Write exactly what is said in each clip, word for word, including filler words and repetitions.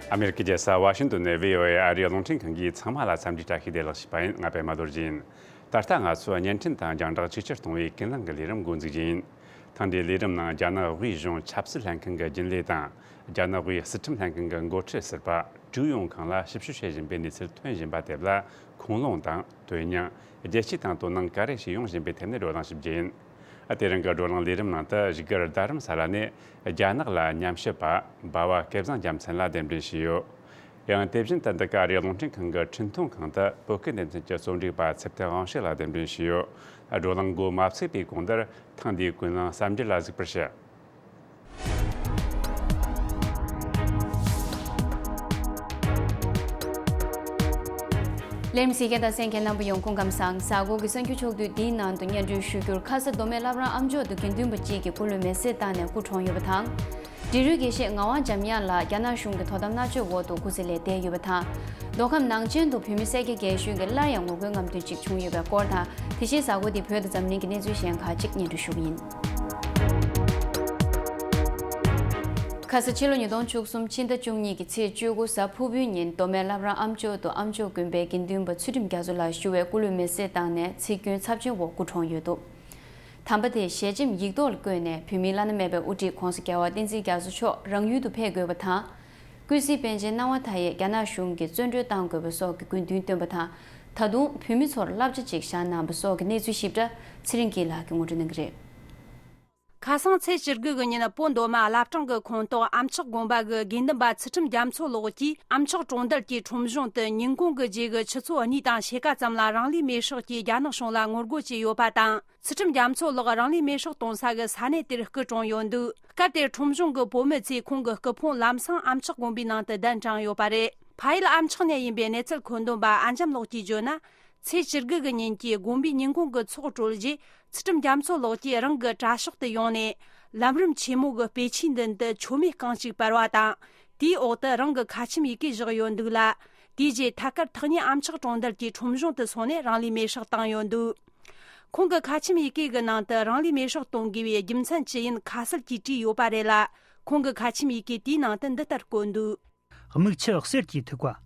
ཨ་མེ་རི་ཀའི་རྒྱལ་ས་ཝ་ཤིང་ཏོན་ནས་བྷི་ཨོ་ཨེ་ཨ་རིའི་རླུང་འཕྲིན་ཁང་གིས་ཚང་མ་ལ་འཚམས་འདྲི་བཀྲ་ཤིས་བདེ་ལེགས་ཞུས་པ་ཡིན། ང་པད་མ་རྡོ་རྗེ་ཡིན། ད་ལྟ་ང་ཚོས་བརྙན་འཕྲིན་དང་རྒྱང་བསྒྲགས་ཆེས་ཆེར་གཏོང་བའི་ཀུན་གླེང་གི་ལས་རིམ་འགོ་འཛུགས་རྒྱུ་ཡིན། ཐེངས་འདིའི་ལས་རིམ་ནང་རྒྱ་ནག་དབུས་གཞུང་ཆབ་སྲིད་ལྷན་ཁང་གི་རྒྱུན་ལས་དང་། རྒྱ་ནག་དབུས་སྲིད་ཁྲིམས་ལྷན་ཁང་གི་འགོ་ཁྲིད་ཟུར་པ་ཀྲུའུ་ཡོང་ཁང་ལ་ཞིབ་བཤེར་བྱེད་བཞིན་པའི་གནས་ཚུལ་ཐོན་བཞིན་པ་དེ་ལ་ཁུངས་ལུང་དང་དོན་སྙིང་། རྒྱལ་སྤྱི་དང་དོ་སྣང་ག་རེ་ཞིག་ཡོང་བཞིན་པའི་ཐད་ནས་བགྲོ་གླེང་ཞིབ་རྒྱུ་ཡིན། དེ་རིང་གི་བགྲོ་གླེང་ལས་རིམ་ནང་དུ་བཞུགས་སྒར་རྡ་རམ་ས་ལ་ནས་རྒྱ་ནག་ལ་ཉམས་ཞིབ་པ་འབའ་བ་སྐལ་བཟང་རྒྱལ་མཚན་ལ་གདན་འདྲེན་ཞུས་ཡོད། ཡང་དེ་བཞིན་དུ་འདི་ག་རེ་རླུང་འཕྲིན་ཁང་གི་འཕྲིན་ཐུང་ཁང་དུ་བོད་སྐད་སྡེ་ཚན་གྱི་རྩོམ་སྒྲིག་པ་ཚེ་བརྟན་དབང་ཕྱུག་ལ་གདན་འདྲེན་ཞུས་ཡོད། བགྲོ་གླེང་འགོ་མ་ཚུགས་པའི་གོང་དུ་ཐེངས་འདིའི་ཀུན་གླེང་གསར་འགྱུར་ལ་གཟིགས་པར་ཞུ། ལས་རིམ་གཟིགས་མཁན་དང་གསན་མཁན་རྣམ་པ་ཡོངས་སྐུ་ཁམས་བཟང་། གཟའ་འཁོར་གྱི་གསར་འགྱུར་ཕྱོགས་བསྡུས་འདིའི་ནང་དུ་སྙན་སྒྲོན་ཞུ་རྒྱུར། ཁ་ས་མདོ་སྨད་བླ་བྲང་ཨ་མཆོག་ཏུ་དགེ་འདུན་པ་གཅིག་གི་སྐུ་ལུས་མེར་སྲེག་བཏང་ནས་སྐུ་གྲོངས་ཡོད་པ་དང་། འབྲི་རུའི་དགེ་བཤེས་ངག་དབང་འཇམ་དབྱངས་ལགས་རྒྱ་ནག་གཞུང་གིས་དོ་དམ་མནར་གཅོད་འོག་ཏུ་སྐུ་ཚེ་ལས་འདས་ཡོད་པ་དང་། མདོ་ཁམས་ནང་ཆེན་དུ་བོད་མི་སེར་སྐྱ་རྒན་གཞོན་གྱིས་སླར་ཡང་ངོ་རྒོལ་རྔམ་སྟོན་ཅིག་བྱུང་ཡོད་པའི་སྐོར་དང་། དེ་བཞིན་གཟའ་འཁོར་འདིའི་བོད་དང་འཛམ་གླིང་གི་གནས་ཚུལ་གཞན་ཁག་ཅིག་སྙན་སྒྲོན་ཞུ་གི་ཡིན། ཁ་ས་ཕྱི་ལོ་ཉིས་སྟོང་བཅུ་གསུམ་ཕྱི་ཟླ་བཅུ་གཉིས་ཀྱི་ཚེས་བཅུ་དགུ་གཟའ་ཕུར་བུའི་ཉིན་མདོ་སྨད་བླ་བྲང་ཨ་མཆོག་ཏུ་ཨ་མཆོག་དགོན་པའི་དགེ་འདུན་པ་ཚུལ་ཁྲིམས་རྒྱ་མཚོ་ལགས་ཞུ་བའི་སྐུ་ལུས་མེར་སྲེག་བཏང་ནས་འཚིག་སྐྱོན་ཚབས་ཆེན་འོག་སྐུ་གྲོངས་ཡོད་འདུག་དམ་པ་དེ་ཞལ་ཆེམས་ཡིག་ཐོག་ལ་བཀོད་ནས་བོད་མིའི་བླ་ན་མེད་པའི་དབུ་ཁྲིད་༸གོང་ས་༸རྒྱལ་བ་བསྟན་འཛིན་རྒྱ་མཚོ་མཆོག་རང་ཡུལ་དུ་ཕེབས་དགོས་པ་དང་། ཀུན་གཟིགས་པཎ་ཆེན་སྣང་བ་མཐའ་ཡས་རྒྱ་ནག་གཞུང་གིས་བཙོན་གྲོལ་གཏང་དགོས་པ་སོགས་ཀྱི་དགོས་འདུན་བཏོན་པ་དང་། ད་དུང་བོད་མི་ཚོར་བསླབ་བྱ་ཅིག་བཞག་གནང་བ་སོགས་ཀྱི་གནས་ཚུལ་ཞིབ་ཕྲ་ཚེ་རིང་སྐྱིད་ལགས་ཀྱིས་ངོ་སྤྲོད་གནང་གི་རེད། ཁ་སང་ཚེས་བཅུ་དགུ་གི་ཉིན་བོད་མདོ་སྨད་བླ་བྲང་གི་ཁོངས་གཏོགས་ཨ་མཆོག་དགོན་པ་གི་དགེ་འདུན་པ་ཚུལ་ཁྲིམས་རྒྱ་མཚོ་ལགས་ཀྱིས་ཨ་མཆོག་གྲོང་རྡལ་གྱི་ཁྲོམ་གཞུང་དུ་ཉིན་གུང་གི་རྗེས་ཀྱི་ཆུ་ཚོད་གཉིས་དང་ཕྱེད་ཀ་ཙམ་ལ་རང་ལུས་མེར་སྲེག་གིས་རྒྱ་ནག་གཞུང་ལ་ངོ་རྒོལ་བྱས་ཡོད་པ་དང་། ཚུལ་ཁྲིམས་རྒྱ་མཚོ་ལགས་རང་ལུས་མེར་སྲེག་གཏོང་ས་གི་ས་གནས་དེར་སྐུ་གྲོངས་ཡོད་འདུག་སྐབས་དེར་ཁྲོམ་གཞུང་གི་བུ་མོ་ཚོས་ཁོང་གི་སྐུ་ཕུང་ལམ་སང་ཨ་མཆོག་དགོན་པའི་ནང་དུ་གདན་དྲངས་ཡོད་པ་རེད། ཕ་ཡུལ་ཨ་མཆོག་ནས་ཡིན་པའི་གནས་ཚུལ་མཁོ་འདོན་པ་ཨ་འཇམ་ལགས་ཀྱིས་བརྗོད་ན། ཚེས་བཅུ་དགུ་གི་ཉིན་གྱི་དགོན་པའི་ཉིན་གུང་གི་ཚོགས་གྲོལ་རྗེས། ཚུལ་ཁྲིམས་རྒྱ་མཚོ་ལགས་ཀྱིས་རང་གི་གྲྭ་ཤག་ཏུ་ཡོང་ནས། ལམ་རིམ་ཆེན་མོ་གི་སྤོས་ཆས་མདུན་དུ་མཆོད་མེ་རྐང་གཅིག་སྤར་བ་དང་། དེའི་འོག་ཏུ་རང་གི་ཁ་ཆེམས་ཡི་གེ་བཞག་ཡོད་འདུག་ལ། དེའི་རྗེས་ཐད་ཀར་ཐག་ཉེ་ཨ་མཆོག་གྲོང་རྡལ་གྱི་ཁྲོམ་གཞུང་དུ་སོང་ནས་རང་ལུས་མེར་སྲེག་བཏང་ཡོད་འདུག་ཁོང་གི་ཁ་ཆེམས་ཡི་གེ་གི་ནང་དུ་རང་ལུས་མེར་སྲེག་གཏོང་དགོས་པའི་རྒྱུ་མཚན་ཅི་ཡིན་ཁ་གསལ་གྱིས་བྲིས་ཡོད་པ་རེད་ལ། ཁོང་གི་ཁ་ཆེམས་ཡི་གེ་དེའི་ནང་དུ་འདི་ལྟར་བཀོད་འདུག་མིག་ཆུ་གསེར་གྱི་ཐིགས་པ།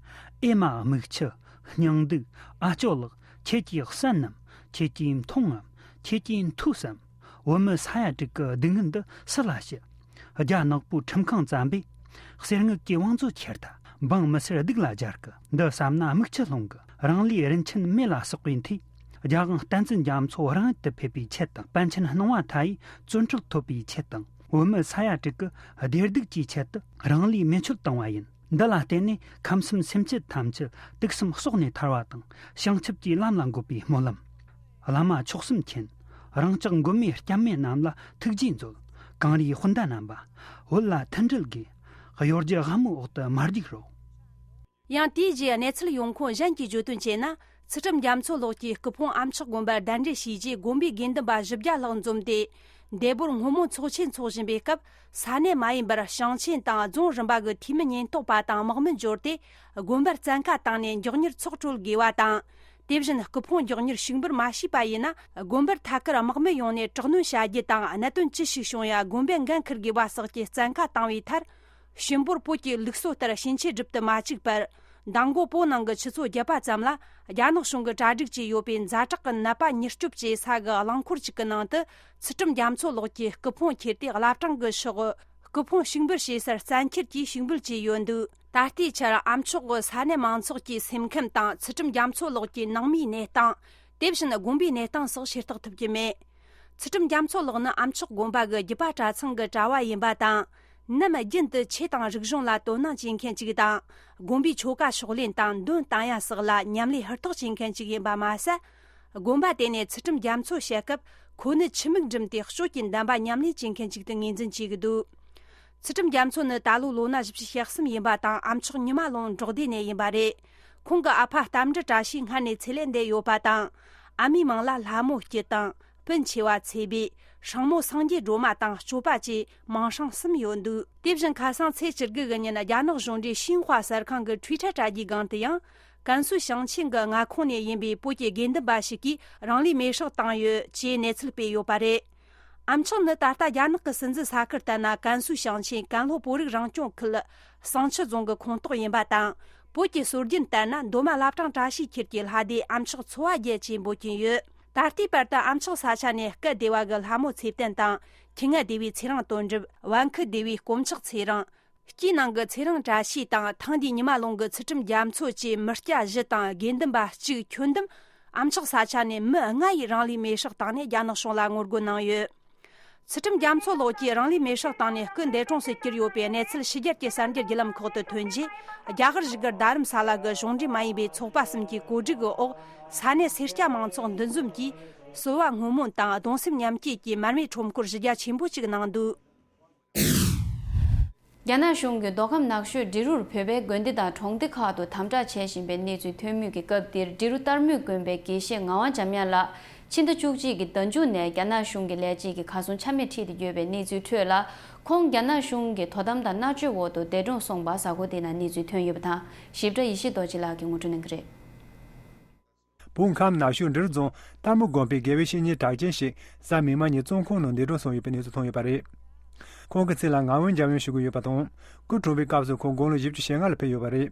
ཨེ་མ་མིག་ཆུ། སྙིང་སྡུག་ཨ་ཅོ་ལགས། ཁྱེད་ཀྱིས་གསན་ནམ། ཁྱེད་ཀྱིས་མཐོང་ངམ། ཁྱེད་ཀྱིས་ཐོས་སམ། བོད་མི་ས་ཡ་དྲུག་གི་སྡུག་བསྔལ་འདི་སུ་ལ་ཞུ། རྒྱ་ནག་པོའི་ཁྲིམས་ཁང་བཙན་པས། གསེར་དངུལ་གྱི་བང་མཛོད་ཁྱེར་ཐལ། འབངས་མི་སེར་སྡུག་ལ་སྦྱར་གི། འདི་བསམ་ན་མིག་ཆུ་ལྷུང་གི། རང་ལུས་རིན་ཆེན་མེ་ལ་སོགས་པའི་མཐུས། རྒྱལ་དབང་བསྟན་འཛིན་རྒྱ་མཚོ་རང་ཡུལ་དུ་ཕེབས་པའི་ཆེད་དང་། པཎ་ཆེན་སྣང་བ་མཐའ་ཡས་བཙོན་གྲོལ་ཐོབ་པའི་ཆེད་དང་། བོད་མི་ས་ཡ་དྲུག་གི་བདེ་སྡུག་གི་ཆེད་དུ་རང་ལུས་མེ་མཆོད་བཏང་བ་ཡིན། འདི་ལ་བརྟེན་ནས་ཁམས་གསུམ་སེམས་ཅན་ཐམས་ཅད་དུག་གསུམ་སྲོག་ནས་ཐར་བ་དང་། བྱང་ཆུབ་ཀྱི་ལམ་ལ་འགོད་པའི་སྨོན་ལམ། བླ་མ་མཆོག་གསུམ་མཁྱེན། རང་ཅག་མགོན་མེད་སྐྱབས་མེད་རྣམས་ལ་ཐུགས་རྗེས་མཛོད། གངས་རིའི་སྤུན་ཟླ་རྣམ་པ། བོད་ལ་མཐུན་སྒྲིལ་དགོས། གཡོ་སྒྱུ་དབང་མོའི་འོག་ཏུ་མ་རྒྱུག་རོགས། ཡང་དེའི་རྗེས་གནས་ཚུལ་ཡོང་ཁུངས་གཞན་གྱིས་བརྗོད་དོན་བྱས་ན། ཚུལ་ཁྲིམས་རྒྱ་མཚོ་ལགས་ཀྱི་སྐུ་ཕུང་ཨ་མཆོག་དགོན་པར་གདན་འདྲེན་བྱས་རྗེས། དགོན་པའི་དགེ་འདུན་པ་བཞི་བརྒྱ་ལྷག་འཛོམས་ཏེ། འདས་པོར་སྔོན་མོ་ཚོགས་ཆེན་འཚོགས་བཞིན་པའི་སྐབས། ས་གནས་མ་ཡིན་པར་ཞིང་ཆེན་དང་རྫོང་རིམ་པ་གི་འཐུས་མི་ཉེན་རྟོག་པ་དང་དམག་མི་འབྱོར་ཏེ། དགོན་པར་བཙན་བཀའ་བཏང་ནས་མགྱོགས་མྱུར་ཚོགས་གྲོལ་དགོས་པ་དང་། དེ་བཞིན་སྐུ་ཕུང་མགྱོགས་མྱུར་ཞུགས་འབུལ་མ་བྱས་པ་ཡིན་ན། དགོན་པར་ཐད་ཀར་དམག་མི་ཡོང་ནས་དྲག་གནོན་བྱ་རྒྱུ་དང་། གནད་དོན་ཅི་ཞིག་བྱུང་ཡང་དགོན་པས་འགན་འཁུར་དགོས་པ་སོགས་ཀྱི་བཙན་བཀའ་བཏང་བའི་མཐར། ཞིང་པོར་བོད་ཀྱི་ལུགས་སྲོལ་ལྟར་ཕྱིན་ཆད་སྒྲུབ་ཏུ་མ་བཅུག་པར། མདང་དགོང་བོད་ནང་གི་ཆུ་ཚོད་བརྒྱད་པ་ཙམ་ལ། རྒྱ་ནག་གཞུང་གི་གྲ་སྒྲིག་བྱས་ཡོད་པའི་ཛ་དྲག་གི་ནད་པ་མྱུར་སྐྱོབ་ཅེས་ས་གི་རླངས་འཁོར་གཅིག་གི་ནང་དུ། ཚུལ་ཁྲིམས་རྒྱ་མཚོ་ལགས་ཀྱི་སྐུ་ཕུང་ཁྱེར་ཏེ། བླ་བྲང་གི་ཕྱོགས། སྐུ་ཕུང་ཞུགས་འབུལ་བྱེད་སར་བཙན་འཁྱེར་གྱིས་ཞུགས་འབུལ་བྱས་ཡོད་འདུག་ད་ལྟའི་ཆར་ཨ་མཆོག་གི་ས་གནས་མང་ཚོགས་ཀྱི་སེམས་ཁམས་དང་། ཚུལ་ཁྲིམས་རྒྱ་མཚོ་ལགས་ཀྱི་ནང་མིའི་གནས་སྟངས། དེ་བཞིན་དགོན་པའི་གནས་སྟངས་སོགས་ཤེས་རྟོགས་ཐུབ་ཀྱི་མེད། ཚུལ་ཁྲིམས་རྒྱ་མཚོ་ལགས་ནི་ཨ་མཆོག་དགོན་པ་གི་རྒྱུད་པ་གྲྭ་ཚང་གི་གྲྭ་བ་ཡིན་པ་དང་། ནམ་རྒྱུན་དུ་ཆོས་དང་རིག་གཞུང་ལ་དོ་སྣང་བྱེད་མཁན་ཅིག་དང་། དགོན་པའི་ཆོ་ག་ཕྱག་ལེན་དང་འདོན་གཏང་ཡ་སོགས་ལ་ཉམས་ལེན་ཧུར་ཐག་བྱེད་མཁན་ཅིག་ཡིན་པ་མ་ཟད། དགོན་པ་དེ་ནས་ཚུལ་ཁྲིམས་རྒྱ་མཚོ་བཤད་སྐབས། ཁོ་ནི་ཆུ་མིག་འགྲིམ་སྟེ་སྤྱོད་ཀྱི་འདམ་པ་ཉམས་ལེན་བྱེད་མཁན་ཅིག་ཏུ་ངོས་འཛིན་བྱེད་ཀྱི་འདུག་ཚུལ་ཁྲིམས་རྒྱ་མཚོ་ནི་ད་ལོ་ལོ་ན་བཞི་བཅུ་ཞེ་གསུམ་ཡིན་པ་དང་། ཨ་མཆོག་ཉི་མ་ལོང་འབྲོག་སྡེ་ནས་ཡིན་པ་རེད། ཁོང་གི་ཨ་ཕ་རྟ་མགྲིན་བཀྲ་ཤིས་སྔར་ནས་ཚེ་ལས་འདས་ཡོད་པ་དང་། ཨ་མའི་མིང་ལ་ལྷ་མོ་སྐྱིད་དང་། སྤུན་ཆེ་བ་ཚེ་སྦས། སྲིང་མོ་སངས་རྒྱས་སྒྲོལ་མ་དང་སྤྱོད་པ་བཅས་མིང་སྲིང་གསུམ་ཡོད་འདུག་དེ་བཞིན་ཁ་སང་ཚེས་བཅུ་དགུ་གི་ཉིན། རྒྱ་ནག་གཞུང་འབྲེལ་ཤིན་ཧྭ་གསར་ཁང་གི་ཊུའི་ཊར་དྲ་རྒྱའི་སྒང་དུ་ཡང་། ཀན་སུའུ་ཞིང་ཆེན་གྱི་མངའ་ཁོངས་ནས་ཡིན་པའི་བོད་ཀྱི་དགེ་འདུན་པ་ཞིག་གིས་རང་ལུས་མེར་སྲེག་བཏང་ཡོད་ཅེས་གནས་ཚུལ་སྤེལ་ཡོད་པ་རེད། ཨ་མཆོག་ནི་ད་ལྟ་རྒྱ་ནག་གི་སྲིད་འཛིན་ས་ཁུལ་ལྟར་ན་ཀན་སུའུ་ཞིང་ཆེན་ཀན་ལྷོ་བོད་རིགས་རང་སྐྱོང་ཁུལ་ཟིང་ཆུ་རྫོང་གི་ཁོངས་གཏོགས་ཡིན་པ་དང་། བོད་ཀྱི་སྲོལ་རྒྱུན་ལྟར་ན་མདོ་སྨད་བླ་བྲང་བཀྲ་ཤིས་འཁྱིལ་གྱི་ལྷ་སྡེ་ཨ་མཆོག་ཚོ་བ་བརྒྱད་ཅེས་འབོད་ཀྱིན་ཡོད། ད་ལྟའི་བར་དུ་ཨ་མཆོག་ས་ཆ་ནས་སྐུ་སྡེ་བ་གི་ལྷ་མོ་ཚེ་བརྟན་དང་། ཁྱི་ང་སྡེ་བའི་ཚེ་རིང་དོན་གྲུབ། བན་ཁུ་སྡེ་བའི་དཀོན་མཆོག་ཚེ་རིང་། སྐྱིད་སྣང་གི་ཚེ་རིང་བཀྲ་ཤིས་དང་། ཐང་འདིའི་ཉི་མ་ལུང་གི་ཚུལ་ཁྲིམས་རྒྱ་མཚོ་བཅས་མི་སྐྱ་བཞི་དང་དགེ་འདུན་པ་གཅིག་ཁྱོན་བསྡོམས་ཨ་མཆོག་ས་ཆ་ནས་མི་ལྔ་ཡིས་རང་ལུས་མེར་སྲེག་བཏང་ནས་རྒྱ་ནག་གཞུང་ལ་ངོ་རྒོལ་གནང་ཡོད། ཚུལ་ཁྲིམས་རྒྱ་མཚོ་ལགས་ཀྱིས་རང་ལུས་མེར་སྲེག་བཏང་ནས་སྐུ་འདས་གྲོངས་སུ་གྱུར་ཡོད་པའི་གནས་ཚུལ་ཕྱི་རྒྱལ་གྱི་གསར་འགྱུར་བརྒྱུད་ལམ་ཁག་ཏུ་ཐོན་རྗེས། རྒྱ་གར་བཞུགས་སྒར་རྡ་རམ་ས་ལ་གི་གཞུང་འབྲེལ་མ་ཡིན་པའི་ཚོགས་པ་གསུམ་གྱི་གོ་སྒྲིག་གི་འོག་ས་གནས་སེར་སྐྱ་མང་ཚོགས་འདུ་འཛོམས་ཀྱིས་གསོལ་བ་སྔོན་སྨོན་དང་གདུང་སེམས་མཉམ་སྐྱེད་ཀྱི་མར་མེའི་ཁྲོམ་སྐོར་གཞི་རྒྱ་ཆེན་པོ་ཞིག་གནང་འདུག། རྒྱ་ནག་གཞུང་གིས་མདོ་ཁམས་ནགས་ཤོད་འབྲི་རུར་བོད་པའི་དགོན་སྡེ་དང་གྲོང་སྡེ་ཁག་ཏུ་དམ་དྲག་བྱེད་བཞིན་པའི་གནས་ཚུལ་ཐོན་མུས་ཀྱི་སྐབས་འདིར། འབྲི་རུ་སྟག་མོའི་དགོན་པའི་དགེ་བཤེས་ངག་དབང་འཇམ་དབྱངས་ལགས་ཕྱི་ཟླ་བཅུ་གཅིག་གི་ཟླ་མཇུག་ནས་རྒྱ་ནག་གཞུང་གི་ལས་བྱེད་ཀྱི་གར་སོང་ཆ་མེད་ཁྲིད་དེ་ཡོད་པའི་གནས་ཚུལ་འཕྲོས་ལ། ཁོང་རྒྱ་ནག་གཞུང་གི་དོ་དམ་དང་མནར་གཅོད་འོག་ཏུ་འདས་གྲོངས་སོང་བ་གཟའ་འཁོར་འདིའི་ནང་གནས་ཚུལ་ཐོན་ཡོད་པ་དང་། ཞིབ་ཕྲ་ཡེ་ཤེས་རྡོ་རྗེ་ལགས་ཀྱིས་ངོ་སྤྲོད་གནང་གི་རེད། བོད་ཁམས་ནགས་ཤོད་འབྲི་རུ་རྫོང་སྟག་མོ་དགོན་པའི་དགེ་བའི་བཤེས་གཉེན་གྲགས་ཅན་ཞིག་གཟའ་མིག་དམར་ཉིན་བཙོན་ཁང་ནང་འདས་གྲོངས་སོང་ཡོད་པའི་གནས་ཚུལ་ཐོན་ཡོད་པ་རེད། ཁོང་གི་མཚན་ལ་ངག་དབང་འཇམ་དབྱངས་ཞུ་གི་ཡོད་པ་དང་། སྐུ་གྲོངས་པའི་སྐབས་སུ་ཁོང་དགུང་ལོ་བཞི་བཅུ་ཞེ་ལྔ་ལ་ཕེབས་ཡོད་པ་རེད།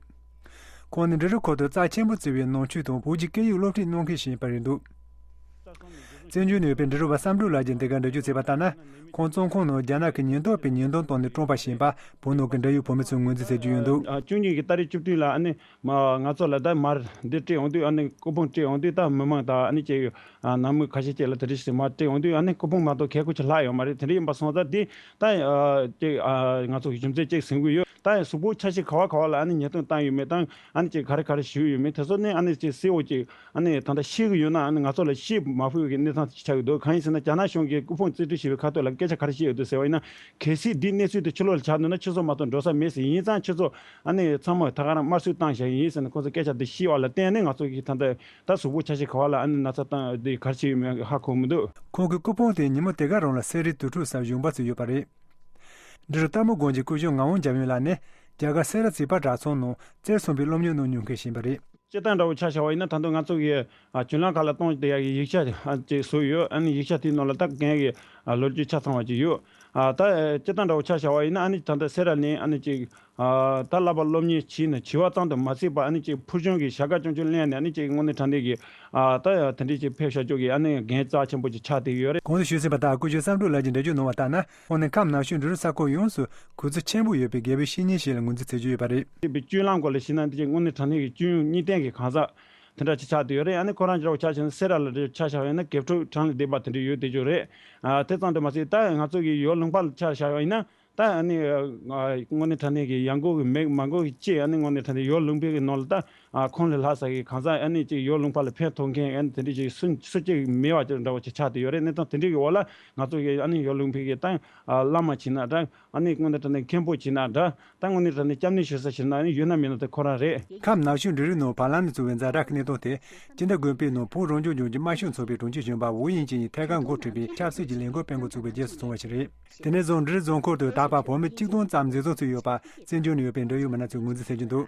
ཁོང་ནི་འབྲི་རུ་ཁུལ་དུ་རྩ་ཆེན་པོ་བརྩི་བའི་ནང་ཆོས་དང་བོད་ཀྱི་སྐད་ཡིག་སློབ་ཁྲིད་གནང་མཁན་ཞིག་ཡིན་པ་རེད་འདུག། བཙན་བྱོལ་ནས་ཡོད་པའི་འབྲི་རུ་བ་བསམ་གྲུབ་ལགས་ཀྱིས་འདི་གར་འགྲེལ་བརྗོད་བྱས་པ་ལྟར་ན། ཁོང་བཙོན་ཁང་ནང་རྒྱ་ནག་གི་ཉེན་རྟོག་པས་ཉེན་རྡུང་བཏང་ནས་བཀྲོངས་པ་ཞིག་ཡིན་པ་བོད་ནང་གི་འབྲེལ་ཡོད་བོད་མི་ཚོས་ངོས་འཛིན་བྱེད་ཀྱི་ཡོད་འདུག། ཨ། བཅུ་གཉིས་ཀྱི་ཏ་རིག་བཅུ་བདུན་ལ་ཨ་ནི་མ་ང་ཚོ་ལ་ད་མར་འདི་སྤྲད་འོང་དུས། ཨ་ནི་སྐུ་ཕུང་སྤྲད་འོང་དུས། ད་མི་མང་དང་ཨ་ནི་ཅིག་ཨ་ནང་མི་ཁ་ཤས་ཅིག་ལ་དེ་འདྲ་ཞིག་མར་སྤྲད་འོང་དུས། ཨ་ནི་སྐུ་ཕུང་མ་གཏོགས་གལ་ཁུ་ཅིག་ལྷག་ཡོད་མ་རེད། དེ་འདྲ་ཡིན་པ་སོང་ཙང་དེ་ད་ཨ་ཅིག་ཨ་ང་ཚོ་གི་རྒྱུ་མཚན་ཅིག་ཟིན་གྱི་ཡོད། ད་གཟུགས་པོ་ཆ་ཤས་ག་བ་ག་བ་ལ་ཨ་ནི་ཉེས་རྡུང་བཏང་ཡོད་མེད་དང་། ཨ་ནི་ཅིག་ག་རེ་ག་རེ་ཞུས་ཡོད་མེད་དེ་ཚོ་ནི་ཨ་ནི་ཅིག་གསལ་བོ་ཅིག་ཨ་ནི་ད་ལྟ་ཤེས་ཀྱི་ཡོད་ན། ཨ་ནི་ང་ཚོ་ལ་ཤེས་མ་ཕོད་ཀྱི་གནས་སྟངས་ཅིག་ཆགས་ཀྱི་འདུག། གང་ཡིན་ཟེར་ན། རྒྱ་ནག་གཞུང་གིས་སྐུ་ཕུང་རྩིས་སྤྲོད་བྱེད་པའི་ཁ་ཐུག་ལ་སྐད་ཆ་ག་རེ་བཤད་ཡོད་འདུག་ཟེར་བ་ཡིན་ན། གལ་སྲིད་འདིའི་གནས་ཚུལ་དེ་ཕྱི་ལོགས་ལ་ཆགས་འདུག་ན། ཁྱེད་ཚོ་མ་གཏོགས་འགྲོ་ས་མེད་ཟེར། ཡིན་ཙང་ཁྱེད་ཚོ་ཨ་ནི་ཚང་མ་ད་ག་རང་དམར་གསོད་བཏང་བཞག་ཡིན་ཟེར་ནས་ཁོང་ཚོ་སྐད་ཆ་དེ་བཤད་པ་ལ་བརྟེན་ནས། ང་ཚོ་གིས་ད་ལྟ་ད་གཟུགས་པོ་ཆ་ཤས་ག་བ་ལ་ཨ་ནི་ན་ཚ་བཏང་དེ་ག་རེ་བྱས་ཡོད་མེད་ཧ་གོ་མི་འདུག། ཁོང་གི་སྐུ་ཕུང་དེ་ཉིན་མོ་དེ་ག་རང་ལ་སེ་རའི་དུར་ཁྲོད་སར་གཞུང་པ་ཚོས་ཡོད་པ་རེད། འབྲི་རུ་སྟག་མོ་དགོན་གྱི་སྐུ་གཞོན་ངག་དབང་འཇམ་དབྱངས་ལགས་ནི་རྒྱ་གར་སེ་ར་བྱེས་པ་གྲྭ་ཚང་ནང་རྩེར་སོན་པའི་སློབ་གཉེར་གནང་མྱོང་མཁན་ཞིག་ཡིན་པ་རེད། སྤྱིར་བཏང་འདྲ་བོ་ཆ་བཞག་པ་ཡིན་ན། ད་དུང་ང་ཚོ་གི་ཨ་བརྒྱུད་ལམ་ཁག་ལ་གཏོང་བསྡད་ཡག་གི་ཡིག་ཆ་ཨ་ཅིག་བཟོས་ཡོད། ཨ་ནི་ཡིག་ཆ་དེའི་ནང་ལ་ད་རྒན་གྱི་ཨ་ལོ་རྒྱུས་ཆ་ཚང་བ་ཅིག་ཡོད། ཨ་ད་སྤྱིར་བཏང་འདྲ་བོ་ཆ་བཞག་པ་ཡིན་ན། ཨ་ནི་ད་ལྟ་སེ་ར་ནས་ཨ་ནི་ཅིག་ཨ་ད་བསླབ་པ་སློབ་གཉེར་བྱས་ནས་བྱིས་པ་ཙམ་དུ་མ་ཟད་པར། ཨ་ནི་ཅིག་ཕུལ་བྱུང་གི་བྱ་དགའ་ཅུང་ཅུང་ལེན་ནས། ཨ་ནི་ཅིག་དངོས་གནས་དྲང་གནས་ཀྱི་ཨ་ད་དེ་འདྲའི་ཅིག་ཕེབས་བཞག་ཅོག་གི་ཨ་ནི་རྒན་རྩ་ཆེན་པོ་ཅིག་ཆགས་བསྡད་ཡོད་རེད། གོང་དུ་ཞུས་ཟིན་པ་ལྟར། སྐུ་ཞབས་བསམ་གྲུབ་ལགས་ཀྱིས་འགྲེལ་བརྗོད་གནང་བ་ལྟར་ན། ཁོང་ནི་ཁམས་ནགས་ཤོད་འབྲི་རུ་ས་ཁུལ་ཡོངས་སུ་གུས་བརྩི་ཆེན་པོ་ཡོད་པའི་དགེ་བའི་བཤེས་གཉེན་ཞིག་ལ་ངོས་འཛིན་བྱེད་ཀྱི་ཡོད་པ་རེད། སྤྱོད་པའི་སྤྱོད་ལམ་སྐོར་ལ་བཤད་ན། འདི་ཅིག་དངོས་གནས་དྲང་གནས་ཀྱི་སྤྱོད་ཡོན་གཉིས་ལྡན་གྱི་གང་ཟག་དེ་འདྲ་ཅིག་ཆགས་བསྡད་ཡོད་རེད། ཨ་ནི་ཁོ་རང་འདྲ་བོ་ཆ་བཞག་ན། སེ་ར་ལ་ཆ་བཞག་ཡོད་ན་དགེ་ཕྲུག་གྲངས་ལས་འདས་པ་དེ་འདྲ་ཡོད་བསྡད་ཀྱི་ཡོད་རེད། ཨ་དེ་ཙམ་དུ་མ་ཟད། ད་ང་ཚོ་གི་ཡུལ་ལུང་པ་ལ་ཆ་བཞག་ཡོད་ན། ད་ཨ་ནི་ཨ་དངོས་གནས་དྲང་གནས་ཀྱི་ཡར་འགོ་གི་མེད་མར་འགོ་གི་ཅིག་ཨ་ནི་དངོས་གནས་དྲང་གནས་ཡུལ་ལུང་པའི་གི་ནང་ལ་ད་ཨ་ཁོང་ལས་ལྷག་ས་གི་གང་ཟག་ཨ་ནི་ཅིག་ཡུལ་ལུང་པ་ལ་ཕན་ཐོགས་མཁན་ཨ་ནི་དེ་འདྲ་ཅིག་སུ་སུ་གཅིག་མེད་པ་ཅིག་འདྲ་བོ་ཅིག་ཆགས་བསྡད་ཡོད་རེད། གནས་སྟངས་དེ་འདྲའི་གི་འོག་ལ་ང་ཚོ་གི་ཨ་ནི་ཡུལ་ལུང་པའི་གི་ད་ཨ་བླ་མ་བྱས་ན་འདྲ། ཨ་ནི་དངོས་གནས་དྲང་གནས་མཁན་པོ་བྱས་ན་འདྲ། ད་དངོས་གནས་དྲང་གནས་སྐྱབས་གནས་ཞུ་ས་བྱས་ན་ཨ་ནི་ཡོད་ན་མེད་ན་དེ་ཁོ་རང་རེད། ཁམས་ནགས་ཤོད་འབྲི་རུའི་ནང་བར་ལམ་ནས་བཙུགས་པའི་ཛ་དྲག་གི་གནས་སྟངས་དེ། སྤྱི་ཟླ་དགུ་པའི་ནང་བོད་རང་སྐྱོང་ལྗོངས་ཀྱི་དམར་ཤོག་ཚོགས་པའི་དྲུང་ཆེ་གཞོན་པ་ཝུའུ་དབྱིང་ཅེ་ཡིས་ཐད་ཀར་འགོ་ཁྲིད་པའི་ཆབ་སྲིད་ཀྱི་ལས་འགུལ་སྤེལ་འགོ་ཚུགས་པའི་རྗེས་སུ་བྱུང་བ་ཞིག་རེད། དེ་ནས་བཟུང་འབྲི་རུ་རྫོང་ཁུལ་དུ་ད་བར་བོད་མི་གཅིག་སྟོང་ཙམ་འཛིན་བཟུང་བྱས་ཡོད་པ། བཙན་བྱོལ་ནང་ཡོད་པའི་འབྲེལ་ཡོད་མི་སྣ་ཚོས་ངོས་འཛིན་བྱེད་ཀྱི་འདུག།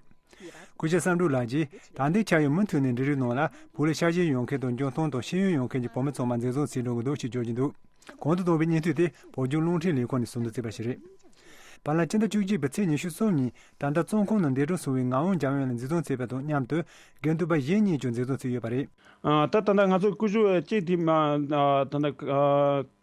སྐུ་ཞབས་བསམ་གྲུབ་ལགས་ཀྱིས། ད་ལྟའི་ཆར་ཡང་མུ་མཐུད་ནས་འབྲི་རུའི་ནང་ལ་བོད་ལ་ཤ་ཞེན་ཡོད་མཁན་དང་། འཇོན་ཐང་དང་ཤེས་ཡོན་ཡོད་མཁན་གྱི་བོད་མི་ཚང་མ་འཛིན་བཟུང་བྱས་འགྲོ་གི་འདུག་ཅེས་བརྗོད་ཀྱི་འདུག། གོང་དུ་བཏོན་པའི་སྙན་ཐོ་དེ་བོད་ལྗོངས་རླུང་འཕྲིན་ལས་ཁང་ནས་ཟུར་འདོན་བྱས་པ་ཞིག་རེད། བར་ལམ་སྤྱི་ཟླ་བཅུ་གཅིག་པའི་ཚེས་ཉི་ཤུ་གསུམ་ཉིན་ད་ལྟ་བཙོན་ཁང་ནང་འདས་གྲོངས་སོང་བའི་ངག་དབང་འཇམ་དབྱངས་ལགས་འཛིན་བཟུང་བྱས་པ་དང་མཉམ་དུ། དགེ་འདུན་པ་གཞན་གཉིས་ཀྱང་འཛིན་བཟུང་བྱས་ཡོད་པ་རེད། ཨ་ད་ད་ལྟ་ང་ཚོ་སྐུ་ཞབས་གཅིག་དེ་མ་ཨ་ད་ལྟ་ཨ་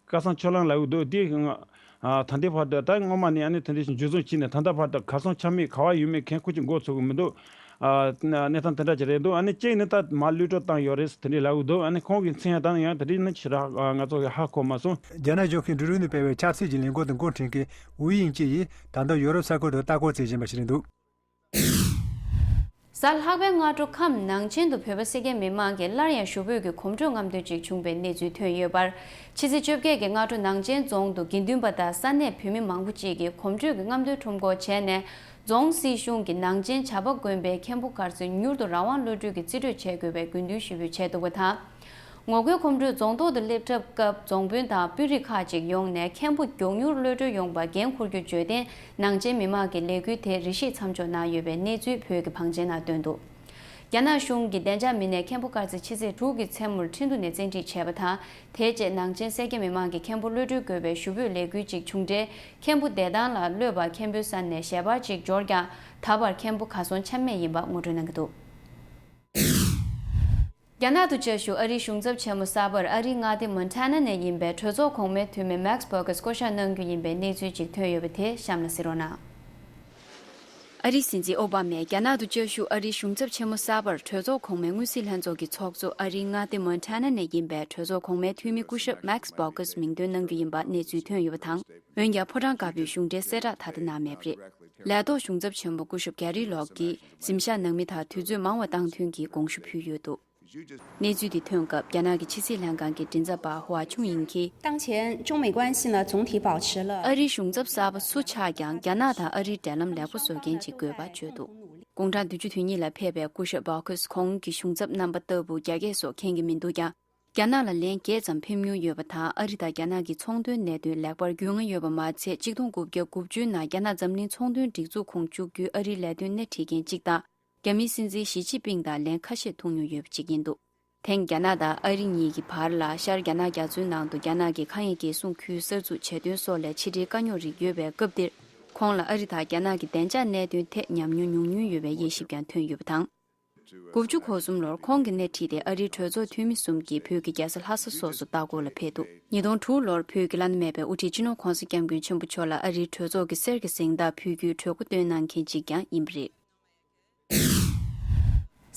སྐལ་བཟང་ཆོས་གླིང་ལབ་ཀྱི་འདུག། དེ་ང་ཨ་ད་ལྟའི་བར་དུ་ད་སྔོན་མ་ནས་ཨ་ནི་དེ་འདྲ་ཞིག་འཇུ་བཟུང་བྱས་ནས། ད་ལྟ་བར་དུ་གར་སོང་ཆ་མེད། ག་བ་ཡོད་མེད་མཁན་ཁུར་གྱི་འགོ་ཚུགས་ཀྱི་མི་འདུག། ཨ་གནས་སྟངས་དེ་འདྲ་ཅིག་རེད་འདུག། ཨ་ནི་གཅིག་ནི་ད་མར་གློད་གྲོལ་བཏང་ཡོད་རེད་ཟེར་དེ་འདྲ་ལབ་ཀྱི་འདུག། ཨ་ནི་ཁོང་གི་མཚན་ཡང་ད་ཡང་དེ་འདྲ་ནི་ཞེ་དྲག་ཨ་ང་ཚོ་གིས་ཧ་གོ་མ་སོང་། རྒྱ་ནག་གཞུང་གིས་འབྲི་རུ་ནས་སྤེལ་བའི་ཆབ་སྲིད་ཀྱི་ལས་འགུལ་དེ་འགོ་འཁྲིད་མཁན་ཝུའུ་དབྱིང་ཅེ་ཡིས་ད་ལྟ་ཡོ་རོབ་ས་ཁུལ་དུ་ལྟ་སྐོར་བྱེད་བཞིན་པ་ཞིག་རེད་འདུག། གཟའ་ལྷག་པའི་སྔ་དྲོ་ཁམས་ནང་ཆེན་དུ་བོད་པ་སེར་སྐྱའི་མི་མང་གིས་སླར་ཡང་ཞུ་འབོད་ཀྱི་གོམ་བགྲོད་རྔམ་སྟོན་ཅིག་བྱུང་བའི་གནས་ཚུལ་ཐོན་ཡོད་པར། ཕྱི་ཚེས་བཅོ་བརྒྱད་ཀྱི་སྔ་དྲོ་ནང་ཆེན་རྫོང་དུ་དགེ་འདུན་པ་དང་ས་གནས་བོད་མི་མང་པོ་ཅིག་གིས་གོམ་བགྲོད་ཀྱི་རྔམ་སྟོན་ཁྲོམ་སྐོར་བྱས་ནས། རྫོང་སྲིད་གཞུང་གིས་ནང་ཆེན་བྱ་པ་དགོན་པའི་མཁན་པོ་མཁར་རྩེ་མྱུར་དུ་རང་དབང་གློད་གྲོལ་གྱི་རྩིས་སྤྲོད་བྱེད་དགོས་པའི་དགོས་འདུན་ཞུ་འབོད་བྱས་འདུག་པ་དང་། ངོ་རྒོལ་གོམ་བགྲོད་རྫོང་ཐོག་ཏུ་སླེབས་གྲབས་སྐབས། རྫོང་དཔོན་དང་དཔོན་རིགས་ཁག་ཅིག་ཡོང་ནས་མཁན་པོ་མགྱོགས་མྱུར་གློད་གྲོལ་ཡོང་བར་འགན་འཁུར་རྒྱུ་བརྗོད་དེ། ནང་ཆེན་མི་མང་གིས་ལས་འགུལ་དེ་རེ་ཞིག་མཚམས་འཇོག་གནང་ཡོད་པའི་གནས་ཚུལ་བོད་ཀྱི་བང་ཆེན་ནང་བཏོན་འདུག། རྒྱ་ནག་གཞུང་གིས་བདེ་འཇགས་མི་སྣས་མཁན་པོ་དཀར་རྩེ་ཕྱི་ཚེས་དྲུག་གི་མཚན་མོར་ཁྲིན་ཏུ་ནས་བཙན་ཁྲིད་བྱས་པ་དང་། དེའི་རྗེས་ནང་ཆེན་སེར་སྐྱ་མི་མང་གིས་མཁན་པོ་གློད་གྲོལ་དགོས་པའི་ཞུ་འབོད་ལས་འགུལ་ཅིག་བྱུང་འཕྲལ། མཁན་པོ་བདེ་ཐང་ལ་གློད་པར་མཁན་པོའི་ས་ནས་ཞལ་པར་ཅིག་འབྱོར་ཀྱང་། ད་བར་མཁན་པོ་གར་སོང་ཆ་མེད་ཡིན་པ་ངོ་སྤྲོད་གནང་གི་འདུག་རྒྱ་ནག་ཏུ་བཅའ་བཞུགས་ཨ་རིའི་གཞུང་ཚབ་ཆེན་མོ་གསར་པར་ཨ་རིའི་མངའ་སྡེ་མོན་ཊ་ན་ནས་ཡིན་པའི་གྲོས་ཚོགས་གོང་མའི་འཐུས་མི་Max Baucus་བསྐོ་བཞག་གནང་རྒྱུ་ཡིན་པའི་གནས་ཚུལ་ཅིག་ཐོན་ཡོད་པ་དེ་གཤམ་ལ་གཟིགས་རོགས་གནང་། ཨ་རིའི་སྲིད་འཛིན་ཨོ་བྷ་མས་རྒྱ་ནག་ཏུ་བཅའ་བཞུགས་ཨ་རིའི་གཞུང་ཚབ་ཆེན་མོ་གསར་པར་གྲོས་ཚོགས་གོང་མའི་དངུལ་སྲིད་ལྷན་ཚོགས་ཀྱི་ཚོགས་གཙོ་ཨ་རིའི་མངའ་སྡེ་མོན་ཊ་ན་ནས་ཡིན་པའི་གྲོས་ཚོགས་གོང་མའི་འཐུས་མི་སྐུ་ཞབས་Max Baucus་མིང་འདོན་གནང་རྒྱུ་ཡིན་པ་གནས་ཚུལ་ཐོན་ཡོད་པ་དང་། འོན་ཀྱང་ཕོ་བྲང་དཀར་པོའི་གཞུང་འབྲེལ་གསལ་བསྒྲགས་ད་ལྟ་གནང་མེད་པ་རེད། ལས་ཐོག་གཞུང་ཚབ་ཆེན་པོ་སྐུ་ཞབས་Gary Locke་གིས་གཟིམ་ཤག་ནང་མི་དང་དུས་ཚོད་མང་བ་བཏང་ཐོན་གྱིས་དགོངས་ཞུ་ཕུལ་ཡོད་འདུག་གནས་ཚུལ་འདི་ཐོན་སྐབས་རྒྱ་ནག་གི་ཕྱི་སྲིད་ལྷན་ཁང་གི་མགྲིན་ཚབ་པ་ཧུའ་ཆུང་ཡིན་གྱིས། 当前中美关系呢总体保持了 ཨ་རིའི་གཞུང་ཚབ་གསར་པ་སུ་ཆགས་ཀྱང་རྒྱ་ནག་དང་ཨ་རིའི་འབྲེལ་ལམ་ལེགས་པོ་བཟོ་མཁན་ཅིག་དགོས་པ་བརྗོད་འདུག་དགུང་གྲངས་བདུན་ཅུ་དོན་གཉིས་ལ་ཕེབས་པའི་སྐུ་ཞབས་Baucus་གོང་གི་གཞུང་ཚབ་རྣམ་པ་ལྟ་བུ་རྒྱ་སྐད་སོགས་མཁྱེན་གྱི་མི་འདུག་ཀྱང་། རྒྱ་ནག་ལ་ལན་བརྒྱད་ཙམ་ཕེབས་མྱོང་ཡོད་པ་དང་། ཨ་རི་དང་རྒྱ་ནག་གི་ཚོང་དོན་གནད་དོན་ལེགས་པར་འགྱུར་མྱོང་ཡོད་པ་མ་ཚད། གཅིག་སྟོང་དགུ་བརྒྱ་དགུ་བཅུ་ནང་རྒྱ་ནག་འཛམ་གླིང་ཚོང་དོན་སྒྲིག་འཛུགས་ཁོངས་བཅུག་རྒྱུའི་ཨ་རིའི་ལས་དོན་སྣེ་ཁྲིད་མཁན་གཅིག་དང་། རྒྱ་མིའི་སྲིད་འཛིན་ཞི་ཅིན་ཕིང་དང་ལན་ཁ་ཤས་ཐུག་མྱོང་ཡོད་པ་གཅིག་ཡིན་འདུག་དེང་རྒྱ་ནག་དང་ཨ་རི་གཉིས་ཀྱི་བར་ལ་ཤར་རྒྱ་ནག་རྒྱ་མཚོའི་ནང་དུ་རྒྱ་ནག་གི་མཁའ་དབྱིངས་རྒྱལ་སྲུང་ཁུལ་གསར་འཛུགས་བྱེད་དོན་སོགས་ལས་ཕྱི་འབྲེལ་དཀའ་རྙོག་རིགས་ཡོད་པའི་སྐབས་འདིར། ཁོང་ལ་ཨ་རི་དང་རྒྱ་ནག་གི་བདེ་འཇགས་གནད་དོན་ཐད་ཉམས་མྱོང་ཉུང་ཉུང་ཡོད་པའི་དབྱེ་ཞིབ་ཀྱང་ཐོན་ཡོད་པ་དང་། དགུ་བཅུ་གོ་གསུམ་ལོར་ཁོང་གིས་སྣེ་ཁྲིད་དེ་ཨ་རིའི་གྲོས་ཚོགས་འཐུས་མི་གསུམ་གྱིས་བོད་ཀྱི་རྒྱལ་ས་ལྷ་ས་སོགས་སུ་ལྟ་སྐོར་ལ་ཕེབས་འདུག་ཉིས་སྟོང་དྲུག་ལོར་བོད་ཀྱི་བླ་ན་མེད་པའི་དབུ་ཁྲིད་སྤྱི་ནོར་༧གོང་ས་༧སྐྱབས་མགོན་ཆེན་པོ་མཆོག་ལ་ཨ་རིའི་གྲོས་ཚོགས་ཀྱི་གསེར་གྱི་གཟེངས་རྟགས་ཕུལ་རྒྱུའི་གྲོས་འགོ་བཏོན་གནང་མཁན་གཅིག་ཀྱང་ཡིན་པ་རེད།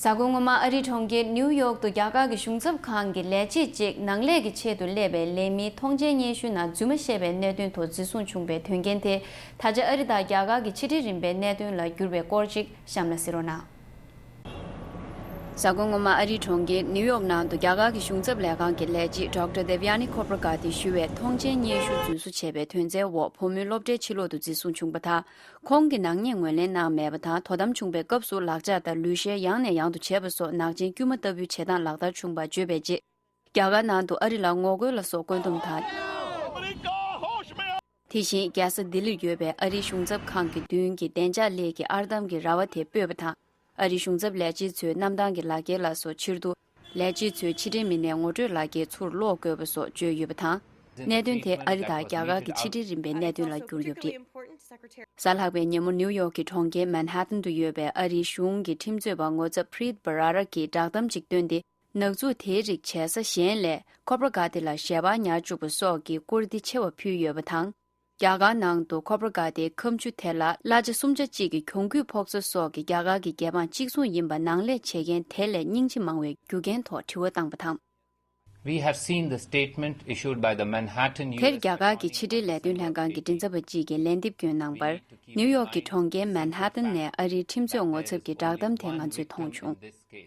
གཟའ་འཁོར་སྔོན་མ་ཨ་རིའི་གྲོང་ཁྱེར་ནིའུ་ཡོག་ཏུ་རྒྱ་གར་གྱི་གཞུང་ཚབ་ཁང་གི་ལས་བྱེད་ཅིག་ནང་ལས་ཀྱི་ཆེད་དུ་སླེབས་པའི་ལས་མིའི་ཐོངས་མཆན་སྙན་ཞུ་ནང་རྫུན་མ་བཤད་པའི་གནད་དོན་ཐོག་འཛིན་བཟུང་བྱུང་བའི་དོན་རྐྱེན་དེ། ད་ཆ་ཨ་རི་དང་རྒྱ་གར་གྱི་ཕྱི་འབྲེལ་རིམ་པའི་གནད་དོན་ལ་གྱུར་བའི་སྐོར་ཅིག་གཤམ་ལ་གཟིགས་རོགས་གནང་། གཟའ་འཁོར་སྔོན་མ་ཨ་རིའི་གྲོང་ཁྱེར་ནིའུ་ཡོག་ནང་དུ་རྒྱ་གར་གྱི་གཞུང་ཚབ་ལས་ཁང་གི་ལས་བྱེད་Doctor Devyani Khobragade་ཞུ་བའི་ཐོངས་མཆན་སྙན་ཞུ་རྫུན་བཟོ་བྱས་པའི་དོན་རྩའི་འོག་བུ་མོའི་སློབ་གྲྭའི་ཕྱི་ལོག་ཏུ་འཛིན་བཟུང་བྱུང་བ་དང་། ཁོང་གིས་ནག་ཉེས་ངོས་ལེན་གནང་མེད་པ་དང་། དོ་དམ་བྱུང་བའི་སྐབས་སུ་ལག་ལྕགས་དང་ལུས་ཤེལ་ཡང་ནས་ཡང་དུ་བྱས་པ་སོགས་ནག་ཅན་དཀྱུས་མ་ལྟ་བུའི་བྱེད་སྟངས་ལག་བསྟར་བྱུང་བ་བརྗོད་པའི་རྗེས། རྒྱ་གར་ནང་དུ་ཨ་རི་ལ་ངོ་རྒོལ་ལ་སོགས་བཀོད་འདོམས་དང་། དེ་བཞིན་རྒྱལ་ས་ལྡི་ལིར་ཡོད་པའི་ཨ་རིའི་གཞུང་ཚབ་ཁང་གི་མདུན་གྱི་བདེ་འཇགས་ལས་ཀྱི་ཨར་འདམ་གྱི་ར་བ་དེ་སྤོས་པ་དང་། ཨ་རིའི་གཞུང་ཚབ་ལས་བྱེད་ཚོའི་གནམ་ཐང་གི་ལག་འཁྱེར་ལ་སོགས་ཕྱིར་བསྡུ། ལས་བྱེད་ཚོས་ཕྱི་འབྲེལ་མི་སྣའི་ངོ་སྤྲོད་ལག་འཁྱེར་ཚུར་སློག་དགོས་པ་སོགས་བརྗོད་ཡོད་པ་དང་། གནད་དོན་དེ་ཨ་རི་དང་རྒྱ་གར་གྱི་ཕྱི་འབྲེལ་རིམ་པའི་གནད་དོན་ལ་གྱུར་ཡོད་པ་རེད། གཟའ་ལྷག་པའི་ཉིན་མོ་ནིའུ་ཡོག་གི་གྲོང་ཁྱེར་མན་ཧ་ཏན་དུ་ཡོད་པའི་ཨ་རིའི་གཞུང་གི་ཁྲིམས་རྩོད་པ་ངོ་ཚབ་Preet Bharara་གིས་བསྒྲགས་གཏམ་ཅིག་བཏོན་ཏེ། ནག་འཛུགས་དེའི་རིགས་བྱེད་ས་གཞན་ལས་ཁོ་པ་ར་གྷ་ཏི་ལ་ཞལ་པར་ཉར་བཅུག་པ་སོགས་ཀྱི་བཀུར་འདི་ཆེ་བ་ཕུལ་ཡོད་པ་དང་། རྒྱ་གར་ནང་དུ་ཁོ་པ་ར་གྷ་ཏིའི་ཁ་མཆུ་དེ་ལ་གླ་ཆ་སུམ་ཆ་གཅིག་གི་གྱོང་གུད་ཕོག་ས་སོགས་ཀྱི་རྒྱ་གར་གྱི་རྒྱལ་འབངས་གཅིག་མཚུངས་ཡིན་པ་ནང་ལས་བྱེད་མཁན་དེ་ལས་སྙིང་རྗེ་མང་བའི་རྒྱུ་རྐྱེན་ཐོག་དྲི་བ་བཏང་བ་དང་། We have seen the statement issued by the Manhattan དེར་རྒྱ་གར་གྱི་ཕྱི་འབྲེལ་ལས་དོན་ལྷན་ཁང་གི་མགྲིན་ཚབ་པ་གཅིག་གིས་ལན་འདེབས་སྐྱོན་གནང་བར། ནིའུ་ཡོག་གི་གྲོང་ཁྱེར་མན་ཧ་ཏན་ནས་ཨ་རིའི་ཁྲིམས་རྩོད་ངོ་ཚབ་ཀྱི་བསྒྲགས་གཏམ་དེ་ང་ཚོས་མཐོང་བྱུང་།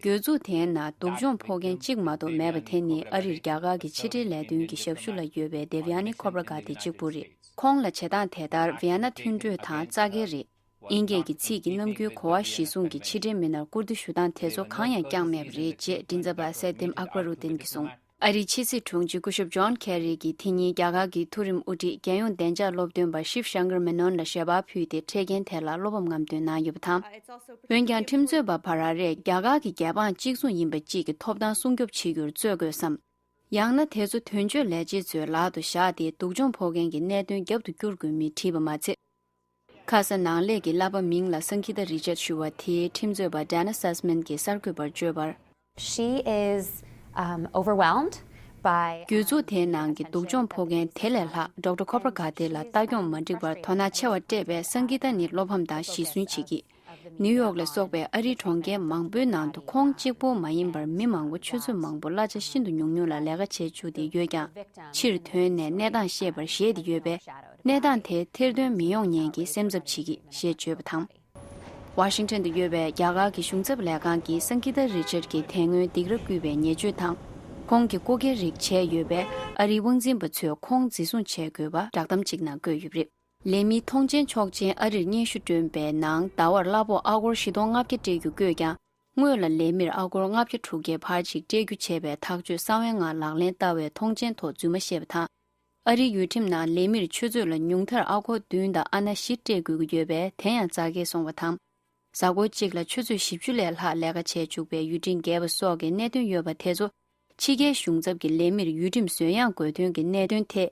གྱོད་འཛུགས་དེའི་ནང་སྡུག་སྦྱོང་ཕོག་མཁན་གཅིག་མ་གཏོགས་མེད་པ་དེ་ནི་ཨ་རིར་རྒྱ་གར་གྱི་ཕྱི་འབྲེལ་ལས་དོན་གྱི་ཞབས་ཞུ་ལ་ཡོད་པའི་དེབ་ཡ་ནི་ཁོ་པ་ར་གྷ་ཏི་གཅིག་པུ་རེད། ཁོང་ལ་བྱེད་སྟངས་དེ་ལྟར་ཝི་ཡ་ན་མཐུན་གྲོས་དང་རྩ་འགལ་རེད། དབྱིན་སྐད་ཀྱི་ཚིག་གི་རྣམ་འགྱུར་གོ་བ་གཞིར་བཟུང་གིས་ཕྱི་འབྲེལ་མི་སྣར་བཀུར་སྟི་ཞུ་སྟངས་དེ་ཚོ་གང་ཡང་བསྐྱངས་མེད་པ་རེད་ཅེས་མགྲིན་ཚབ་པ་སེ་ཏིམ་ཨག་བ་རུ་ཏིན་གྱིས་གསུངས། ཨ་རིའི་ཕྱི་སྲིད་དྲུང་ཆེ་སྐུ་ཞབས་ཇོན་ཁེ་རི་གིས་དེ་ཉིན་རྒྱ་གར་གྱི་མཐོ་རིམ་དབུ་ཁྲིད་རྒྱལ་ཡོངས་བདེ་འཇགས་སློབ་སྟོན་པ་ཤིབ་ཤང་ཀར་མེ་ནོན་ལ་ཞལ་པར་ཕུལ་ཏེ་འཕྲལ་རྐྱེན་དེ་ལ་བློ་ཕམ་ངང་འདོན་གནང་ཡོད་པ་དང་། འོན་ཀྱང་ཁྲིམས་རྩོད་པ་བྷ་ར་རས་རྒྱ་གར་གྱི་རྒྱལ་འབངས་གཅིག་མཚུངས་ཡིན་པ་གཅིག་གི་ཐོབ་ཐང་སྲུང་སྐྱོབ་བྱེད་རྒྱུར་རྩོད་དགོས་སམ། ཡང་ན་དེ་ཚོ་དོན་གཅོད་ལས་བྱེད་ཚོའི་ལག་ཏུ་བཞག་སྟེ་སྡུག་སྦྱོང་ཕོག་མཁན་གྱི་གནད་དོན་རྒྱབ་ཏུ་བསྐྱུར་དགོས་མིན་དྲིས་པ་མ་ཚད། ཁ་ས་ནང་ལས་ཀྱི་བསླབ་པ་མིང་ལ་སངྒི་ཏ་རི་ཅར་ཞུ་བ་དེའི་ཁྲིམས་རྩོད་པ་ཌེ་ན་སཱ་སི་མན་གྱིས་གསར་འགོད་པར་བརྗོད་པར། She is, um, overwhelmed by གྱོད་འཛུགས་དེའི་ནང་གི་སྡུག་སྦྱོང་ཕོག་མཁན་དེ་ལས་ལྷག་ཌོག་ཊར་ཁོ་པ་ར་གྷ་ཏི་ལ་ལྟ་སྐྱོང་མ་འགྲིག་པར་དོ་སྣང་ཆེ་བ་སྤྲད་པས་སངྒི་ཏ་ནི་བློ་ཕམ་དང་ཞེ་སུན་བྱེད་ཀྱི། ནིའུ་ཡོག་ལ་སོགས་པའི་ཨ་རིའི་གྲོང་ཁྱེར་མང་པོའི་ནང་དུ་ཁོང་གཅིག་པུ་མ་ཡིན་པར་མི་མང་པོ་ཆུ་ཚོད་མང་པོ་གླ་ཆ་ཤིན་ཏུ་ཉུང་ཉུང་ལ་ལས་ཀ་བྱེད་བཅུག་སྟེ་ཡོད་ཀྱང་། ཕྱིར་ཐོན་ནས་གནས་སྟངས་ཤེས་པར་བཞེད་དེ་ཡོད་པས། གནས་སྟངས་དེ་ཐེར་འདོན་མི་ཡོང་ཉན་གྱིས་སེམས་འཚབ་བྱེད་ཀྱི་ཞེས་བརྗོད་པ་དང་། ཝ་ཤིང་ཊོན་དུ་ཡོད་པའི་རྒྱ་གར་གྱི་གཞུང་ཚབ་ལས་ཁང་གིས་སངྒི་ཏ་རི་ཅར་གྱི་དེ་སྔོན་སྡིགས་ར་བསྐུལ་བའི་ཉེས་སྤྱོད་དང་། ཁོང་གིས་རྐུ་འཁྱེར་རིགས་བྱས་ཡོད་པས་ཨ་རིའི་དབང་འཛིན་པ་ཚོས་ཁོང་འཛིན་བཟུང་བྱེད་དགོས་པ་བསྒྲགས་གཏམ་གཅིག་ནང་བཀོད་ཡོད་པ་རེད། ལས་མིའི་ཐོངས་མཆན་ཆོག་མཆན་ཨ་རིར་སྙན་ཞུ་བསྐྲུན་པའི་ནང་ཟླ་བར་གླ་ཕོགས་ཨ་སྒོར་བཞི་སྟོང་ལྔ་བརྒྱ་སྤྲད་རྒྱུ་བཀོད་ཀྱང་། སྔོན་ལ་ལས་མིར་ཨ་སྒོར་ལྔ་བརྒྱ་དྲུག་བརྒྱའི་བར་ཞིག་སྤྲད་རྒྱུ་བྱས་པའི་ཐག་གཅོད་གསང་བའི་ངང་ལག་ལེན་བསྟར་བའི་ཐོངས་མཆན་ཐོག་རྫུན་མ་བཤད་པ་དང་། ཨ་རིའི་ཡུལ་ཁྲིམས་ནང་ལས་མིར་ཆུ་ཚོད་ལ་ཉུང་མཐར་ཨ་སྒོར་བདུན་དང་ཨ་ན་བཞི་སྤྲད་དགོས་ཀྱི་ཡོད་པས་དེ་ཡང་རྩ་འགལ་སོང་བ་དང་། གཟའ་འཁོར་གཅིག་ལ་ཆུ་ཚོད་བཞི་བཅུ་ལས་ལྷག་ལས་ཀ་བྱས་བཅུག་པའི་ཡུལ་ཁྲིམས་འགལ་བ་སོགས་ཀྱི་གནད་དོན་ཡོད་པ་དེ་ཚོ། ཕྱི་རྒྱལ་གཞུང་ཚབ་ཀྱི་ལས་མིར་ཡུལ་ཁྲིམས་བཟོས་ཡག་དགོས་དོན་གྱི་གནད་དོན་ཐད།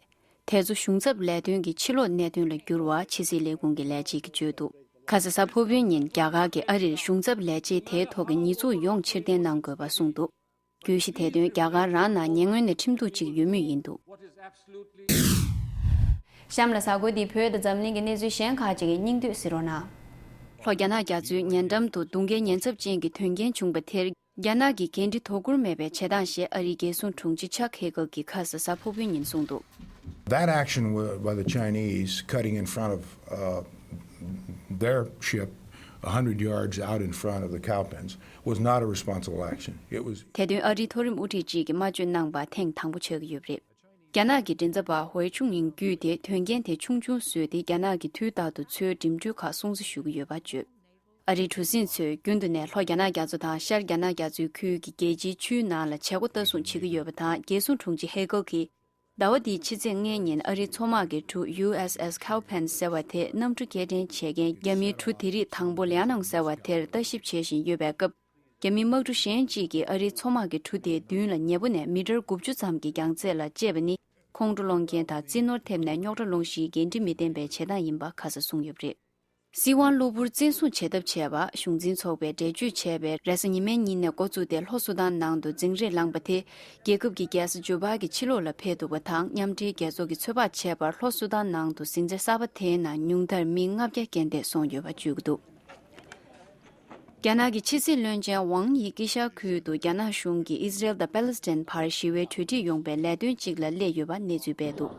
དེ་ཚོ་གཞུང་ཚབ་ལས་དོན་གྱི་ཕྱི་ལོགས་གནད་དོན་ལ་བསྒྱུར་བ་ཕྱི་སྲིད་ལས་ཁུངས་ཀྱི་ལས་བྱེད་ཀྱིས་བརྗོད་འདུག་ཁ་ས་གཟའ་ཕུར་བུའི་ཉིན་རྒྱ་གར་གྱིས་ཨ་རིར་གཞུང་ཚབ་ལས་བྱེད་དེའི་ཐོག་གི་ཉེས་འཛུགས་ཡོངས་ཕྱིར་འཐེན་གནང་དགོས་པ་གསུངས་འདུག་བརྗོད་གཞི་དེ་དོན་རྒྱ་གར་རང་ནང་ཉེ་སྔོན་ནས་ཁྲིམས་གཏུག་ཅིག་ཡོད་མུས་ཡིན་འདུག་གཤམ་ལ་གཟའ་འཁོར་འདིའི་བོད་དང་འཛམ་གླིང་གི་གནས་ཚུལ་གཞན་ཁག་ཅིག་གི་སྙིང་བསྡུས་གཟིགས་རོགས་གནང་། ལྷོ་རྒྱ་ནག་རྒྱ་མཚོའི་ཉེ་འགྲམ་དུ་གདུང་རྒྱལ་ཉེན་ཚབས་ཅན་གྱི་དོན་རྐྱེན་བྱུང་པ་དེར། རྒྱ་ནག་གི་འགན་འཁྲི་དོ་ཁུར་མེད་པའི་བྱེད་སྟངས་ཞེས་ཨ་རིའི་རྒྱལ་སྲུང་དྲུང་ཆེ་ཆག་ཧེ་གལ་གྱིས་ཁ་ས་གཟའ་ཕུར་བུའི་ཉིན་གསུངས་འདུག That action wa- by the Chinese cutting in front of uh, their ship a hundred yards out in front of the cow pens was not a responsible action. It was དེ་དོན་ཨ་རིའི་མཐོ་རིམ་དབུ་ཁྲིད་ཅིག་གིས་སྨྲ་བརྗོད་གནང་པ་ཐེངས་དང་པོ་ཆགས་ཀྱི་ཡོད་པ་རེད། རྒྱ་ནག་གི་མགྲིན་ཚབ་པ་ཧུའེ་ཆུང་ཡིན་བརྒྱུད་དེ་དོན་རྐྱེན་དེ་ཆུང་ཆུང་བཟོས་ཏེ་རྒྱ་ནག་གི་དུས་རྟག་ཏུ་མཚོའི་འགྲིམ་འགྲུལ་ཁག་སྲུང་བརྩི་ཞུ་གི་ཡོད་པ་བརྗོད། ཨ་རིའི་གྲུ་གཟིངས་ཚོས་རྒྱུན་དུ་ནས་ལྷོ་རྒྱ་ནག་རྒྱ་མཚོ་དང་ཤར་རྒྱ་ནག་རྒྱ་མཚོའི་ཁུལ་གྱི་རྒྱལ་སྤྱིའི་ཆུའི་ནང་ལ་བྱེད་སྒོ་ལྟ་སྲུང་བྱེད་ཀྱི་ཡོད་པ་དང་། རྒྱལ་སྲུང་དྲུང་ཆེ་ཧེ་གལ་གྱིས་ཟླ་བ་འདིའི་ཕྱི་ཚེས་ལྔའི་ཉིན་ཨ་རིའི་མཚོ་དམག་གི་གྲུ་ཡུ་ཨེས་ཨེས་Cowpens ཟེར་བ་དེ་གནམ་གྲུ་སྐྱེལ་འདྲེན་བྱེད་མཁན་རྒྱ་མིའི་གྲུ་དེ་རིགས་དང་པོ་ལིའ་ནང་ཟེར་བ་དེར་ལྟ་ཞིབ་བྱེད་བཞིན་ཡོད་པའི་སྐབས། རྒྱ་མིའི་དམག་གྲུ་གཞན་གཅིག་གིས་ཨ་རིའི་མཚོ་དམག་གི་གྲུ་དེའི་མདུན་ལ་ཉེ་པོ་ནས་མི་ཊར་དགུ་བཅུ་ཙམ་གྱི་རྒྱང་ཚད་ལ་བཅད་པ་ནི། ཁོང་ཁྲོ་སློང་མཁན་དང་རྩིས་ནོར་ཐེབས་ནས་རྙོག་དྲ་སློང་གཞིའི་འགན་འཁྲི་མི་བསྟན་པའི་བྱེད་སྟངས་ཡིན་པ་ཁ་ས་གསུངས་ཡོད་པ་རེད། སྲིད་དབང་གློ་བུར་བཙན་བཟུང་བྱེད་ཐབས་བྱས་པ། གཞུང་འཛིན་ཚོགས་པས་འགྲེལ་བརྗོད་བྱས་པའི་རེས་གཟའ་ཉི་མའི་ཉིན་ནས་འགོ་བཙུགས་ཏེ་ལྷོ་སུ་དཱན་ནང་དུ་འཛིང་རེས་ལངས་པ་དེ། རྒྱལ་ཁབ་ཀྱི་རྒྱལ་ས་ཇུ་པ་གི་ཕྱི་ལོགས་ལ་འཕེལ་འདུག་པ་དང་། མཉམ་འབྲེལ་རྒྱལ་ཚོགས་ཀྱི་ཚོད་དཔག་བྱས་པར་ལྷོ་སུ་དཱན་ནང་དུ་ཟིང་ཆ་གསར་པ་དེའི་ནང་ཉུང་མཐར་མི་ལྔ་བརྒྱ་རྐྱེན་འདས་སོང་ཡོད་པ་བརྗོད་ཀྱི་འདུག་རྒྱ་ནག་གི་ཕྱི་སྲིད་བློན་ཆེན་ཝང་ཡི་དཀྱིལ་ཤར་ཁུལ་དུ་རྒྱ་ནག་གཞུང་གིས་ཨི་ཟི་རེལ་དང་པེ་ལེ་སི་ཐན་བར་ཞི་བའི་གྲོས་འགྲིག་ཡོང་པའི་ལས་དོན་གཅིག་ལ་སླེབས་ཡོད་པ་གནས་ཚུལ་སྤེལ་འདུག་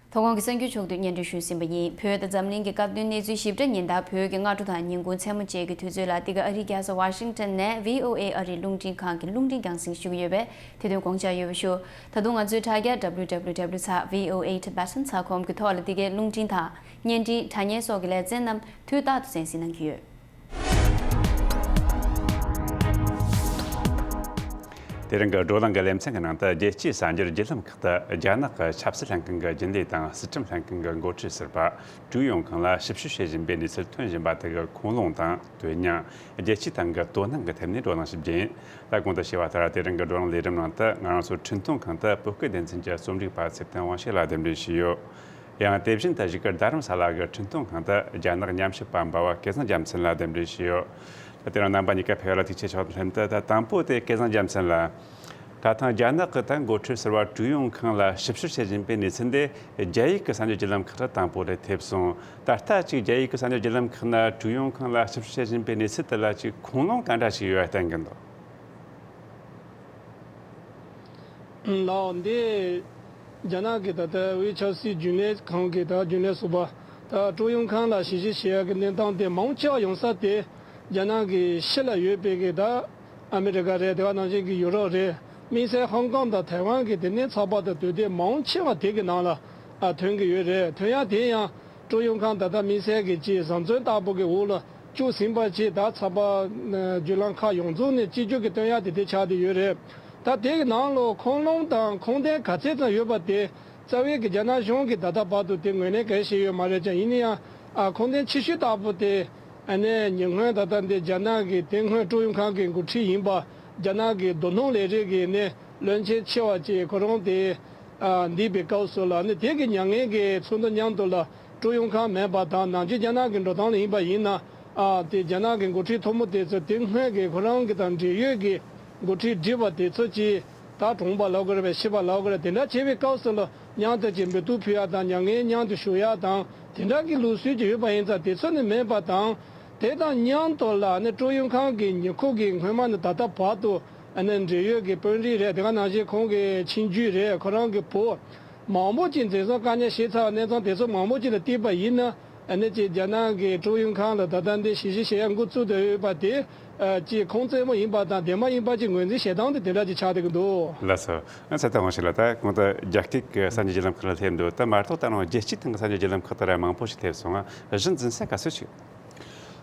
མཐོ་སྒང་གི་གསར་འགྱུར་ཕྱོགས་བསྡུས་སྙན་སྒྲོན་ཞུས་ཟིན་པ་ཡིན། བོད་དང་འཛམ་གླིང་གི་སྐབས་བསྟུན་གནས་ཚུལ་ཞིབ་ཕྲ་ཉིན་ལྟར་བོད་ཀྱི་སྔ་དྲོ་དང་ཉིན་གུང་མཚན་མོ་བཅས་ཀྱི་དུས་ཚོད་ལ་འདི་ག་ཨ་རིའི་རྒྱལ་ས་ཝ་ཤིང་ཊོན་ནས་བྷི་ཨོ་ཨེ་ཨ་རིའི་རླུང་འཕྲིན་ཁང་གི་རླུང་འཕྲིན་རྒྱང་སྲིང་ཞུ་གི་ཡོད་པས་དེ་དོན་དགོངས་འཇགས་ཡོད་པ་ཞུ། ད་དུང་ང་ཚོའི་དྲ་རྒྱ་W W W dot V O A Tibetan dot com གི་ཐོག་ལ་འདི་གའི་རླུང་འཕྲིན་དང་བརྙན་འཕྲིན་དྲ་བརྙན་སོགས་ཀྱི་ལེ་ཚན་རྣམས་དུས་རྟག་ཏུ་གསན་གཟིགས་གནང་གི་ཡོད། དེ་རིང་གི་བགྲོ་གླེང་གི་ལེ་ཚན་གྱི་ནང་དུ་རྒྱལ་སྤྱིའི་གསར་འགྱུར་བརྒྱུད་ལམ་ཁག་ཏུ་རྒྱ་ནག་གི་ཆབ་སྲིད་ལྷན་ཁང་གི་རྒྱུན་ལས་དང་སྲིད་ཁྲིམས་ལྷན་ཁང་གི་འགོ་ཁྲིད་ཟུར་པ་ཀྲུའུ་ཡོང་ཁང་ལ་ཞིབ་བཤེར་བྱེད་བཞིན་པའི་གནས་ཚུལ་ཐོན་བཞིན་པ་དེ་གི་ཁུངས་ལུང་དང་དོན་སྙིང་། རྒྱལ་སྤྱིའི་སྟེང་གི་དོ་སྣང་གི་ཐད་ནས་བགྲོ་གླེང་ཞིབ་རྒྱས་ཡིན། ད་གོང་དུ་ཞུས་པ་ལྟར་དེ་རིང་གི་བགྲོ་གླེང་ལས་རིམ་ནང་དུ་ང་རང་ཚོའི་འཕྲིན་གཏོང་ཁང་དུ་བོད་སྐད་སྡེ་ཚན་གྱི་རྩོམ་སྒྲིག་པ་ཚེ་བརྟན་དབང་ཕྱུག་ལ་གདན་འདྲེན་ཞུས་ཡོད། ཡང་དེ་བཞིན་དུ་བཞུགས་སྒར་རྡ་རམ་ས་ལ་གི་འཕྲིན་གཏོང་ཁང་དུ་རྒྱ་ནག་ཉམས་ཞིབ་པ་འབའ་བ་སྐལ་བཟང་རྒྱལ་མཚན་ལ་གདན་འདྲེན་ཞུས་ཡོད། ད་དེ་རིང་རྣམ་པ་གཉིས་ཀ་ཕེབས་ཡོད་ལ་ཐུགས་རྗེ་ཆེ་ཞུ་བ་དང་ལྷན་དུ། ད་དང་པོ་དེ་སྐལ་བཟང་རྒྱལ་མཚན་ལ། ད་ཐེངས་རྒྱ་ནག་གི་ད་འགོ་ཁྲིད་ཟུར་པ་ཀྲུའུ་ཡོང་ཁང་ལ་ཞིབ་བཤེར་བྱེད་བཞིན་པའི་གནས་ཚུལ་འདི་རྒྱ་ཡིག་གི་གསར་འགྱུར་བརྒྱུད་ལམ་ཁག་ཏུ་དང་པོ་ལ་ཐེབས་སོང་། ད་ལྟ་ཅིག་རྒྱ་ཡིག་གི་གསར་འགྱུར་བརྒྱུད་ལམ་ཁག་ན་ཀྲུའུ་ཡོང་ཁང་ལ་ཞིབ་བཤེར་བྱེད་བཞིན་པའི་གནས་ཚུལ་དེ་ལ་ཅིག་ཁུངས་ལུང་ག་འདྲ་ཞིག་ཡོད་པ་བསྟན་གྱི་འདུག་ལགས། འདི་རྒྱ་ནག་གི་ད་ལྟ་དབུས་ཆབ་སྲིད་རྒྱུན་ལས་ཁང་གི་ད་རྒྱུན་ལས་ཟུར་པ་ད་ཀྲུའུ་ཡོང་ཁང་ལ་ཞིབ་བཤེར་བྱེད་ཡག་གི་གནས་སྟངས་དེ་མང་ཆེ་བ་ཡོང་ས་དེ་རྒྱ་ནག་གི་ཕྱི་ལ་ཡོད་པའི་གི་ད་ཨ་མི་རི་ཀ་རེད། དེ་ག་ནང་བཞིན་གི་ཡུ་རོབ་རེད། དམིགས་བསལ་ཧོང་ཀོང་དང་ཐའེ་ཝན་གི་དེ་ནས་ཚགས་པར་དང་དུས་དེབ་མང་ཆེ་བ་དེ་གི་ནང་ལ་ཨ་ཐོན་གི་ཡོད་རེད། ཐོན་ཡག་དེ་ཡང་ཀྲུའུ་ཡོང་ཁང་ད་ལྟ་དམིགས་བསལ་གི་ཅིག་བཟང་བཙོན་ལྟ་བུ་གི་འོག་ལ་བཅུག་ཟིན་པ་ཅིག་ད་ཚགས་པར་བརྒྱུད་ལམ་ཁག་ཡོངས་རྫོགས་ནས་གཅིག་གྱུར་གྱི་སྟོན་ཡག་དེ་དེ་ཆགས་བསྡད་ཡོད་རེད། ད་དེ་གི་ནང་ལོ་ཁུངས་ལུང་དང་ཁུངས་ལྡན་ག་ཚད་ཙམ་ཡོད་པ་དེ་རྩ་བའི་གི་རྒྱ་ནག་གཞུང་གིས་ད་ལྟ་བར་དུ་དེ་ངོས་ལེན་གང་བྱས་ཡོད་མ་རེད་ཀྱང་། ཡིན་ན་ཡང་ཨ་ཁུངས་ལྡན་ཆེ་ཤོས་ལྟ་བུ་དེ་ཨ་ནི་ཉེ་སྔོན་ད་ལྟ་འདི་རྒྱ་ནག་གི་དེ་སྔོན་ཀྲུའུ་ཡོང་ཁང་གི་འགོ་ཁྲིད་ཡིན་པ་རྒྱ་ནག་གི་རྡོ་སྣུམ་ལས་རིགས་ཀྱི་ནི་བློན་ཆེན་ཆེ་བ་ཅིག་ཁོ་རང་དེ་ཨ་འདས་པའི་སྐབས་སུ་ལ་ནི་དེ་གི་མྱ་ངན་གྱི་ཚོགས་འདུ་མཉམ་དུ་ལ་ཀྲུའུ་ཡོང་ཁང་མེད་པ་དང་། ནང་ཆོས་རྒྱ་ནག་གི་འགྲོ་སྟངས་ལ་ཡིན་པ་ཡིན་ན། ཨ་དེ་རྒྱ་ནག་གི་འགོ་ཁྲིད་ཐོག་མ་དེ་ཚོ་དེ་སྔོན་གྱི་ཁོ་རང་གི་དང་འབྲེལ་ཡོད་ཀྱི་འགོ་ཁྲིད་སྒྲིག་པ་དེ་ཚོ་ཅིག་ད་གྲོངས་པ་ལབ་དགོས་རེད་པས། ཤི་བ་ལབ་དགོས་རེད། དེ་འདྲ་བྱས་པའི་སྐབས་སུ་ལ་མཉམ་དུ་ཅིག་འབོད་སྐུལ་ཕུལ་ཡག་དང་། མྱ་ངན་མཉམ་དུ་ཞུ་ཡག་དང་། དེ་འདྲ་གི་ལུགས་སྲོལ་ཅིག་ཡོད་པ་ཡིན་ཙང་། དེ་ཚོ་ནི་མེད་པ་དང་། དེ་དང་མཉམ་དུ་ལ་ནི་ཀྲུའུ་ཡོང་ཁང་གི་ཉེ་འཁོར་གྱི་སྔོན་མ་ནས་ད་ལྟ་བར་དུ་ཨ་ནི་འབྲེལ་ཡོད་ཀྱི་དཔོན་རིགས་རེད། དེ་ག་ནང་བཞིན་ཁོང་གི་ཆུང་རྒྱུད་རེད། ཁོ་རང་གི་བུ་མང་པོ་ཅིག་འཛིན་བཟུང་བཀག་ཉར་བྱས་ཚར་བའི་གནས་སྟངས་དེ་ཚོ་མང་པོ་ཅིག་ལ་བལྟས་པ་ཡིན་ན། ཨ་ནི་ཅིག་རྒྱ་ནག་གི་ཀྲུའུ་ཡོང་ཁང་ལ་ད་ལྟ་འདི་ཞིབ་བཤེར་བྱེད་ཡག་འགོ་བཙུགས་བསྡད་ཡོད་པ་དེ་ཨ་ཅིག་ཁུངས་བཙན་པོ་ཡིན་པ་དང་བདེན་པ་ཡིན་པ་ཅིག་ངོས་འཛིན་བྱེད་སྟངས་དེ་དེ་འདྲ་ཅིག་ཆགས་བསྡད་ཀྱི་འདུག་ལགས་སོ། ཨ་ཚེ་ཐར་དབང་ཕྱུག་ལགས། ད་གོང་དུ་རྒྱ་སྐད་ཀྱི་གསར་འགྱུར་བརྒྱུད་ལམ་ཁག་ལ་སླེབས་འདུག་ད་མ་གཏོགས་ད་རུང་རྒྱལ་སྤྱིའི་སྟེང་གི་གསར་འགྱུར་བརྒྱུད་ལམ་ཁག་ཏུ་ར་མང་པོ་ཞིག་སླེབས་སོང་ང་། གཞི་འཛིན་ས་ག་ཚོད་ཅིག་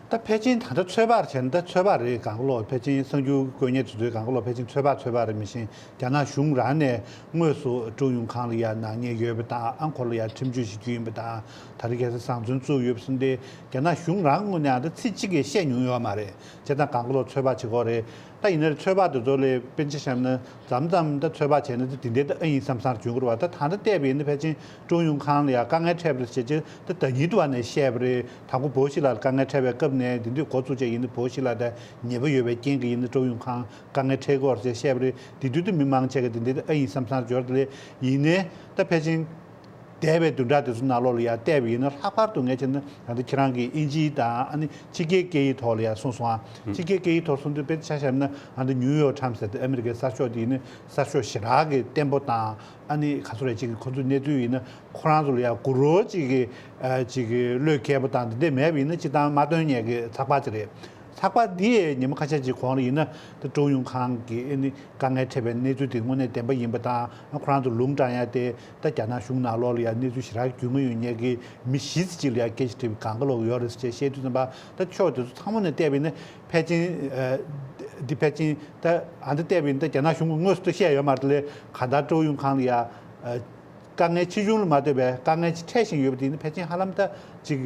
ད་ཕལ་ཆེར་ད་ལྟ་ཚོད་དཔག་བྱས་ན་ད་ཚོད་དཔག་རེད། གང་ག་ལོག་ཕལ་ཆེར་གསར་འགྱུར་བཀོད་མཁན་དེ་ཚོའི་གང་ག་ལོག་ཕལ་ཆེར་ཚོད་དཔག་ཚོད་དཔག་རེད། མི་ཤེས། རྒྱ་ནག་གཞུང་རང་ནས་དངོས་སུ་ཀྲོའུ་ཡུང་ཁང་ལ་ཡ་ནག་ཉེས་ཡོད་པ་དང་། ཨ་ཁོ་ལ་ཡ་ཁྲིམས་གཅོད་བྱེད་རྒྱུ་ཡིན་པ་དང་། ད་རེས་ཁ་སང་བཟང་བཙོན་བཙུགས་ཡོད་པ་སོང་སྟེ། རྒྱ་ནག་གཞུང་རང་ངོས་ནས་ཨ་ད་ཚིག་གཅིག་གིས་བཤད་མྱོང་ཡོད་མ་རེད། བྱས་ཙང་གང་ག་ལོག་ཚོད་དཔག་བྱེད་དགོས་རེད། ད་ཡིན་ནའི་ཚོད་དཔག་དེ་ཚོ་ལས་དཔེར་ཆ་བཞག་ན་མཚམས་མཚམས་ད་ཚོད་དཔག་བྱས་ན་ད་དེ་འདྲའི་ད་ཨ་ཡིན་བསམ་བསམ་བྱུང་གི་རེད་བ། ད་ད་ལྟ་བལྟས་པ་ཡིན་ན་ཕལ་ཆེར་ཀྲོའུ་ཡུང་ཁང་ལ་ཡ་དཀའ་ངལ་འཕྲད་པ་རེད་ཟེར་བྱས་ད་ཟླ་ཉིན་དུ་བ་ནས་བཤད་པ་རེད། དང་པོ་བོ་ཤི་ལ་དཀའ་ངལ་འཕྲད་པའི་སྐབས་ནས་དེ་དུས་འགོ་བཙུགས་བྱས་ཡིན་ན་བོ་ཤི་ལ་ད་ཉེས་པ་ཡོད་པའི་རྐྱེན་གྱིས་ཡིན་ན་ཀྲོའུ་ཡུང་ཁང་དཀའ་ངལ་འཕྲད་ཀྱི་ཡོད་རེད་ཟེར་བཤད་པ་རེད། དེ་དུས་ད་མི་མང་ཆེ་ག་དེ་འདྲའི་ད་ཨ་ཡིན་བསམ་བསམ་འབྱོར་དེ་ལས་ཡིན་ནའི་ད་ཕལ་ཆེར་འདས་པའི་བདུན་ཕྲག་དེ་ཚོ་ནང་ལོགས་ལ་ཡ་བལྟས་པ་ཡིན་ན། ལྷག་པར་དུ་ངས་བྱས་ན་ད་ལྟ་ཁྱེད་རང་གིས་དབྱིན་ཇིའི་དང་ཨ་ནི་ཕྱི་རྒྱལ་སྐད་ཡིག་ཐོག་ལ་ཡ་གསུངས་སོང་ཨ། ཕྱི་རྒྱལ་སྐད་ཡིག་ཐོག་གསུངས་དུས་དཔེར་ཆ་བཞག་ན་ཨ་ནི་ནིའུ་ཡོག་ཊའིམ་ཟེར་ཏེ་ཨ་མི་རི་ཀའི་གསར་ཤོག་དེ་ཡིན་ན་གསར་ཤོག་ཞེ་དྲག་གི་བརྟན་པོ་དང་། ཨ་ནི་ག་ཚོད་རེད། ཅིག་ཁོ་ཚོའི་གནས་ཚུལ་ཡིན་ན་ཁོ་རང་ཚོ་ལ་ཡ་དགུ་རོ་ཅིག་གི་ཨ་ཅིག་གི་བློས་འཁེལ་པོ་དང་དེ་འདྲ་མེད་པ་ཡིན་ན་སྤྱིར་བཏང་མ་སྟོན་མཁན་གྱི་ཚགས་པར་ཅིག་རེད། ཚགས་པར་འདི་ཡི་ཉི་མ་ཁ་ཤས་ཅིག་གོང་ལ་ཡིན་ན་ད་ཀྲོའུ་ཡུང་ཁང་གི་ཨ་ནི་དཀའ་ངལ་འཕྲད་པའི་གནས་ཚུལ་དེ་དངོས་གནས་བདེན་པ་ཡིན་པ་དང་། ཨ་ཁོ་རང་ཚོ་ལུང་དྲངས་ཡ་དེ་ད་རྒྱ་ནག་གཞུང་ནང་ལོགས་ལ་ཡ་གནས་ཚུལ་ཞེ་དྲག་རྒྱུས་མངའ་ཡོད་མཁན་གྱི་མི་བཞི་ཙམ་ཅིག་ལ་ཡ་སྐད་ཆ་དྲིས་པ་གང་ག་ལོག་ཡོད་རེད་ཟེར་བཤད་དུས་ཙམ་པ། ད་ཕྱོགས་དེ་ཚོ་ཚང་མ་ནས་བལྟས་པ་ཡིན་ན་ཕལ་ཆེར་ཨ་འདི་ཕལ་ཆེར་ད་ཨ་འདི་བལྟས་པ་ཡིན་ན་ད་རྒྱ་ནག་གཞུང་གིས་དངོས་སུ་ད་བཤད་ཡོད་མ་རེད། དེ་ལས་གང་ལྟར་ཀྲོའུ་ཡུང་ཁང་ལ་ཡ་ཨ་དཀའ་ངལ་ཆེ་ཆུང་ལ་མ་ལྟོས་པའི་དཀའ་ངལ་ཅིག་འཕྲད་བཞིན་ཡོད་པ་དེ་ནི་ཕལ་ཆེར་ཧ་ལམ་ད་ཅིག་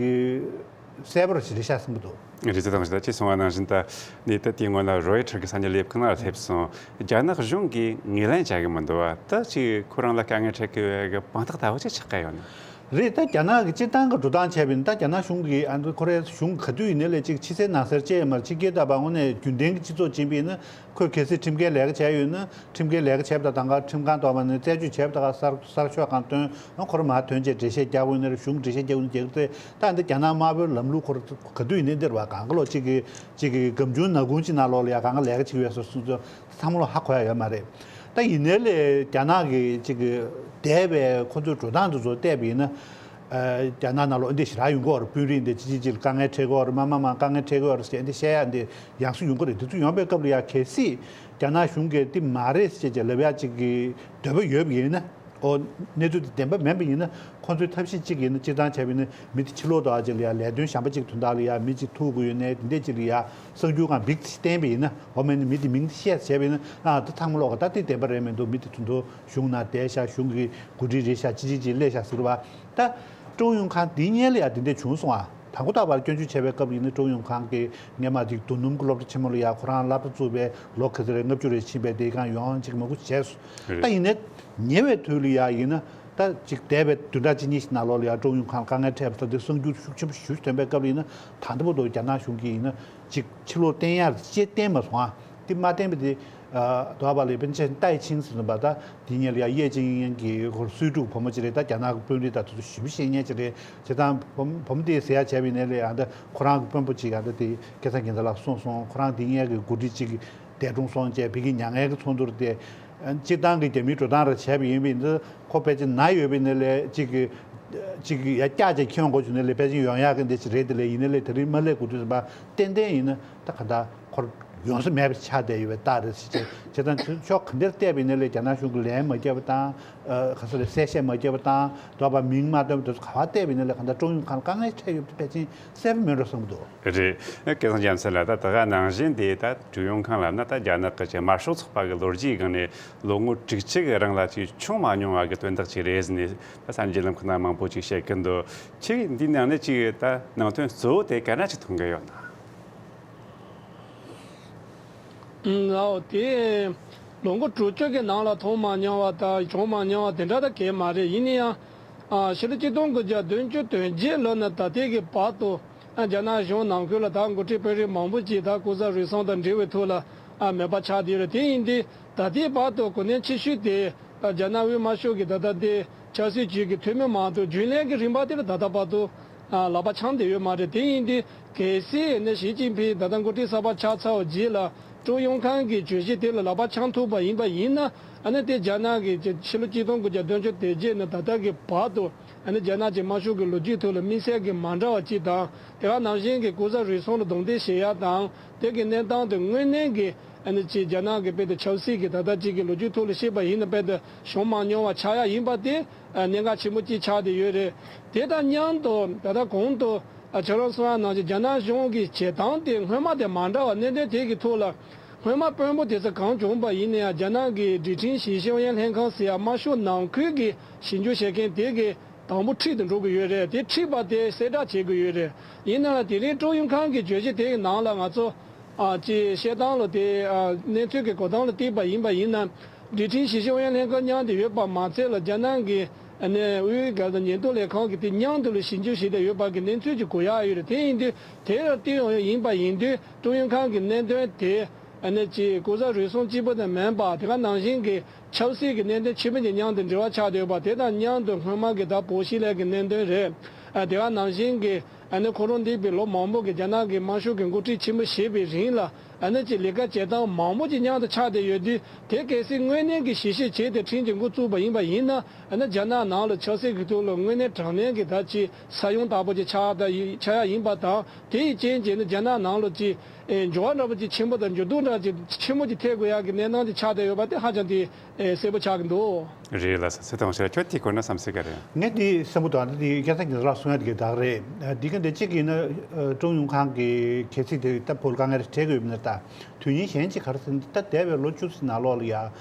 གསལ་པོ་རེད་ཤག་བསམ་གྱི་འདུག། རེད། དེ་དང་ད་ཅི་སོང་བ་ནང་བཞིན་ད་ནི་ད་དེའི་སྔོན་ལ་རོའི་ཊར་གྱི་ས་ཉིན་ལས་ཁུངས་ལ་སླེབས་སོང་། རྒྱ་ནག་གཞུང་གིས་ངོས་ལེན་བྱ་གི་མི་འདུག་བ། ད་ཅིག་ཁོ་རང་ལ་དཀའ་ངལ་འཕྲད་ཀྱི་ཡོད་གི་དཔང་རྟགས་ལྟ་བུ་ཅིག་ཆགས་ཀྱི་ཡོད་ན། རེད། ད་རྒྱ་ནག་གི་སྤྱིར་བཏང་གི་འགྲོ་སྟངས་བྱས་པ་ཡིན་ན། ད་རྒྱ་ནག་གཞུང་གིས་ཨ་ནི་ཁོ་རའི་གཞུང་ག་དུས་ཡིན་ནའི་ལས་ཅིག་ཕྱི་གསལ་ནང་གསལ་བྱས་ཡོད་མ་རེད། ཕྱི་རྒྱལ་ད་བར་དངོས་གནས་རྒྱུན་ལྡན་གྱི་སྤྱི་ཚོགས་ཕྱིན་པ་ཡིན་ན། ཁོས་གལ་སྲིད་ཁྲིམས་འགལ་ལས་ཀ་བྱས་ཡོད་ན། ཁྲིམས་འགལ་ལས་ཀ་བྱས་པ་དང་། ད་ག་ཁྲིམས་ཁང་ཐོག་མ་ནས་རྩད་གཅོད་བྱས་པ་དང་། ག་གསར་གསར་ཤོག་སྒང་བཏོན། ཁོ་རང་མར་ཐོན་བྱས་འགྲེལ་བཤད་རྒྱག་དགོས་ཡིན་ན་རེད། གཞུང་གིས་འགྲེལ་བཤད་རྒྱག་དགོས་ཡིན་ན་རྒྱག་གི་རེད། ད་འདི་རྒྱ་ནག་དམར་པོའི་ལམ་ལུགས་ཁོ་རང་ག་དུས་ཡིན་ནའི་འདིར་བ་གང་ག་ལོག་ཅིག་གི་ཅིག་གི་སྒམ་ཆུང་ནག་ཁུང་ཅིག་ནང་ལོགས་ལ་ཡ་གང་ག་ལས་ཀ་བྱེད་ཀྱི་ཡོད་ཟེར་གསུངས་ཚུལ་ཚང་མ་ལོག་ཧ་གོ་ཡ་ཡོད་མ་རེད། ད་ཡིན་ནའི་ལས་རྒྱ་ནག་གི་ཅིག་གི་འདས་པའི་ཁོ་ཚོའི་འགྲོ་སྟངས་དེ་ཚོ་བལྟས་པ་ཡིན་ན། ཨ་རྒྱ་ནག་ནང་ལོགས་འདི་ཞེ་དྲག་ཡོང་གི་ཡོད་རེད། དཔོན་རིགས་འདི་གཅིག་གཅིག་གཅིག་ལ་དཀའ་ངལ་འཕྲད་ཀྱི་ཡོད་རེད། མ་མ་མ་དཀའ་ངལ་འཕྲད་ཀྱི་ཡོད་རེད་ཟེར་འདི་བཤད་ཡ་འདི་ཡང་སེ་ཡོང་གི་རེད། དེ་ཚོ་ཡོང་པའི་སྐབས་ལ་ཡ་གལ་སྲིད་རྒྱ་ནག་གཞུང་གིས་འདི་མ་རེད་ཟེར་བྱས་ལབ་ཡ་གཅིག་གི་འདོད་པ་ཡོད་པ་ཡིན་ན། ཨོ་གནས་ཚུལ་དེ་བདེན་པ་མིན་པ་ཡིན་ན། ཁོང་ཚོའི་ཐབས་ཤེས་གཅིག་ཡིན་ན། སྤྱིར་བཏང་བྱས་པ་ཡིན་ན་མི་དེ་ཕྱི་ལོགས་དུ་ཨ་ཅིག་ལ་ཡ་ལས་དོན་གཞན་པ་གཅིག་དོན་དག་ལ་ཡ་མི་གཅིག་ཐུག་དགོས་ཡོད་ནའི་དེ་འདྲས་གཅིག་ལ་ཡ་གསར་འགྱུར་སྒང་བིག་ཏེ་བསྟན་པ་ཡིན་ན། འོ་མ་ནི་མི་དེ་མིང་དེ་བཤད་བྱས་པ་ཡིན་ན། ཨ་ད་ཚང་མ་ལོག་ག་ད་དེ་བདེན་པ་རེད་མི་འདུག། མི་དེ་དུད་འགྲོ་གཞུང་ནང་བསྡད་ཤག། གཞུང་གི་འགོ་ཁྲིད་རེད་ཤག། ཅི་ཅི་ཅི་སླེབས་ཤག་ཟེར་བ། ད་ཀྲོའུ་ཡུང་ཁང་འདི་སྔོན་ལ་ཡ་དེ་འདྲས་བྱུང་སོང་ཨ། དང་པོ་ད་བར་སྐྱོན་བརྗོད་བྱས་པའི་སྐབས་ཡིན་ན། ཀྲོའུ་ཡུང་ཁང་གིས་སྔོན་མ་ཅིག་རྡོ་སྣུམ་གྱི་སློབ་གྲྭ་ཆེན་མོ་ལ་ཡ་ཁོ་རང་སློབ་གྲྭ་བཙུགས་པའི་ལོ་ག་ཚོད་རེད། ལྔ་བཅུ་རེ་ཕྱིན་པའི་དེ་གང་ཡོང་ཅིག་མང་པོ་བྱས་སོང་། རེད། ད་ཡིན་ནའི་ཉེ་བའི་དུས་ལ་ཡ་ཡིན་ན། ད་ཅིག་འདས་པའི་བདུན་ཕྲག་གཅིག་གཉིས་ཤིག་ནང་ལོགས་ལ་ཡ་ཀྲོའུ་ཡུང་ཁང་ལ་དཀའ་ངལ་འཕྲད་པ་ད་དེ་གསར་འགྱུར་ཤུགས་ཆེན་པོ་ཞེ་པོ་ཅིག་ཐོན་པའི་སྐབས་ལ་ཡིན་ན། ད་ལྟ་བར་དུ་རྒྱ་ནག་གཞུང་གིས་ཡིན་ན་ཅིག་ཕྱི་ལོགས་བསྟན་ཡ་ཅིག་བསྟན་མ་སོང་ཨ། དེ་མ་བསྟན་པ་དེ། ཨ་དོ་བ་ལས་པཎ་ཆེན་ཏའེ་ཆིང་ཟེར་བ་ད་དེ་སྔོན་ལ་ཡ་ཡེ་ཅིང་ཡན་གྱི་ཧོར་སུའི་ཀྲུག་བུ་མོ་ཅིག་རེད། ད་རྒྱ་ནག་གི་དཔོན་རིགས་དང་དེ་ཚོ་ཞེ་པོ་ཤེས་མཁན་ཅིག་རེད། བྱས་ཙང་བུ་བུ་མོ་དེས་ཟེར་ཡ་བྱས་པ་ཡིན་ནའི་ལས། ཨ་ད་ཁོ་རང་གི་དཔོན་པོ་ཅིག་ཨ་ད་དེ་སྐལ་བཟང་རྒྱལ་མཚན་ལགས་གསུངས་སོང་། ཁོ་རང་དེ་སྔོན་གྱི་འགོ་ཁྲིད་ཅིག་འདས་གྲོངས་སོང་བྱས་བོད་ཀྱི་མྱ་ངན་གྱི་ཚོགས་འདུར་དེ་སྤྱིར་བཏང་གི་རྒྱ་མིའི་འགྲོ་སྟངས་རེད་བྱས་པ་ཡིན་པ་ཡིན་ན། ཁོ་ཕལ་ཆེར་ན་ཡོད་པ་ཡིན་ནའི་ལས་ཅིག་གི་ཅིག་གི་ཡ་བཀྱག་བྱས་ཁྱེར་ཡོང་དགོས་བྱུང་ནའི་ལས་ཕལ་ཆེར་ཡོང་ཡག་གི་འདི་ཅིག་རེད། དེ་ལས་ཡིན་ནའི་ལས་དེ་རིང་མ་སླེབས་དགོས་དུས་ཙམ་པ་ཏན་ཏན་ཡིན་ན་ད་ག་ད། ཁོར་ཡོང་ས་མེད་པ་ཆགས་བསྡད་ཡོད་པའི་རྟགས་རེད་ཟེར་བྱས། བྱས་ཙང་ཕྱོགས་ག་འདྲར་བལྟས་པ་ཡིན་ན་ལས་རྒྱ་ནག་གཞུང་གིས་ལན་མ་བརྒྱབ་པ་དང་། ཨ་ག་ས་ལས་གསལ་བཤད་མ་བརྒྱབ་པ་དང་། དོ་བ་མིང་མ་བཏོན་པ་དེ་ཚོ་ག་པར་བལྟས་པ་ཡིན་ན་ལས་གང་ལྟར་ཀྲུང་ཡོང་ཁང་ལ་དཀའ་ངལ་འཕྲད་ཡོད་པ་དེ་ཕལ་ཆེར་གསལ་པོ་མིན་འགྲོ་བསམ་གྱི་འདུག། རེད། སྐལ་བཟང་རྒྱལ་མཚན་ལགས། ད་ད་ག་ནང་བཞིན་དེ་ད་ཀྲུང་ཡོང་ཁང་ལབ་ན་ད་རྒྱ་ནག་གི་ཅིག་དམར་ཤོག་ཚོགས་པ་གི་ལོ་རྒྱུས་སྒང་ནས་ལོ་ངོ་དྲུག་ཅུ་གི་རིང་ལ་ཅིག་བྱུང་མ་མྱོང་བ་གི་དོན་དག་ཅིག་རེད་ཟེར་ནས་ད་གསར་འགྱུར་ལམ་ཁག་ནང་མང་པོ་ཅིག་བཤད་ཀྱི་འདུག། ཁྱེད་འདི་ནང་ནས་ཅིག་ད་ནང་དོན་གཙོ་བོ་དེ་ག་འདྲ་ཅིག་མཐོང་གི་ཡོད་ན། ཨོ་དེ་ལོ་ངོ་དྲུག་ཅུ་གི་ནང་ལ་མཐོང་མ་མྱོང་བ་དང་བྱུང་མ་མྱོང་བ་དེ་འདྲ་ད་གས་མ་རེད། ཡིན་ན་ཡང་ཕྱི་ལོ་ཆིག་སྟོང་དགུ་བརྒྱ་བདུན་ཅུ་དོན་བརྒྱད་ལོ་ནས་ད་ལྟའི་གི་བར་དུ་རྒྱ་ནག་གཞུང་ནང་ཁུལ་ལ་ད་འགོ་ཁྲིད་དཔོན་རིགས་མང་པོ་ཅིག་ད་ལྐོག་ཟ་རུལ་སུངས་དང་འབྲེལ་བའི་ཐོག་ལ་མེད་པ་ཆགས་བསྡད་ཡོད་རེད། དེ་ཡིན་དུས་ད་ལྟའི་བར་དུ་གོ་གནས་ཆེ་ཤོས་དེ་རྒྱ་ནག་དབུས་དམར་ཤོག་གི་ད་ལྟ་དེ་ཆབ་སྲིད་ཅུས་ཀྱི་འཐུས་མི་མང་དུ་རྒྱུན་ལས་ཀྱི་རིམ་པ་དེ་ལ་ད་ལྟ་བར་དུ་ལག་པ་འཆང་བསྡད་ཡོད་མ་རེད། དེ་ཡིན་དུས་གལ་སྲིད་ནི་ཞི་ཅིན་ཕིང་ད་ལྟ་འགོ་ཁྲིད་གསར་པ་ཆགས་ཚར་བ་རྗེས་ལ་ཀྲུང་ཡོང་ཁང་གི་བརྗོད་གཞི་དེ་ལ་ལག་པ་འཆང་ཐུབ་པ་ཡིན་པ་ཡིན་ན། ཨ་ནི་དེ་རྒྱ་ནག་གི་ཕྱི་ལོ་ཆིག་སྟོང་དགུ་བརྒྱ་བདུན་ཅུ་དོན་བརྒྱད་ནས་ད་ལྟ་གི་བར་དུ་ཨ་ནི་རྒྱ་ནག་གི་དམར་ཤོག་གི་ལོ་རྒྱུས་ཐོག་ལ་དམིགས་བསལ་གྱི་མ་འདྲ་བ་ཅིག་དང་། དེ་ག་ནང་བཞིན་གྱི་ལྐོག་ཟ་རུལ་སུངས་ལ་རྡུང་རྡེག་བྱེད་ཡ་དང་། དེ་གི་གནས་སྟངས་དེ་དངོས་གནས་ཀྱི་ཨ་ནི་ཅིག་རྒྱ་ནག་གི་དཔེ་དེ་ཆབ་སྲིད་ཀྱི་ད་ལྟ་ཅིག་གི་ལོ་རྒྱུས་ཐོག་ལ་བཤད་པ་ཡིན་ན་དཔེ་དེ་བྱུང་མ་མྱོང་བ་ཆགས་ཡ་ཡིན་པ་དེ་གནད་འགག་ཆེན་པོ་ཅིག་ཆགས་བསྡད་ཡོད་རེད། དེ་དང་མཉམ་དུ་ད་ལྟ་གོང་དུ་ ཨ། ཁྱེད་རང་གསུངས་པ་ནང་བཞིན་རྒྱ་ནག་གཞུང་གི་བྱེད་སྟངས་དེ་སྔོན་མ་དང་མ་འདྲ་བ། གནད་དོན་དེ་གི་ཐོག་ལ་སྔོན་མ་དཔོན་པོ་དེ་ཚོ་གང་བྱུང་བ་ཡིན་ན་ཡང་རྒྱ་ནག་གི་ཌི་ཁྲིན་ཞི་ཤེས་ཨུ་ཡོན་ལྷན་ཁང་ཟེར་ཡ་དམར་ཤོག་ནང་ཁུལ་གྱི་ཞིབ་འཇུག་བྱེད་མཁན་དེ་གི་དང་པོ་ཁྲིད་དུ་འགྲོ་གི་ཡོད་རེད། དེ་ཁྲིད་པ་དེ་གསལ་བསྒྲགས་བྱེད་དགོས་ཡོད་རེད། ཡིན་ན་ལ་དེ་རིང་ཀྲུང་ཡུང་ཁང་གི་བརྗོད་གཞི་དེ་གི་ནང་ལ་ང་ཚོ། ཨ། ཅེས་བཤད་སྟངས་ལ་དེ། ཨ། གནས་ཚུལ་གྱི་གོ་སྟངས་ལ་བལྟས་པ་ཡིན་པ་ཡིན་ན། ཌི་ཁྲིན་ཞི་ཤེས་ཨུ་ཡོན་ལྷན་ཁང་མཉམ་དུ་ཡོད་པ་མ་ཚད་ལ་རྒྱ་ནག་གི། ཨ་ནི་དབུས་ག་ད་ཉེན་རྟོག་ལས་ཁང་གི་དེ་མཉམ་དུ་ལ་ཞིབ་འཇུག་བྱས་ཏེ་ཡོད་པ་གི་གནས་ཚུལ་ཅིག་གོ་ཡག་ཡོད་རེད། དེ་ཡིན་དུས་དེ་ལ་བལྟས་ཡོང་ཡ་ཡིན་པ་ཡིན་དུས་ཀྲུང་ཡུང་ཁང་གི་གནད་དོན་དེ། ཨ་ནི་ཅིག་ལྐོག་ཟ་རུལ་སུངས་གཅིག་པུ་དང་མིན་པ། དེ་ག་ནང་བཞིན་གྱི་ཆབ་སྲིད་ཀྱི་གནད་དོན་ཆེན་པོ་ཅིག་མཉམ་དུ་འབྲེལ་བ་ཆགས་བསྡད་ཡོད་པ། དེ་དང་མཉམ་དུ་སྔོན་མ་གི་ད་པོ་ཞི་ལེ་གི་གནད་དོན་རེད། ཨ། དེ་ག་ནང་བཞིན་གྱི། ཨ་ནི་ཁོ་རང་འདས་པའི་ལོ་མང་པོ་གི་རྒྱ་ནག་གི་དམར་ཤོག་གི་འགོ་ཁྲིད་ཆེན་པོ་བྱས་པའི་རིང་ལ། ཨ་ནི་ཅིག་ལས་ཀ་བྱེད་སྟངས་མང་པོ་ཅིག་མཉམ་དུ་ཆགས་བསྡད་ཡོད་དུས། དེ་གལ་སྲིད་དངོས་གནས་ཀྱི་ཞིབ་བཤེར་བྱས་ཏེ་ཁྲིམས་ཀྱི་འགོ་བཙུགས་པ་ཡིན་པ་ཡིན་ན། ཨ་ནི་རྒྱ་ནག་ནང་ལ་ཆབ་སྲིད་ཀྱི་ཐོག་ལ་དངོས་གནས་དྲང་གནས་ཀྱི་ད་ཅིག་ས་ཡོམ་ལྟ་བུ་ཅིག་ཆགས་ད་ཡི་ཆགས་ཡ་ཡིན་པ་དང་། དེ་ཡི་རྐྱེན་བྱས་ནས་རྒྱ་ནག་ནང་ལ་ཅིག་ཨེ། འགྱུར་བ་འདྲ་པོ་ཅིག་ཆེན་པོ་དང་འགྱུར་ལྡོག་འདྲ་ཅིག་ཆེན་པོ་ཅིག་ཐེབས་དགོས་ཡག་གི་གནས་སྟངས་ཅིག་ཆགས་བསྡད་ཡོད་པ་དེ་ཧ་ཅང་དེ། ཨེ། གསལ་པོ་ཆགས་ཀྱི་འདུག། རེད་ལགས་སོ། ཚེ་དང་ཞེ་ལ་ཁྱོད་དེའི་སྐོར་ན་བསམ་ཚུལ་ག་རེ། ངས་འདི་བསམ་བློ་དང་འདི་སྐལ་བཟང་གིས་ལགས་གསུང་ཡ་དེ་ག་དག་རེད། འདི་ག་འདི་གཅིག་ཡིན་ན། ཀྲུང་ཡུང་ཁང་གི་གལ་སྲིད་དེ་ལྟ་བུ་དཀའ་ངལ་འཕྲད་ཀྱི་ཡོད་མིན་ད། དོན་སྙིང་གཞན་གཅིག་ག་རེ་ཟེར་ན། ད་འདས་པའི་ལོ་བཅུ་ཙམ་ནང་ལོགས་ལ་ཡ་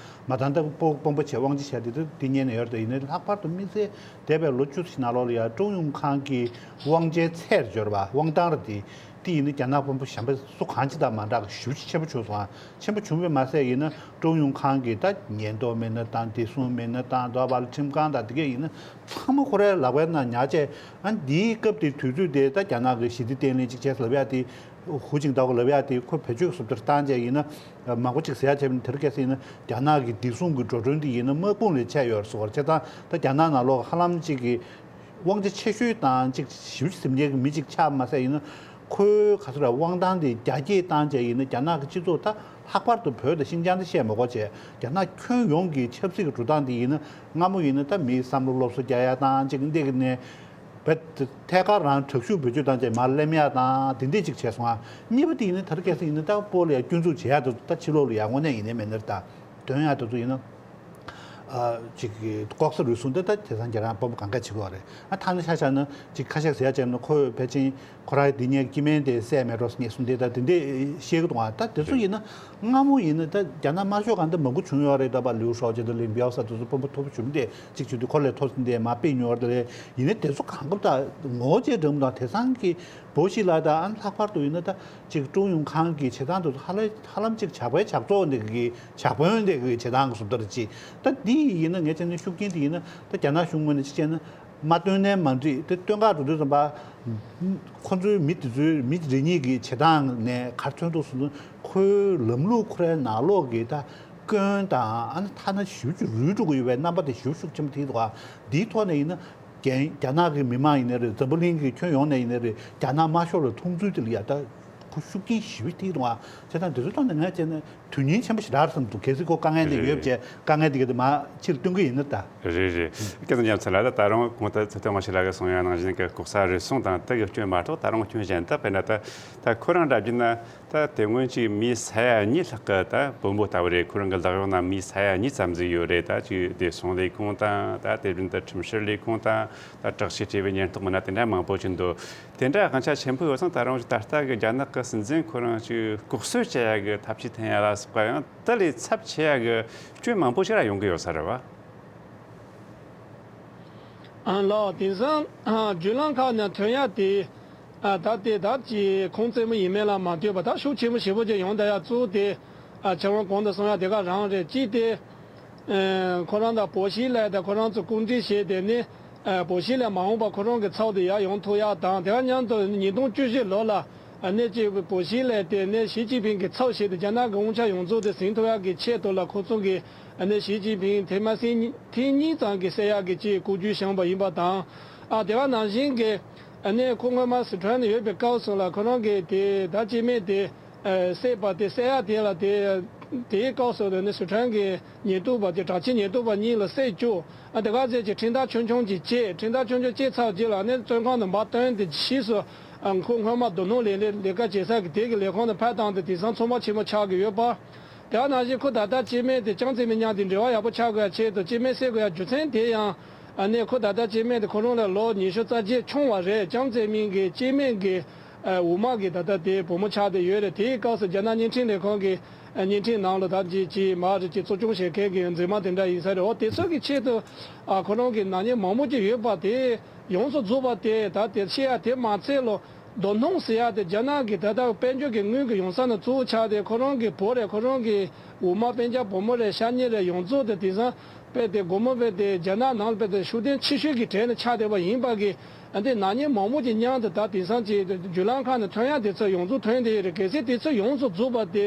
མ་དང་ད་སྤོ་སྤོམ་པོ་བྱས་དབང་ཆ་བྱས་དེ་ད་འདི་ཉན་ནས་ཡོད་རེད། ད་ཡིན་ནའི་ལྷག་པར་དུ་དམིགས་བསལ་འདས་པའི་ལོ་བཅུ་ཙམ་ནང་ལོགས་ལ་ཡ་ཀྲུང་ཡུང་ཁང་གི་དབང་ཆའི་ཚད་སྦྱོར་བ་དབང་ཐང་རེད་དེ། དེ་ཡིན་ན་རྒྱ་ནག་དཔོན་པོ་གཞན་པ་སུ་གང་ཅི་དང་མ་འདྲ་བ་ཞེ་པོ་ཅིག་ཆེན་པོ་བྱུང་སོང་ཨ། ཆེན་པོ་བྱུང་བས་མ་ཟད་ཡིན་ན་ཀྲུང་ཡུང་ཁང་གི་ད་ཉེན་རྟོག་མི་སྣ་དང་བདེ་སྲུང་མི་སྣ་དང་དོ་བ་ལ་ཁྲིམས་ཁང་དང་དེ་གས་ཡིན་ན་ཚང་མ་ཁོ་རའི་ལག་པའི་ནང་ཉར་བྱས། ཨ་འདིའི་སྐབས་དེ་དུས་ཚོད་དེ་ད་རྒྱ་ནག་གི་ཞི་བདེ་བརྟན་ལྷིང་ཅིག་བྱས་ལབ་ཡ་དེ། ཧུའུ་ཅིན་ཏའོ་ལབ་ཡ་དེ་ཁོ་བེད་སྤྱོད་སུབ་ཏར་བཏང་བྱས་ཡིན་ན། མང་པོ་ཅིག་ཟེར་ཡ་བྱས་པ་ཡིན་ན། དེ་རུ་སྐད་ཟེར་ཡིན་ན་རྒྱ་ནག་གི་བདེ་སྲུང་གི་འགྲོ་གྲོན་དེ་ཡིན་ན་དམག་དཔུང་ལས་ཆད་ཡོད་རེད་ཟེར་བ་རེད། བྱས་ཙང་ད་རྒྱ་ནག་ནང་ལོགས་ཧ་ལམ་ཅིག་གི་དབང་ཆ་ཆེ་ཤོས་དང་ཅིག་ཞེ་པོ་ཅིག་ཟིན་མཁན་གྱི་མི་ཅིག་ཆགས་མ་ཟད་ཡིན་ན། ཁོའི་ག་ཚོད་ར་དབང་ཐང་དེ་རྒྱ་སྐྱེད་བཏང་བྱས་ཡིན་ན། རྒྱ་ནག་གི་སྤྱི་ཚོགས་ད་ལྷག་པར་དུ་བོད་དང་ཤིན་ཅང་དེ་བཤད་མ་དགོས་བྱས། རྒྱ་ནག་ཁྱོན་ཡོངས་ཀྱི་ཆབ་སྲིད་ཀྱི་འགྲོ་སྟངས་དེ་ཡིན་ན། སྔ་མོ་ཡིན་ན་ད་མིའི་བསམ་བློ་སློབ་གསོ་རྒྱག་ཡ་དང་ཅིག་འདི་གི་ནས་བེད་ཐད་ཀར་རང་དྲག་ཤུགས་བེད་སྤྱོད་བཏང་བྱས་མར་གླེམ་ཡ་དང་དེ་འདྲས་ཅིག་བྱས་སོང་ཨ། གཉིས་པ་དེ་ཡིན་ན་ད་རེས་ཁ་སང་ཡིན་ན་ད་སྤོ་ལོ་ཡ་སྐྱོན་འཛུགས་བྱེད་ཡ་དེ་ད་ཕྱི་ལོགས་ལ་ཡ་དངོས་གནས་ཡིན་ནའི་མིན་ནའི་ད་དོན་ཡ་དེ་ཚོ་ཡིན་ན། ཨ། ཅིག་གི་ལྐོག་ཟ་རུལ་སུངས་འདི་ད་དེང་སང་ཁྱེད་རང་དཔོན་པོ་གང་ག་བྱེད་ཀྱི་ཡོད་རེད། ཨ། ཐ་ན་ཆ་བཞག་ན་ཅིག་ཁ་ཤས་ཟེར་ཡ་བྱས་ན་ཁོས་ཕལ་ཆེར་ཁོ་རང་འདི་ཉལ་སྐྱེ་དམན་དེ་བསད་མེད་འགྲོ་ངེས་སོང་དེ་ད་དེ་འདྲས་བཤད་ཀྱི་འདུག་ཨ། ད་དེ་ཚོ་ཡིན་ན་སྔ་མོ་ཡིན་ན་ད་རྒྱ་ནག་དམར་ཤོག་གང་ད་མང་པོ་བྱུང་ཡོད་རེད། ད་པ་ལིའུ་ཧྲོ་ཅེ་དང་ལིན་པའོ་ཟེར་དེ་ཚོ་དཔོན་པོ་མཐོ་པོ་བྱུང་དེ་ཅིག་བྱུང་དུས་ཁོ་ལས་མཐོ་སོང་དེ་མར་ཕུད་མྱོང་བ་རེད། ཡིན་ན་དེ་ཚོ་གང་ལྟར་ད་ངོ་བོ་ཅིག་འདྲ་མོ་དང་དེང་སང་གི་བོ་ཤི་ལ་དང་ཨ་ལྷག་པར་དུ་ཡིན་ན་ད་ཅིག་ཀྲུང་ཡུང་ཁང་གི་བྱེད་སྟངས་དེ་ཚོ་ཧ་ལམ་ཧ་ལམ་ཅིག་ཇག་པའི་ཇག་ཚོགས་འདི་གི་ཇག་དཔོན་འདི་གི་བྱེད་སྟངས་གི་བཟོ་ལྟ་རེད་ཅིག་ད་འདི་ཡིན་ན་ངས་བྱས་ན་ཤུགས་རྐྱེན་དེ་ཡིན་ན་ད་རྒྱ་ནག་གཞུང་ངོས་ནས་ཅིག་བྱས་ན་མ་བཏོན་ནའི་མ་འགྲིག་དེ་བཏོན་ག་འགྲོ་དུས་ཙམ་པ། ཁོ་ཚོའི་མི་དེ་ཚོའི་མི་རེ་གཉིས་ཀྱི་བྱེད་སྟངས་ནས་ག་རེ་མཚོན་འདུག་ཟེར་ན། ཁོའི་ལམ་ལུགས་ཁོ་རའི་ནང་ལོགས་ཀྱི་ད་སྐྱོན་དང་ཨ་ནི་ཐ་ན་ཞེ་པོ་ཅིག་རུལ་འགྲོ་གི་ཡོད་པའི་རྣམ་པ་དེ་ཞེ་པོ་ཤུགས་ཆེན་པོ་ཐེབས་འདུག་ཨ། འདིའི་ཐོག་ནས་ཡིན་ན། རྒྱ་རྒྱ་ནག་གི་མི་མང་ཡིན་ནའི་རེད། འཛམ་བུ་གླིང་གི་ཁྱོན་ཡོངས་ནས་ཡིན་ནའི་རེད། རྒྱ་ནག་དམར་ཤོག་ལ་མཐོང་ཚུལ་དེ་ལ་ཡ་ད་ཁོ་ཤུགས་རྐྱེན་ཞེ་པོ་ཐེབས་འདུག་ཨ། བྱས་ཙང་དེ་ཚོའི་ཐོག་ནས་ངས་བྱས་ན་དོན་སྙིང་ཆེན་པོ་ཞེ་དྲག་བསམ་འདུག་གལ་སྲིད་ཁོ་དཀའ་ངལ་འདི་ཡོད་པ་བྱས་དཀའ་ངལ་འདི་ག་དེ་མར་ཕྱིར་བཏོན་གི་ཡིན་ན་ད། རེད་རེད། སྐལ་བཟང་རྒྱལ་མཚན་ལགས། ད་ད་རུང་གོང་དུ་ཚེ་བརྟན་དབང་ཕྱུག་ལགས་ཀྱིས་གསུངས་ཡ་ནང་བཞིན་གྱི་ལྐོག་ཟ་རུལ་སུངས་དང་དེ་གི་སྐྱོན་མ་གཏོགས་ད་རུང་སྐྱོན་གཞན་ད་དཔེར་ན་ད་ད་ཁོ་རང་འདྲ་བརྒྱུད་ན། ད་དེ་སྔོན་གྱི་མི་ས་ཡ་གཉིས་ལྷག་གི་ད་དཔོན་པོ་ལྟ་བུ་རེད། ཁོ་རང་གི་ལག་གཡོག་ནང་མི་ས་ཡ་གཉིས་ཙམ་ཟིག་ཡོད་རེད། ད་ཅིག་བདེ་སྲུང་ལས་ཁུངས་དང་། ད་དེ་བཞིན་དུ་ཁྲིམས་བཤེར་ལས་ཁུངས་དང་། ད་དྲག་ཤོས་གྲས་པའི་ཉེན་རྟོག་མི་སྣ་དེ་འདྲ་མང་པོ་ཅིག་འདུག་དེ་འདྲ་དབང་ཆ་ཆེན་པོ་ཡོད་ཙང་ད་རུང་ད་ལྟ་གི་རྒྱ་ནག་གི་སྲིད་འཛིན་ཁོ་རང་ཅིག་ལྐོག་གསོད་བྱེད་ཡ་གི་ཐབས་ཤེས་འཐེན་ཡ་ལ་སོགས་པ་ཡང་དེ་ལས་ཚབས་ཆེ་ཡ་གི་སྐྱོན་མང་པོ་ཞིག་ར་ཡོང་གི་ཡོད་ས་རེད་བ། ཨ་ལགས། དེང་སང་ཨ་བརྒྱུད་ལམ་ཁག་ནས་ཐོན་ཡ་དེ། ཨ་ད་དེ་ད་ཅི་ཁུངས་བཙན་པོ་ཡིན་མིན་ལ་མ་ལྟོས་པ་ད་ཤུགས་ཆེན་པོ་ཞེ་པོ་ཅིག་ཡོང་བསྡད་ཡ་གཙོ་བོ་དེ། ཨ་ཁྱེད་རང་གོང་དུ་གསུངས་ཡ་དེ་ག་རང་རེད། གཅིག་དེ། ཨ་ཁོ་རང་དང་པོ་ཤི་ལ་དང་ཁོ་རང་ཚོ་གོ་སྒྲིག་བྱས་དེ་ནི། ཨ་པོ་ཤི་ལ་མ་འོངས་པ་ཁོ་རང་གི་ཚབ་དེ་ཡར་ཡོང་ཐུབ་ཡ་དང་། དེ་ག་མཉམ་དུ་ཉིས་སྟོང་བཅུ་བཞི་ལོ་ལ། ཨ་ནི་ཅིག་པོ་ཤི་ལ་དེ་ནི་ཞི་ཅིན་ཕིང་གི་ཚབ་བྱས་ཏེ་རྒྱ་ནག་གི་དབང་ཆ་ཡོངས་རྫོགས་དེ་ཟིན་ཐུབ་ཡག་གི་ཆེད་དུ་ལ་ཁོ་ཚོ་གིས་ཨ་ནི་ཞི་ཅིན་ཕིང་ཐེངས་མ་ཟིན་ཐེངས་གཉིས་ཙམ་གྱི་བསད་ཡག་གི་ཅིག་བཀོད་ཇུས་བཞག་པ་ཡིན་པ་དང་། ཨ་དེ་ག་ནང་བཞིན་གྱི་ཨ་ནི་ཁོ་སྔོན་མ་སི་ཁྲོན་ནས་ཡོད་པའི་སྐབས་སུ་ལ་ཁོ་རང་གིས་དེ་ད་སྐྱེ་དམན་དེ་བསད་པ་དེ་བསད་ཡག་དེ་ལ་དེ་དེའི་སྐབས་སུ་ལ་ནི་སི་ཁྲོན་གྱི་ཉེན་རྟོག་པ་དེ་དྲག་ཆས་ཉེན་རྟོག་པ་གཉིས་ལ་བསད་བཅུག་ཨ་དེ་ག་ཚད་ཀྱི་འཕྲིན་ཐག་ཆུང་ཆུང་ཅིག་བཅད། འཕྲིན་ཐག་ཆུང་ཆུང་བཅད་ཚར་རྗེས་ལ་ནི་བཙོན་ཁང་དུ་འབག་བཏོན་ཏེ་ཕྱིས་སུ་ཨ་ཁོ་སྔོན་མ་རྡོ་སྣུམ་ལས་ལས་ལས་ཀ་བྱེད་ས་གི་དེ་གི་ལས་ཁུངས་ནས་ཕར་བཏང་སྟེ་དེང་སང་ཚོང་པ་ཆེན་མོ་ཆགས་ཀྱི་ཡོད་པ། དེ་ག་ནང་བཞིན་ཁོ་ད་ལྟ་སྐྱེ་དམན་དེ་ཅང་ཙེ་མིན་མཉམ་དུ་འབྲེལ་བ་ཡག་པོ་ཆགས་དགོས་ཡ་ཆེད་དུ་སྐྱེ་དམན་བསད་དགོས་ཡ་རྒྱུ་མཚན་དེ་ཡང་ ཨ་ནི་ཁོ་ད་ལྟ་སྐྱེ་དམན་དེ་ཁོ་རང་ལ་ལོ་ཉི་ཤུ་རྩ་བརྒྱད་ཆུང་བ་རེད། ལྕམ་རྩེ་མིང་གི་སྐྱེ་དམན་གྱི་འོག་མ་གི་ད་ལྟ་དེ་བུ་མོ་ཆགས་བསྡད་ཡོད་རེད། དེའི་སྐབས་སུ་རྒྱ་ནག་བརྙན་འཕྲིན་ལས་ཁང་གི་བརྙན་འཕྲིན་ནང་ལ་ད་ཅི་ཅི་མ་རེད་ཅི་གཙོ་སྐྱོང་བྱེད་མཁན་གྱི་མཛེས་མ་དེ་འདྲ་ཡིན་ས་རེད། འོ་དེ་ཚོ་གི་ཆེད་དུ་ཨ་ཁོ་རང་གི་ནག་ཉེས་མང་པོ་ཅིག་ཡོད་པ་དེ་ཡོངས་སུ་རྫོགས་པ་དེ་ད་དེ་བཤད་ཡ་དེ་མ་ཚད་ལོ། རྡོ་སྣུམ་ཟེར་ཡ་དེ་རྒྱ་ནག་གི་ད་ལྟ་དཔལ་འབྱོར་གྱི་དངུལ་གྱི་ཡོང་ས་ནང་གཙོ་བོ་ཆགས་ཏེ་ཁོ་རང་གི་བུ་རེད། ཁོ་རང་གི་འོག་མ་སྤུན་ཀྱག་བུ་མོ་རེད། ཤ་ཉེ་རེད། ཡོངས་རྫོགས་དེ་དེང་སང་དཔེ་དེ་སྒོར་མོ་དཔེ་དེ་རྒྱ་ནག་ནང་ལ་དཔེ་དེ་ཤུགས་ལྡན་ཆེ་ཤོས་ཀྱི་གྲས་ནས་ཆགས་བསྡད་པ་ཡིན་པ་གི་ཨ་འདི་ནག་ཉེས་མང་པོ་ཅིག་མྱངས་ཏེ་ད་དེང་སང་ཅིག་བརྒྱུད་ལམ་ཁག་ནས་ཐོན་ཡ་དེ་ཚོ་ཡོངས་རྫོགས་ཐོན་བསྡད་ཡོད་རེད། གལ་སྲིད་དེ་ཚོ་ཡོངས་སུ་རྫོགས་པ་དེ་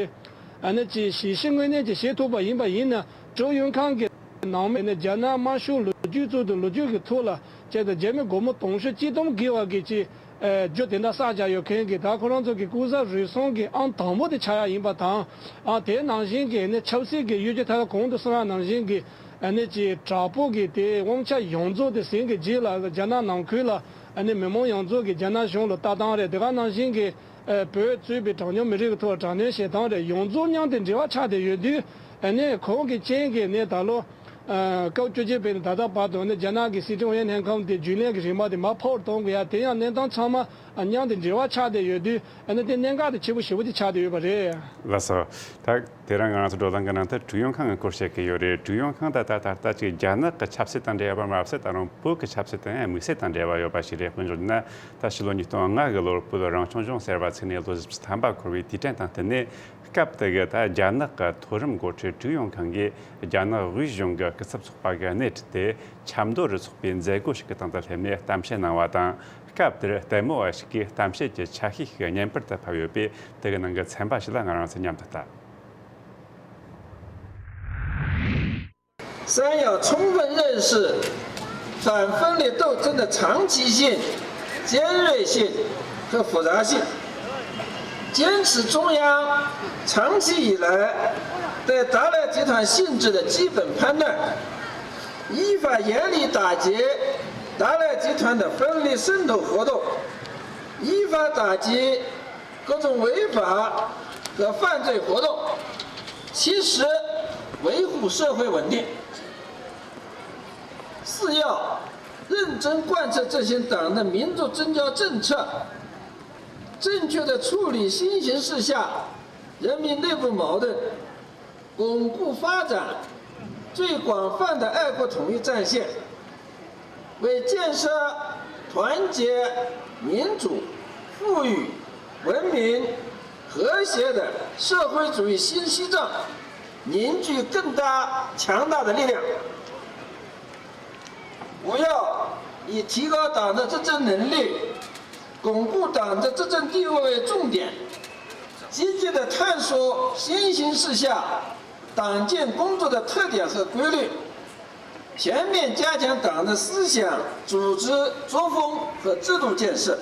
ཨ་ནི་ཅིག་ཞིབ་ཕྱི་དངོས་གནས་ཅིག་བྱེད་ཐུབ་པ་ཡིན་པ་ཡིན་ན། ཀྲུའུ་ཡོན་ཁང་གི་ནང་མི་ནི་རྒྱ་ནག་དམར་ཤོག་ལོ་རྒྱུས་གཙོ་དང་ལོ་རྒྱུས་ཀྱི་ཐོག་ལ་བྱས་ཏེ་རྒྱ་མི་སྒོར་མོ་དུང་ཕྱུར་གཅིག་སྟོང་བརྒལ་བ་གི་ཅིག་ཨེ་རྒྱུ་དེ་འདྲ་བསགས་བཞག་ཡོད་མཁན་གྱི་ད་ཁོ་རང་ཚོ་གི་སྐུ་ཚབ་རུལ་སུངས་ཀྱི་ཨང་དང་པོ་དེ་ཆགས་ཡ་ཡིན་པ་དང་། ཨ་དེ་ནང་བཞིན་གྱི་ནི་ཆབ་སྲིད་ཀྱི་གཡོ་སྒྱུ་ཐད་ཀར་གོང་དུ་གསུངས་ཡ་ནང་བཞིན་གྱི་ཨ་ནི་ཅིག་དྲག་པོ་གི་དེ་དབང་ཆ་ཡོངས་རྫོགས་དེ་ཟིན་གྱི་རྗེས་ལ་རྒྱ་ནག་ནང་ཁུལ་ལ་ཨ་ནི་མི་མང་ཡོངས་རྫོགས་ཀྱི་རྒྱ་ནག་གཞུང་ལ་ལྟ་སྟངས་རེད། དེ་ག་ནང་བཞིན་གྱི་ཨ་བོད་གཙོས་པའི་གྲངས་ཉུང་མི་རིགས་ཀྱི་ཐོག་དྲག་གནོན་བྱེད་སྟངས་རེད། ཡོངས་རྫོགས་མཉམ་དུ་འབྲེལ་བ་ཆགས་བསྡད་ཡོད་དུས་ཨ་ནི་ཁོང་གི་རྐྱེན་གྱིས་ནི་ད་ལོ། སྐབས་བཅོ་བརྒྱད་པའི་ནས་ད་ལྟ་བར་དུ་ནི་རྒྱ་ནག་གི་སྲིད་ཁྲིམས་ཨུ་ཡོན་ལྷན་ཁང་དེ་རྒྱུན་ལས་ཀྱི་རིམ་པ་དེ་མར་ཕབ་གཏོང་དགོས་ཡ་དེ་ཡང་གནས་སྟངས་ཚང་མ་མཉམ་དུ་འབྲེལ་བ་ཆགས་བསྡད་ཡོད་དུས་ཨ་ནི་དེ་གནད་འགག་དེ་ཆེ་པོ་ཞེ་པོ་ཅིག་ཆགས་བསྡད་ཡོད་པ་རེད། ལགས་སོ། ད་དེ་རིང་ང་རང་ཚོ་བགྲོ་གླེང་གི་ནང་དུ་ཀྲུའུ་ཡོན་ཁང་གི་སྐོར་བཤད་ཀྱི་ཡོད་རེད། ཀྲུའུ་ཡོན་ཁང་ད་ད་ད་ལྟ་ཅིག་རྒྱ་ནག་གི་ཆབ་སྲིད་དང་འབྲེལ་བ་མ་ཟད་ད་རུང་བོད་ཀྱི་ཆབ་སྲིད་དང་ཡང་དམིགས་བསལ་དང་འབྲེལ་བ་ཡོད་པ་ཞིག་རེད། དཔེར་བརྗོད་ན་ད་ཕྱི་ལོ་ཉིས་སྟོང་ལྔ་གི་ལོར་བོད་རང་སྐྱོང་ལྗོངས་ཟེར་བ་ཚུགས་ནས་ལོ་བཞི་བཅུ་ཐམ་པ་འཁོར་བའི་དུས་དྲན་དང་བསྟུན་ནས། སྐབས་དེ་གི་ད་རྒྱ་ནག་གི་མཐོ་རིམ་འགོ་ཁྲིད་ཀྲུའུ་ཡོན་ཁང་གིས་རྒྱ་ནག་དབུས་གཞུང་གི་སྐུ་ཚབ་ཚོགས་པ་གི་སྣེ་ཁྲིད་དེ་ཆབ་མདོ་རུ་ཚོགས་པའི་མཛད་སྒོ་ཞིག་གི་སྟེང་དུ་སླེབས་ནས་གཏམ་བཤད་གནང་བ་དང་། སྐབས་དེར་ལྟད་མོ་བ་ཞིག་གིས་གཏམ་བཤད་ཀྱི་ཆ་ཤས་ཤིག་བརྙན་པར་དུ་ཕབ་ཡོད་པས། དེ་གི་ནང་གི་ཚན་པ་ཞིག་ལ་ང་རང་ཚོ་མཉམ་དུ་ལྟ། 三要充分认识反分裂斗争的长期性、尖锐性和复杂性，坚持中央长期以来对达赖集团性质的基本判断，依法严厉打击达赖集团的分裂渗透活动，依法打击 各种违法和犯罪活动，切实维护社会稳定。四要认真贯彻执行党的民族宗教政策，正确地处理新形势下人民内部矛盾，巩固发展最广泛的爱国统一战线， 为建设团结、民主、富裕、文明、和谐的社会主义新西藏凝聚更大强大的力量。五要以提高党的执政能力、巩固党的执政地位为重点，积极地探索新形势下 党建工作的特点和规律，全面加强党的思想、组织、作风和制度建设，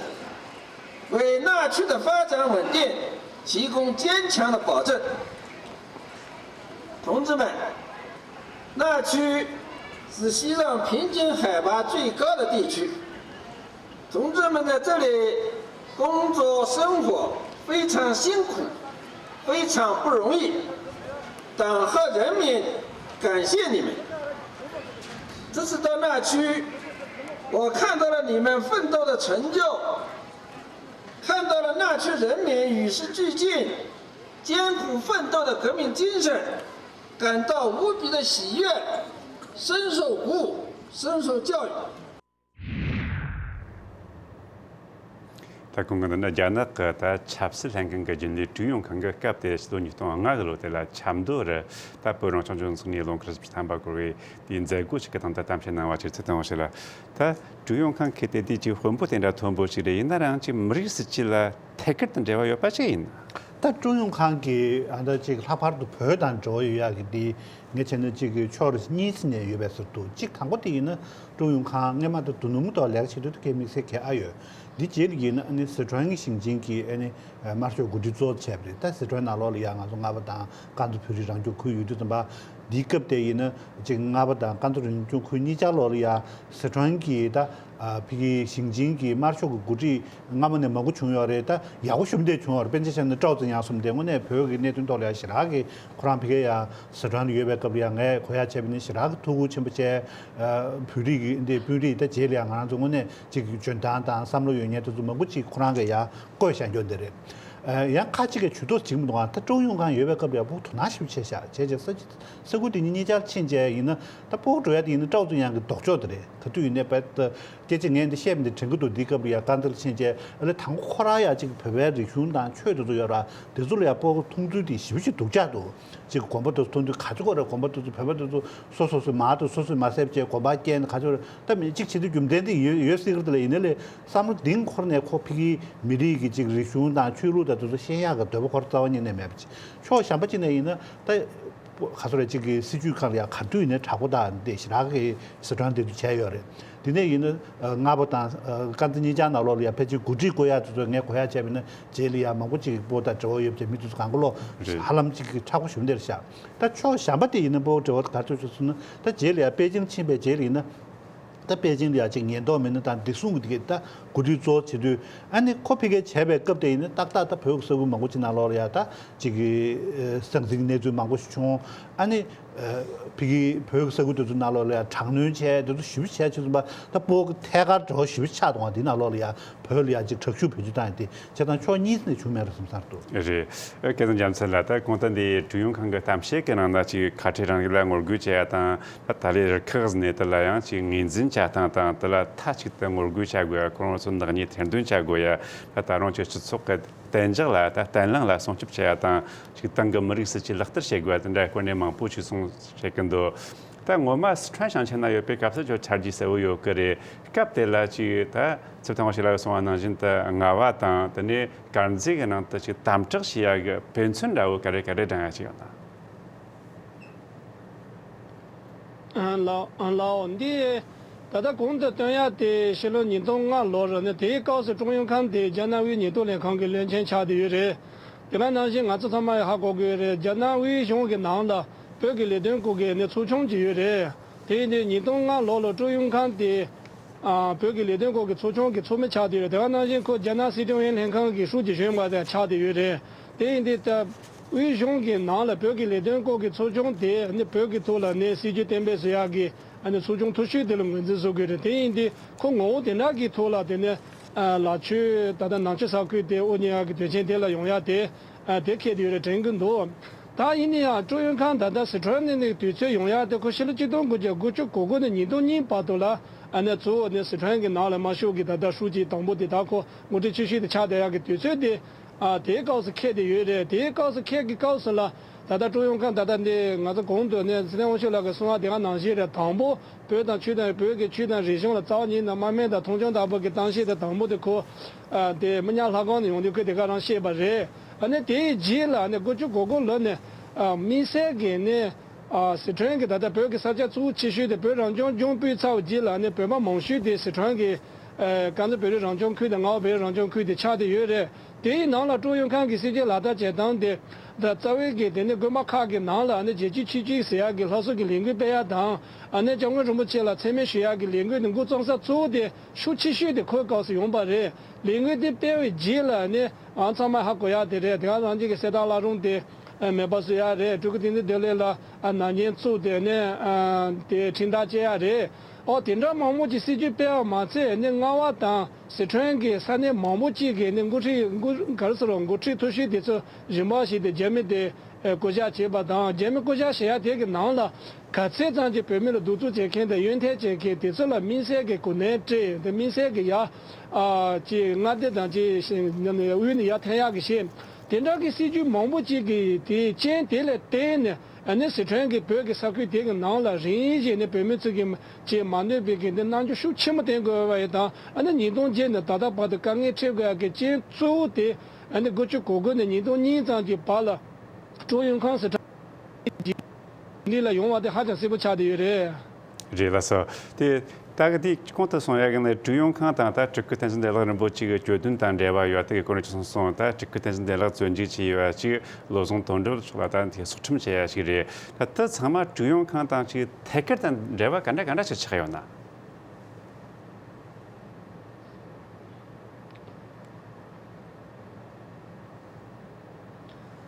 为那区的发展稳定提供坚强的保证。同志们，那区是西藏平均海拔最高的地区， 同志们在这里工作生活非常辛苦，非常不容易，党和人民感谢你们。这次到那区，我看到了你们奋斗的成就，看到了那区人民与时俱进、艰苦奋斗的革命精神，感到无比的喜悦，深受鼓舞，深受教育。 ད་གོང་གི་འདི་ནི་རྒྱ་ནག་གི་ད་ཆབ་སྲིད་ལྷན་ཁང་གི་རྒྱུན་ལས་ཀྲུའུ་ཡོན་ཁང་གིས་སྐབས་དེ་ཕྱི་ལོ་ཉིས་སྟོང་ལྔ་གི་ལོ་དེ་ལ་ཆབ་མདོ་རུ་ད་བོད་རང་སྐྱོང་ལྗོངས་ཚུགས་ནས་ལོ་འཁོར་བཞི་བཅུ་ཐམ་པ་འཁོར་བའི་དེའི་མཛད་སྒོ་ཞིག་གི་སྟེང་དུ་གཏམ་བཤད་གནང་བ་ཅིག་ཚུལ་དང་འོང་ཞིག་ལ། ད་ཀྲུའུ་ཡོན་ཁང་ཁེ་དེ་དེ་ཅིག་དཔོན་པོ་དེ་འདྲ་མཐོན་པོ་ཞིག་རེད། ཡིན་ན་རང་ཅིག་མི་རིགས་སུ་ཅིག་ལ་ཐད་ཀར་དུ་འབྲེལ་བ་ཡོད་པ་ཅིག་ཡིན། ད་ཀྲུའུ་ཡོན་ཁང་གི་ཨ་ད་ཅིག་ལྷག་པར་དུ་བོད་དང་འབྲེལ་བ་ཡོད་ཡག་གི་དེ། ངས་བྱས་ན་གཅིག་གི་ཕྱོགས་རིས་གཉིས་ནས་ཡོད་པའི་ཟུར་དུ་གཅིག་དང་པོ་དེ་ཡིན་ན་ཀྲུའུ་ཡོན་ཁང་སྔས་མ་དང་དོ་ནུབ་མི་ཐོག་ལས་ཀ་བྱེད་དུས་དེ་གའི་དམིགས་བསལ་གལ་ཨ་ཡོད། འདི་རྗེས་ལ་ཡིན་ན་ཨ་ནི་སི་ཁྲོན་གྱི་ཞིང་ཆེན་གྱི་ཨ་ནི་དམར་ཤོག་འགོ་ཁྲིད་གཙོ་བོ་བྱས་པ་རེད། ད་སི་ཁྲོན་ནང་ལོགས་ལ་ཡང་ང་ཚོ་རྔ་པ་དང་ཀན་སུའུ་བོད་རིགས་རང་སྐྱོང་ཁུལ་ཡོད་དུས་ཙམ་པ། འདིའི་སྐབས་དེ་ཡིན་ན་ཅིག་རྔ་པ་དང་ཀན་ལྷོ་རང་སྐྱོང་ཁུལ་གཉིས་ཆར་ལོགས་ལ་ཡ་སི་ཁྲོན་གྱི་ད་ཨ་ཕ་གི་ཞིང་ཆེན་གྱི་དམར་ཤོག་གི་འགོ་ཁྲིད་སྔ་མོ་ནས་མང་པོ་བྱུང་ཡོད་རེད། ད་ཡག་པོ་ཞུམ་བསྡད་བྱུང་ཡོད་རེད། དཔེར་ན་ཆ་བཞག་ན་ཀྲའོ་ཙེ་ཡང་གསུམ་དེ་དངོས་གནས་བོད་ཀྱི་གནད་དོན་ཐོག་ལ་ཡ་ཞེ་དྲག་གི་ཁོ་རང་ཕ་གི་ཡ་སི་ཁྲོན་ལ་ཡོད་པའི་སྐབས་ལ་ཡ་ངས་གོ་ཡ་བྱས་པ་ཡིན་ན་ཞེ་དྲག་གི་ཐུགས་ཁུར་ཆེན་པོ་བྱས། ཨ་བོད་རིགས་ཀྱི་འདི་དཔོན་རིགས་ད་རྗེས་ལ་ཡ་ང་རང་ཚོ་དངོས་གནས་ཅིག་འཇོན་ཐང་དང་བསམ་བློ་ཡོད་མཁན་དེ་ཚོ་མང་པོ་ཅིག་ཁོ་རང་གིས་ཡ་བསྐོས་བཞག་རྒྱུ་འདི་རེད། ཨ་ཡང་ཁ་ཅིག་གིས་ཇུས་གཏོགས་བྱེད་ཀྱི་མི་འདུག་ཨ་ད་ཀྲོའུ་ཡུང་ཁང་ཡོད་པའི་སྐབས་ལ་ཡ་བོད་དོ་སྣང་ཞེ་པོ་བྱས་ཤག་བྱས་རྗེས་ས་ས་ཁུལ་དེ་གཉིས་གཉིས་ཆར་ཕྱིན་བྱས་ཡིན་ན་ད་སྤོ་བོ་འགྲོ་ཡ་དེ་ཡིན་ན་ཀྲའོ་ཙེ་ཡང་གི་ལྡོག་ཕྱོགས་དེ་རེད། ག་དུས་ཡིན་ནའི་བད་སྐད་ཆ་ངས་འདི་བཤད་པ་འདི་དྲན་གྱི་འདུག་འདིའི་སྐབས་ལ་ཡ་ཀན་ལྷོ་ཕྱིན་བྱས་ཨ་ལེ་དང་པོ་ཁོ་རང་ཡ་ཅིག་བོད་པའི་རིག་གཞུང་དང་ཆོས་དེ་ཚོ་ཡོད་ར་དེ་ཚོ་ལ་ཡ་སྤོ་བོ་མཐོང་ཚུལ་དེ་ཞེ་པོ་ཅིག་སྡུག་ཅག་འདུག་ཅིག་དགོན་པ་དེ་ཚོ་མཐོང་དུས་ག་ཚོད་གོ་རེད། དགོན་པ་དེ་ཚོ་བོད་པ་དེ་ཚོ་སོ་སོ་སོའི་མ་དེ་སོ་སོའི་མ་བསད་བྱས་དགོན་པ་བསྐྱལ་ནས་ག་ཚོད་རེད། ད་མི་གཅིག་བྱེད་དུས་རྒྱུ་མཚན་དེ་ཡོད་ཡོད་སྲིད་ཀྱི་རེད། ད་ལ་ཡིན་ན་ལས་བསམ་བློ་གཏིང་འཁོར་ནས་ཁོ་ཕ་གིའི་མི་རིགས་ཀྱི་ཅིག་རིག་གཞུང་དང་ཆོས་ལུགས་དང་དེ་ཚོ་ཤེས་ཡག་གི་འདོད་པ་ཁོར་རྩ་བ་ཉིད་ནས་མེད་པ་ཅིག་ཕྱོགས་གཞན་པ་ཅིག་ནས་ཡིན་ན་ད་ག་ཚོད་རེད། ཅིག་གི་སྲིད་བྱུས་ཁག་ལ་ཡང་ག་དུས་ཡིན་ནའི་དྲག་པོ་དང་དེ་ཞེ་དྲག་གི་སི་ཁྲོན་དེ་ཚོ་བྱས་ཡོད་རེད། དེ་ནས་ཡིན་ན་ཨ་རྔ་པ་དང་ཨ་ཀན་ལྷོ་གཉིས་ཆར་ནང་ལོགས་ལ་ཡང་ཕལ་ཆེར་འགོ་ཁྲིད་བསྐོ་ཡག་དེ་ཚོ་ངས་གོ་ཡག་བྱས་པ་ཡིན་ན་རྗེས་ལ་ཡང་མང་པོ་ཅིག་སྤོ་བོ་དང་འབྲེལ་བ་ཡོད་པའི་མི་དེ་ཚོ་གང་ག་ལོ་རེད། ཧ་ལམ་ཅིག་གི་མཁྲེགས་པོ་ཞུམ་བསྡད་ཤག་ད་ཕྱོགས་གཞན་པ་དེ་ཡིན་ན་སྤོ་བོ་འབྲེལ་བ་ག་ཚོད་བྱུང་སོང་ན་ད་རྗེས་ལ་ཡང་པེ་ཅིང་ཕྱིན་པའི་རྗེས་ལ་ཡིན་ན་ད་པེ་ཅིང་ལ་ཡང་ཅིག་ཉེན་རྟོག་མི་སྣ་དང་བདེ་སྲུང་གི་དེ་གའི་ད་འགོ་ཁྲིད་གཙོ་བོ་བྱེད་དུས་ཨ་ནི་ཁོ་ཕ་གིར་བྱས་པའི་སྐབས་དེ་ཡིན་ན་ཏག་ཏག་ད་བོད་ཀྱི་ས་ཁུལ་མང་པོ་ཅིག་ནང་ལོགས་ལ་ཡང་ད་ཅིག་གི་ཨ་ཟང་ཟིང་གནས་ཚུལ་མང་པོ་ཞིག་བྱུང་། ཨ་ནི་ཨ་ཕ་གི་བོད་ཀྱི་ས་ཁུལ་དེ་ཚོ་ནང་ལོགས་ལ་ཡང་དྲག་གནོན་བྱས་དེ་ཚོ་ཞེ་པོ་བྱས་བྱས་ཙམ་པ་ད་སྤོ་བོ་གི་ཐད་ཀར་འབྲེལ་བ་ཞེ་པོ་ཆགས་འདུག་ག་དེ་ནང་ལོགས་ལ་ཡང་བོད་ལ་ཡང་ཅིག་དྲག་ཤུགས་བེད་སྤྱོད་བཏང་ཡ་དེ་བྱས་ཙང་ཕྱོགས་གཉིས་ནས་བྱུང་མེད་རེད་བསམ་ས་རེད་འདུག་རེད། ཨ་སྐལ་བཟང་རྒྱལ་མཚན་ལགས། ད་གོང་ད་འདི་ཀྲུའུ་ཡུང་ཁང་གི་གཏམ་བཤད་ཀྱི་ནང་ན་ཅིག་ཁ་བྲལ་རིང་ལུགས་ལ་ངོ་རྒོལ་བྱེད་ཡ་དང་ད་ད་ལའི་རུ་ཁག་ཟེར་ནས་དེ་ལ་ཡང་ཅིག་ངོས་འཛིན་བྱ་སྟངས་དང་དེ་ལ་མཐའ་གཅིག་ཏུ་ངོ་རྒོལ་བྱ་དགོས་ཡ། ཁོ་རང་ཚོ་ནག་ཉེས་ཐེར་འདོན་བྱ་དགོས་ཡ། ད་ད་རུང་ཅིག་སྤྱི་ཚོགས་ཀྱི་གཏན་འཇགས་ལ་ད་བརྟན་ལྷིང་ལ་སྲུང་སྐྱོབ་བྱེད་ཡ་དང་ཅིག་ཏང་གི་མི་རིགས་སྲིད་ཇུས་ལག་བསྟར་བྱེད་དགོས་ཡ་དེ་འདྲ་སྐོར་ནས་མང་པོ་ཅིག་གསུངས་བཤད་ཀྱི་འདུག་ད་ངོ་མ་སི་ཁྲོན་ཞིང་ཆེན་ན་ཡོད་པའི་སྐབས་སུ་ཅིག་ཆ་རྒྱུས་གསལ་བོ་ཡོད་ཀྱི་རེད། སྐབས་དེ་ལ་ཅིག་ད་ཚེ་ཐང་བ་ཞིག་ལ་གསུངས་པ་ནང་བཞིན་དུ་རྔ་བ་དང་དེ་ནས་དཀར་མཛེས་ཀྱི་ནང་དུ་ཅིག་དམ་དྲག་བྱེད་ཡ་གི་དཔེ་མཚོན་འདྲ་བོ་ག་རེ་ག་རེ་དྲངས་ཡ་ཅིག་ཡོད་ན། ཨ་ལའོ་ཨ་ལའོ། འདི་ད་ལྟ་གོང་དུ་སྟོན་ཡ་དེ་ཕྱི་ལོ་ཉིས་སྟོང་ལྔ་ལོར་ནི་དེའི་སྐབས་སུ་ཀྲུང་ཡོང་ཁང་དེ་རྒྱ་ནག་དབུས་ཉེན་རྟོག་ལྷན་ཁང་གི་བློན་ཆེན་ཆགས་བསྡད་ཡོད་རེད། དེ་ག་ནང་བཞིན་ང་ཚོ་ཚང་མ་ཡང་ཧ་གོ་གི་ཡོད་རེད། རྒྱ་ནག་དབུས་གཞུང་གི་ནང་ལ་བོད་ཀྱི་ལས་དོན་སྐོར་གྱི་ནི་ཚོགས་ཆུང་ཅིག་ཡོད་རེད། དེ་ཡིན་དུས་ཉིས་སྟོང་ལྔ་ལོ་ལ་ཀྲུང་ཡོང་ཁང་དེ་ཨ་བོད་ཀྱི་ལས་དོན་སྐོར་གྱི་ཚོགས་ཆུང་གི་ཚོགས་མི་ཆགས་བསྡད་ཡོད་རེད། དེ་ག་ནང་བཞིན་ཁོ་རྒྱ་ནག་སྲིད་སྐྱོང་ཡོན་ལྷན་ཁང་གི་ཧྲུའུ་ཅི་གཞོན་པ་དེ་ཆགས་བསྡད་ཡོད་རེད། དེ་ཡིན་དུས་ད་དབུས་གཞུང་གི་ནང་ལ་བོད་ཀྱི་ལས་དོན་སྐོར་གྱི་ཚོགས་ཆུང་དེ་ནི་བོད་ཀྱི་ཐོག་ལ་ནི་སྲིད་ཇུས་གཏན་འབེབས་བཟོ་ཡག་གི་ཨ་ནི་ཚོགས་ཆུང་མཐོ་ཤོས་དེ་ལ་ངོས་འཛིན་བཟོ་དགོས་རེད། དེ་ཡིན་དུས་ཁོ་ངོ་བོ་དེ་འདྲ་གི་ཐོག་ལ་དེ་ནི་ཨ་ལ་ཆོས་ད་ལྟ་ནང་ཆོས་ས་ཁུལ་དེ་དབུ་བརྙེས་ཡག་གི་དོན་ཆེན་དེ་ལ་ཡོང་ཡག་དེ་ཨ་དེ་ཁེལ་དེ་ཡོད་རེད་དྲན་གྱི་འདུག་ད་ཡིན་ན་ཡང་ཀྲུང་ཡོན་ཁང་ད་ལྟ་སི་ཁྲོན་ནས་ནི་དུས་ཚོད་ཡོང་ཡག་དེ་ཁོ་ཕྱི་ལོ་ཆིག་སྟོང་དགུ་བརྒྱ་དགུ་བཅུ་གོ་དགུ་ནས་ཉིས་སྟོང་གཉིས་བར་དུ་ལ་ཨ་ནི་གཙོ་བོ་ནི་སི་ཁྲོན་གྱི་ནང་ལ་དམར་ཤོག་གི་ད་ལྟ་ཧྲུའུ་ཅི་དང་པོ་དེ་ད་ཁོ་འགོ་ཁྲིད་ཆེ་ཤོས་དེ་ཆགས་བསྡད་ཡག་གི་དུས་ཚོད་དེ་ཨ་དེའི་སྐབས་སུ་ཁེལ་དེ་ཡོད་རེད། དེའི་སྐབས་སུ་ཁེལ་གྱི་སྐབས་སུ་ལ་ད་ལྟ་ཀྲུང་ཡོན་ཁང་ད་ལྟ་འདི་ང་ཚོ་གོང་དུ་ནས་ཚེ་བརྟན་དབང་ཕྱུག་ལགས་ཀྱིས་གསུངས་པ་དེ་ག་ནང་བཞིན་རེད། དང་པོ་བོད་དང་ཆོས་དང་བོད་ཀྱི་ཆོས་དང་རིག་གཞུང་ལ་རྩ་བ་ཉིད་ནས་དམག་མི་དང་མཐོང་ཆུང་ལྟ་བུ་གི་གཏམ་བཤད་དེ་དང་པོ་དེ་ཁོ་ཨ་དེ་མི་ཉག་ལྷ་ཁང་ནས་ཡོང་དུས་ཁོས་དེ་ག་རང་བཤད་པ་རེད། ཨ་ནི་དེའི་རྗེས་ལ་ཨ་ནི་དགུ་བཅུ་གོ་དགུ་ལོ་ནས་ཨ་དམིགས་བསལ་གྱི་ནི་ཨ་སི་ཁྲོན་གྱི་ད་ལྟ་བོད་ཀྱི་ས་ཆ་གཙོ་བོ་ཆེ་ཤོས་དེ་བོད་རང་སྐྱོང་ལྗོངས་སྤོས་ཚར་བའི་རྗེས་ལ་ཨ་ནི་བོད་པ་མང་ཤོས་དེ་སི་ཁྲོན་གྱི་ཨ་ཀན་ལྷོ་བོད་རིགས་རང་སྐྱོང་ཁུལ་དང་རྔ་བ་བོད་རིགས་རང་སྐྱོང་ཁུལ་དེ་ཆགས་བསྡད་ཡོད་རེད། དེའི་ནང་ལ་ཀྲུང་ཡོན་ཁང་གི་སྲིད་ཇུས་ལག་བསྟར་བྱེད་སྟངས་དེ་ད་རྩ་བའི་གི་དེ་ནི་དགོན་པ་ཁག་གི་ནང་ལ་ཨ་ནི་རྒྱལ་གཅེས་ཆོས་གཅེས་ཟེར་ཡག་གི་ལྷ་གསོལ་གྱི་ལས་འགུལ་སྤེལ་ཡག་དང་ཨ་ནི་སྐྱབས་མགོན་རིན་པོ་ཆེ་ལ་མཚན་སྨད་ཞུ་ཡག་གི་ལས་འགུལ་དེ་འགོ་བརྩམས་ས་གཙོ་བོ་དེ་ཤུགས་ཆེ་ཤོས་དེ་ཁོའི་སྐབས་སུ་ཡོང་པ་རེད། ལས་འགུལ་དེ་སྤེལ་བའི་རྗེས་ལ་ནི་ཨང་ཚང་མ་ཧ་གོ་ཡག་དེ་རེད། དེ་ག་རང་རྒྱལ་གྱི་གསེར་རྟ་བླ་རུང་དེ་མེད་པ་བཟོ་ཡག་རེད། སྤྲུལ་སྐུ་བསྟན་འཛིན་རྡོ་ལེགས་ལ་ནང་རྐྱེན་བཙུགས་དེ་ནས་དེ་ཁྲིམས་ཐག་བཅད་ཡག་རེད། ཨོ་དེ་འདྲ་མང་པོ་ཅིག་སྲིད་ཇུས་སྤེལ་བ་མ་ཚད་ནི་རྔ་བ་དང་སི་ཁྲོན་གྱི་ས་གནས་མང་པོ་ཅིག་གི་ནི་འགོ་ཁྲིད་འགོ་ག་རེ་ཟེར་རོ་འགོ་ཁྲིད་མཐོ་ཤོས་དེ་ཚོ་རིམ་པ་བཞིན་དུ་རྒྱ་མི་དེ་བསྐོ་བཞག་བྱས་པ་དང་། རྒྱ་མི་བསྐོ་བཞག་བྱེད་ཡ་དེ་གི་ནང་ལ་ག་ཚད་ཙམ་ཅིག་བོད་མི་ལ་གདུག་རྩུབ་བྱེད་མཁན་དང་གཡོན་ཐལ་བྱེད་མཁན་དེ་ཚོ་ལ་དམིགས་བསལ་གྱི་གོ་གནས་སྤྲད་དེ་དམིགས་བསལ་གྱི་ཡ་ཨ་ཅིག་མངའ་སྡེ་དང་ཅིག་དབུས་ནས་ཡར་འཐེན་ཡག་གི་བྱས། དེ་འདྲ་གི་སྲིད་ཇུས་མང་པོ་ཅིག་གི་དེའི་རྐྱེན་དེ་ལ་བརྟེན་ནས་ཨ་ནི་སི་ཁྲོན་གྱི་བོད་ཀྱི་ས་ཁུལ་དེ་གི་ནང་ལ་རིམ་བཞིན་ནས་བོད་མི་ཚོ་གི་ཅིག་མ་གནོད་པའི་གི་འདི་རྣམ་འགྱུར་ཤུགས་ཆེན་པོ་བསྟན་དགོས་པ་ཡི་དང་། ཨ་ནི་ཉིས་སྟོང་བརྒྱད་ནས་ད་ལྟ་བར་དུ་དཀའ་ངལ་འཕྲད་དགོས་ཡག་གི་རྐྱེན་གཙོ་བོ་དེ་ཨ་ནི་དགུ་བཅུ་གོ་དགུ་ནས་ཉིས་སྟོང་གཉིས་ཙམ་གྱི་བར་ལ་ཀྲུའུ་ཡོན་ཁང་སི་ཁྲོན་འདི་ལ་ཡོང་བ་དེ་ཧ་ཅང་གསལ་པོ་ཆགས་བསྡད་ཡོད་རེད། རེད། ལགས་སོ། དེ་ད་གི་དེ་གོང་དུ་གསུངས་ཡ་གི་ནི་ཀྲུའུ་ཡུང་ཁང་དང་ད་སྤྲུལ་སྐུ་བསྟན་འཛིན་བདེ་ལེགས་རིན་པོ་ཆེ་གི་གྱོད་དོན་དང་འབྲེལ་བ་ཡོད་དེ་གི་སྐོར་ནས་ཅིག་གསུངས་སོང་། ད་སྤྲུལ་སྐུ་བསྟན་འཛིན་བདེ་ལེགས་བཙོན་འཇུག་བྱས་ཡོད་ཅིག་བློ་བཟང་དོན་གྲུབ་མཆོག་ལ་ད་དེ་སྲོག་ཁྲིམས་བཅད་ཡ་ཞིག་རེད། ད་དེ་ཚང་མ་ཀྲུའུ་ཡུང་ཁང་དང་ཅིག་ཐད་ཀར་དང་འབྲེལ་བ་ག་འདྲ་ག་འདྲ་ཞིག་ཆགས་ཡོད་ན།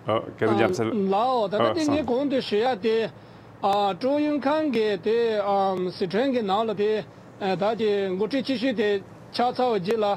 ཨོ། སྐལ་བཟང་རྒྱལ་མཚན། ལགས་འོ། ད་ལྟ་ཨ་དེ་ངས་སང་གོང་དུ་ཞུ་ཡ་དེ། ཨ། ཀྲུའུ་ཡུང་ཁང་གིས་དེ་ཨམ་སི་ཁྲོན་གྱི་ནང་ལ་དེ་ཨ་ད་ཀྱི་འགོ་ཁྲིད་ཆེ་ཤོས་དེ་ཆགས་ཚར་བའི་རྗེས་ལ།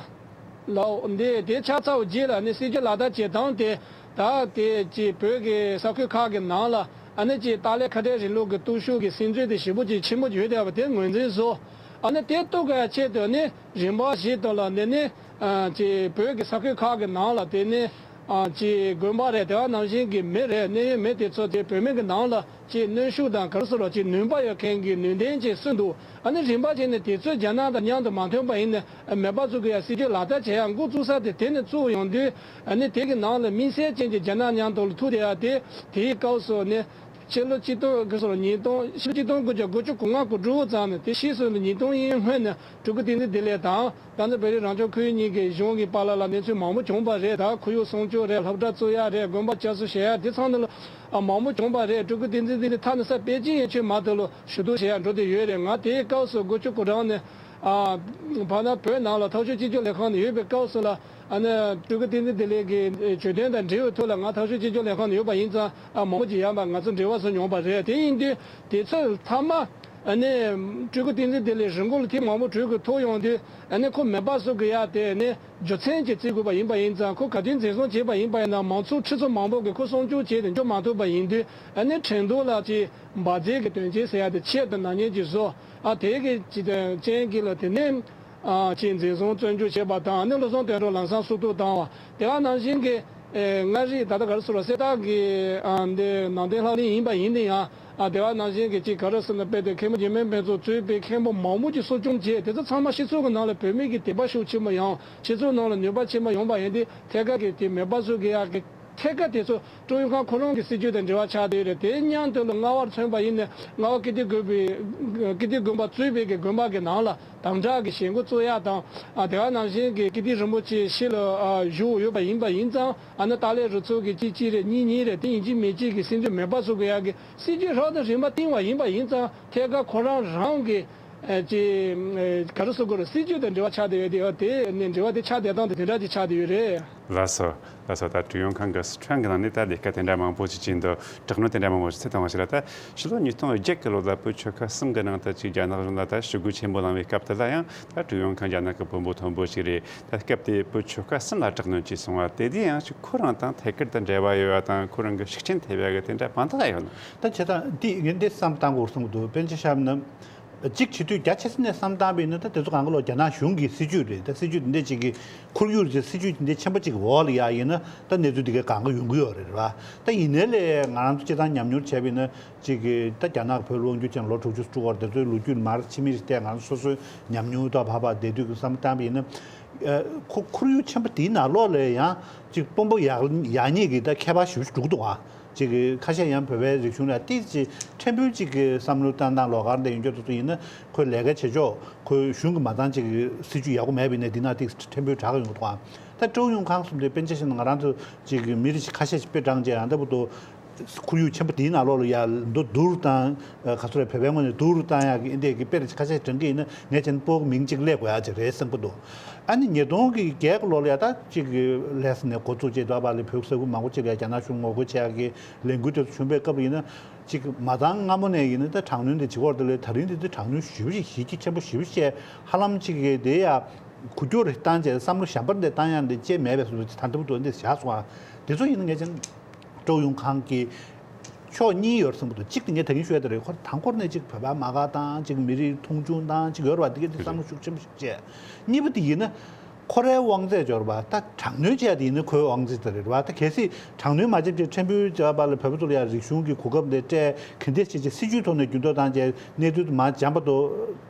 ལགས་འོ། འདི་དེ་ཆགས་ཚར་བའི་རྗེས་ལ་ནི་སྲིད་ཇུས་ལག་བསྟར་བྱེད་སྟངས་དེ་ད་དེ་ཀྱི་བོད་ཀྱི་ས་ཁུལ་ཁག་གི་ནང་ལ་ཨ་ནི་ཀྱི་ཏཱ་ལའི་ཁ་བྲལ་རིང་ལུགས་ཀྱི་སྟོབས་ཤུགས་ཀྱི་སིམ་འཛུལ་དེ་ཞེ་པོ་ཅིག་ཆེན་པོ་ཡོད་བསྡད་པ་དེ་ངོས་འཛིན་བཟོ། ཨ་ནི་དེ་གཏོར་དགོས་ཡ་ཆེད་དུ་ནི་རིམ་པ་བཞིན་དུ་ལ་འདི་ནི་ཨ་ཅིག་བོད་ཀྱི་ས་ཁུལ་ཁག་གི་ནང་ལ་དེ་ནི་ཨ་ཅིག་དགོན་པ་རེད། དེ་བ་ནང་བཞིན་གྱི་མི་རེད། གནད་ཡོད་མི་དེ་ཚོ་དེ་བོད་མི་གི་ནང་ལ་ཅིག་གནོན་ཤུགས་དང་ག་རེ་ཟེར་རོ། ཅིག་ནུས་པ་ཡོད་མཁན་གྱི་ནུས་ལྡན་ཅིག་སུ་འདུག་ཨ་ནི་རིམ་པ་བྱས་ནས་དེ་ཚོས་རྒྱ་ནག་དང་མཉམ་དུ་མ་མཐུན་པ་ཡིན་ན་མེད་པ་བཟོ་དགོས་ཡ་སྲིད་ཇུས་ལག་བསྟར་བྱེད་ཡ་འགོ་བཙུགས་ས་དེ་དེ་ནས་བཙུགས་ཡོང་དུས། ཨ་ནི་དེ་གི་ནང་ལ་དམིགས་བསལ་ཅན་གྱི་རྒྱ་ནག་མཉམ་དུ་ལ་ཐུག་བསྡད་ཡ་དེ་དེའི་སྐབས་སུ་ནི། ཕྱི་ལོ་ཆིག་སྟོང་གི་སོ་ཉིས་སྟོང་ཕྱི་ལོ་ཆིག་སྟོང་དགུ་བརྒྱ་དགུ་བཅུ་གོ་ལྔ་གོ་དྲུག་ཙམ་ནས་དེ་ཕྱིས་སུ་ཉིས་སྟོང་ཡིན་སྔོན་ནས་སྤྲུལ་སྐུ་བསྟན་འཛིན་བདེ་ལེགས་དང་ད་ལྟ་བོད་རིགས་རང་སྐྱོང་ཁུལ་གཉིས་ཀྱི་གཞུང་གི་པཱ་ལགས་ལ་གནས་ཚུལ་མང་པོ་བྱུང་བ་རེད། ད་ཁོར་ཡུག་སྲུང་སྐྱོབ་རེད། སློབ་གྲྭ་བཙུགས་ཡ་རེད། དགོན་པ་བསྐྱར་གསོ་བྱེད་ཡ་དེ་ཚང་ནས་ལ་མང་པོ་བྱུང་བ་རེད། སྤྲུལ་སྐུ་བསྟན་འཛིན་བདེ་ལེགས་ཐ་ན་ས་པེ་ཅིན་ཡན་ཆོད་མ་ཐུབ་ལ་ཞུ་གཏུག་བྱེད་ཡ་འགྲོ་བསྡད་ཡོད་རེད། ང་དེའི་སྐབས་སུ་དགུ་བཅུ་གོ་གྲངས་ནས་ཨ་བར་ན་བོད་ནང་ལ་འཐབ་ཕྱོགས་གཅིག་གྱུར་ལས་ཁང་ནས་ཡོད་པའི་སྐབས་སུ་ལ། ཨ་ནི་སྤྲུལ་སྐུ་བསྟན་འཛིན་བདེ་ལེགས་ཀྱི་གྱོད་དོན་དང་འབྲེལ་བའི་ཐོག་ལ་ང་འཐབ་ཕྱོགས་གཅིག་གྱུར་ལས་ཁང་ནས་ཡོད་པ་ཡིན་ཙང་ཨ་མང་པོ་ཅིག་ཡང་ང་ཚོ་འབྲེལ་བ་བཟོ་མྱོང་བ་རེད། དེ་ཡིན་དུས་དེ་ཚོ་ཚང་མ་ཨ་ནི་སྤྲུལ་སྐུ་བསྟན་འཛིན་བདེ་ལེགས་རིང་པོ་ལ་དེབ་མང་པོ་བྲིས་དགོས་ཐུག་ཡོང་དུས་ཨ་ནི་ཁོ་མེད་པ་བཟོ་དགོས་ཡ་དེ་ནི་རྒྱུ་མཚན་ཅིག་བརྩི་དགོས་པ་ཡིན་པ་ཡིན་ཙང་། ཁོ་ག་དུས་འཛིན་བཟུང་བྱས་པ་ཡིན་པ་ཡིན་ན་མང་ཚོགས་ཁྲི་ཚོ་མང་པོ་གིས་ཁོ་སྲུང་སྐྱོབ་བྱས་ཏེ་འཇུག་མ་ཐུབ་པ་ཡིན་དུས་ཨ་ནི་ཁྲིམས་དོན་ལ་ཅིག་འབར་རྫས་ཀྱི་དོན་རྐྱེན་ཟེར་ཡ་དེ་ཆེད་དུ་ན་མཁན་ཅིག་བཟོ། ཨ་དེ་གི་ཅིག་དོན་རྐྱེན་གྱིས་ལ་དེ་ནས། ཨ་ཅིག་འཛིན་བཟུང་བཙོན་འཇུག་བྱས་པ་དང་། ཨ་ནི་བློ་བཟང་དོན་གྲུབ་ལམ་སང་སྲོག་ཐོག་བཏང་བ། དེ་ག་ནང་བཞིན་གྱི་ཨེ་མངའ་རིས་ད་ལྟ་ག་རེ་ཟེར་བ། གསེར་རྟ་གི་ཨ་འདི་ནང་བསྟན་ལྷ་གླིང་ཡིན་པ་ཡིན་ན་ཡང་། ཨ་དེ་ག་ནང་བཞིན་གྱི་ཅིག་ག་རེ་ཟེར་ན། དཔེ་དེ་མཁན་པོ་འཇིགས་མེད་ཕུན་ཚོགས་གཙོས་པའི་མཁན་པོ་མང་པོ་ཅིག་གསོ་སྐྱོང་བྱས། དེ་ཚོ་ཚང་མ་སྤྱི་ཚོགས་ཀྱི་ནང་ལ་བོད་མི་གི་དད་པ་ཤུགས་ཆེན་པོ་ཡང་སྤྱི་ཚོགས་ནང་ལ་ནུས་པ་ཆེན་པོ་ཡོང་བ་ཡིན་དུས་ཐད་ཀར་གྱི་དེ་མེད་པ་བཟོ་དགོས་ཡག་གི། ཐད་ཀར་དེ་ཚོ་ཀྲུའུ་ཡུང་ཁང་ཁོ་རང་གི་སྲིད་ཇུས་དང་འབྲེལ་བ་ཆགས་བསྡད་ཡོད་རེད། དེ་མཉམ་དུ་ལ་རྔ་བར་མཚོན་པ་ཡིན་ན་རྔ་བ་ཀིརྟི་དགོན་པའི་ཀིརྟི་དགོན་པ་གཙོས་པའི་གི་དགོན་པ་གི་ནང་ལ་དམ་དྲག་གི་བྱེད་འགོ་བཙུགས་ཡ་དང་། ཨ་དེ་ག་ནང་བཞིན་གྱི་ཀིརྟི་རིན་པོ་ཆེ་ཕྱི་ལ་ཨ་བཞུགས་ཡོད་པ་ཡིན་པ་ཡིན་ཙང་། ཨ་ནི་ཏཱ་ལའི་རུ་ཚོགས་ཀྱི་གཅིག་གཅིག་རེད། གཉིས་གཉིས་རེད། དེ་ཡིན་གཅིག་མིན་གཅིག་གི་སྲིད་ཇུས་མེད་པ་བཟོ་དགོས་ཡ་གི་སྲིད་ཇུས་རག་དང་རིམ་པ་བཏིང་བ་ཡིན་པ་ཡིན་ཙང་། ཐད་ཀར་ཁོ་རང་རང་གི་ཨ་ཅེ་ག་རེ་ཟེར་དགོས་རེད། སྲིད་ཇུས་དང་འབྲེལ་བ་ཆགས་བསྡད་ཡོད་དེ། ཨ་དེ་ནས་འབྲེལ་བ་དེ་ཆགས་བསྡད་སྟངས་དེ་དེ་འདྲ་ཅིག་ཆགས་བསྡད་ཡོད་རེད། ལགས་སོ། ལགས་སོ། ད་ཀྲུའུ་ཡུང་ཁང་གི་སི་ཁྲོན་གྱི་ནང་ནས་ད་ལས་ཀ་དེ་འདྲ་མང་པོ་ཞིག་བྱས་འདུག་དྲག་གནོན་དེ་འདྲ་མང་པོ་ཞིག་བྱས་བཏང་བ་ཞིག་ལ། ད་ཕྱི་ལོ་ཉིས་སྟོང་བརྒྱད་གི་ལོ་ལ་བོད་ཆོལ་ཁ་གསུམ་གྱི་ནང་དུ་ཅིག་རྒྱ་ནག་གཞུང་ལ་ད་ཞི་རྒོལ་ཆེན་པོ་བསླངས་པའི་སྐབས་དེ་ལ་ཡང་ད་ཀྲུའུ་ཡུང་ཁང་རྒྱ་ནག་གི་དཔོན་པོ་མཐོན་པོ་ཞིག་རེད། ད་སྐབས་དེ་བོད་ཆོལ་ཁ་གསུམ་ལ་དྲག་གནོན་བྱས་སོང་བ་དེ། དེ་ཡང་ཅིག་ཁོ་རང་དང་ཐད་ཀར་དུ་འབྲེལ་བ་ཡོད་པ་དང་། ཁོ་རང་གི་ཤུགས་རྐྱེན་ཐེབས་ཡ་གི་དེ་འདྲ་མང་དག་ཡོད་ན། ད་བྱས་ཙང་འདི་ངས་འདི་བསམ་བཏང་དགོས་བསམ་གྱི་འདུག་དཔེར་ན་ཆ་བཞག་ན། གཅིག་བྱེད་དུས་རྒྱ་ཆེ་ས་ནས་བསམ་བཏང་བ་ཡིན་ན། ད་དེ་ཚོ་གང་ག་ལོ་རྒྱ་ནག་གཞུང་གི་སྲིད་ཇུས་རེད། ད་སྲིད་ཇུས་འདི་འདྲ་ཅིག་གི་ཁོར་ཡུག་ཅིག་སྲིད་ཇུས་འདི་འདྲ་ཆེན་པོ་ཅིག་གི་འོག་ལ་ཡ་ཡིན་ན། ད་གནས་ཚུལ་འདི་གའི་གང་ག་ཡོང་གི་ཡོད་རེད། རེད་བ། ད་ཡིན་ནའི་ལས་ང་རང་ཚོ་སྤྱིར་བཏང་ཉམས་མྱོང་བྱས་པ་ཡིན་ན། ཅིག་གི་ད་རྒྱ་ནག་བོད་ལ་དབང་བསྒྱུར་བྱས་ནས་ལོ་དྲུག་ཅུ་དྲུག་བར་དེ་ཚོའི་ལོ་རྒྱུས་མར་ཕྱི་མིག་ཅིག་བལྟས། ང་རང་སོ་སོའི་ཉམས་མྱོང་དང་བབ་པ་བསྡད་དུས་ཀྱི་བསམ་བཏང་བ་ཡིན་ན། ཁོ་ཁོར་ཡུག་ཆེན་པོ་དེའི་ནང་ལོགས་ལ་ཡང་ཅིག་དཔོན་པོ་ཡག་ཡག་ཉེས་ཀྱི་ད་ཁྱད་པར་ཞེ་པོ་ཅིག་འགྲོ་གི་འདུག་ཨ། ཅིག་གི་ཁ་ཤས་ཡང་བོད་པའི་རིག་གཞུང་ལ་ཏོག་ཙམ་ཕྲན་བུ་ཅིག་གི་བསམ་བློ་བཏང་སྟངས་ལོགས་ཀ་འདྲ་ཡོང་རྒྱུ་དེ་ཚོ་ཡིན་ན། ཁོའི་ལས་ཀ་བྱེད་ཕྱོགས། ཁོའི་གཞུང་གི་མ་འདང་ཅིག་གི་སྲིད་ཇུས་ཡག་པོ་མེད་པ་ཡིན་ན། འདི་ན་ཏོག་ཙམ་ཕྲན་བུ་དྲག་གི་ཡོང་གི་འདུག་ཨ། ད་ཀྲོའུ་ཡུང་ཁང་གསུམ་དེ་དཔེར་ན་ཆ་བཞག་ན། ང་རང་ཚོ་ཅིག་གི་མི་རིགས་ཁ་ཤས་ཤིག་དཔེ་དྲངས་བྱས་ཡང་ལྟ་བུ་དུ། ཁོར་ཡུག་ཆེན་པོ་དེའི་ནང་ལོགས་ལ་ཡ་མདོ་སྡུག་རུ་བཏང་། ག་ཚོད་རེད། བོད་པའི་ངོས་ནས་སྡུག་རུ་བཏང་ཡག་གི་འདི་འདྲའི་གི་དཔེ་ར་ཁ་ཤས་དྲངས་ཀྱི་ཡིན་ན། ངས་བྱས་ན་སྤོ་བོ་མིང་གཅིག་སླེབས་དགོས་ཡག་ཅིག་རེད་བསམ་གྱི་འདུག་ཨ་ནི་ཉིས་སྟོང་གི་བརྒྱད་གི་ལོ་ལ་ཡ་ད་ཅིག་གི་ལས་ནས་འགོ་བཙུགས་བྱས། དེ་བར་ལ་བོད་ས་ཁུལ་མང་པོ་ཅིག་ལ་ཡ་རྒྱ་ནག་གཞུང་ངོ་རྒོལ་བྱེད་ཡག་གི་ལས་འགུལ་དེ་ཚོ་བྱུང་བའི་སྐབས་ལ་ཡིན་ན། ཅིག་མ་འདང་སྔ་མོ་ནས་ཡིན་ན་ད་དྲག་གནོན་དེ་བྱེད་ཀྱི་ཡོད་རེད་དེ། ད་རིང་དེ་དུས་དྲག་གནོན་ཞེ་པོ་ཞིག་གཞི་རྒྱ་ཆེན་པོ་ཞེ་པོ་བྱས། ཧ་ལམ་ཅིག་གི་དེ་ཡ་འགུལ་སྐྱོད་རེ་བཏང་བྱས། བསམ་བློ་གཞན་པ་འདྲ་བཏང་ཡག་འདི་ཅིག་མེད་པའི་བཟོ་འདྲ་ཅིག་ད་ལྟ་བར་དུ་འདི་བཞག་སོང་ཨ། དེ་ཚོ་ཡིན་ན་ངས་བྱས་ན། ཀྲོའུ་ཡུང་ཁང་གི་ཕྱོགས་གཉིས་ཡོད་བསམ་གྱི་འདུག་གཅིག་དེ་ངས་ད་གིན་ཞུས་ཡ་དེ་རེད། ཁོ་དང་པོར་ནས་ཅིག་བོད་པ་དམག་སྒར་དང་། ཅིག་མི་རིགས་མཐོང་ཆུང་དང་ཅིག་ཡོད་རེད་བ། དེ་གས་དེ་བསམ་བློ་ཤུགས་ཆེན་པོ་ཞིག་བྱས། གཉིས་པ་དེ་ཡིན་ན། ཁོ་རའི་དབང་ཚད་འབྱོར་བ། ད་དྲག་གནོན་བྱས་དེ་ཡིན་ན་ཁོའི་དབང་ཚད་དེ་རེད་བ། ད་གལ་སྲིད་དྲག་གནོན་མ་བྱས་པ་བྱས། ཕྲན་བུ་བྱས་པ་ལ་བོད་པ་ཚོ་ལ་ཡ་རིག་གཞུང་གི་གོ་སྐབས་འདི་སྤྲད། ག་འདྲ་བྱས་བྱས་སྲིད་ཇུས་ཐོག་ནས་འགྱུར་ལྡོག་བཏང་བྱས། གནས་ཚུལ་དེ་མར་འཇམ་པོ་ཏོག་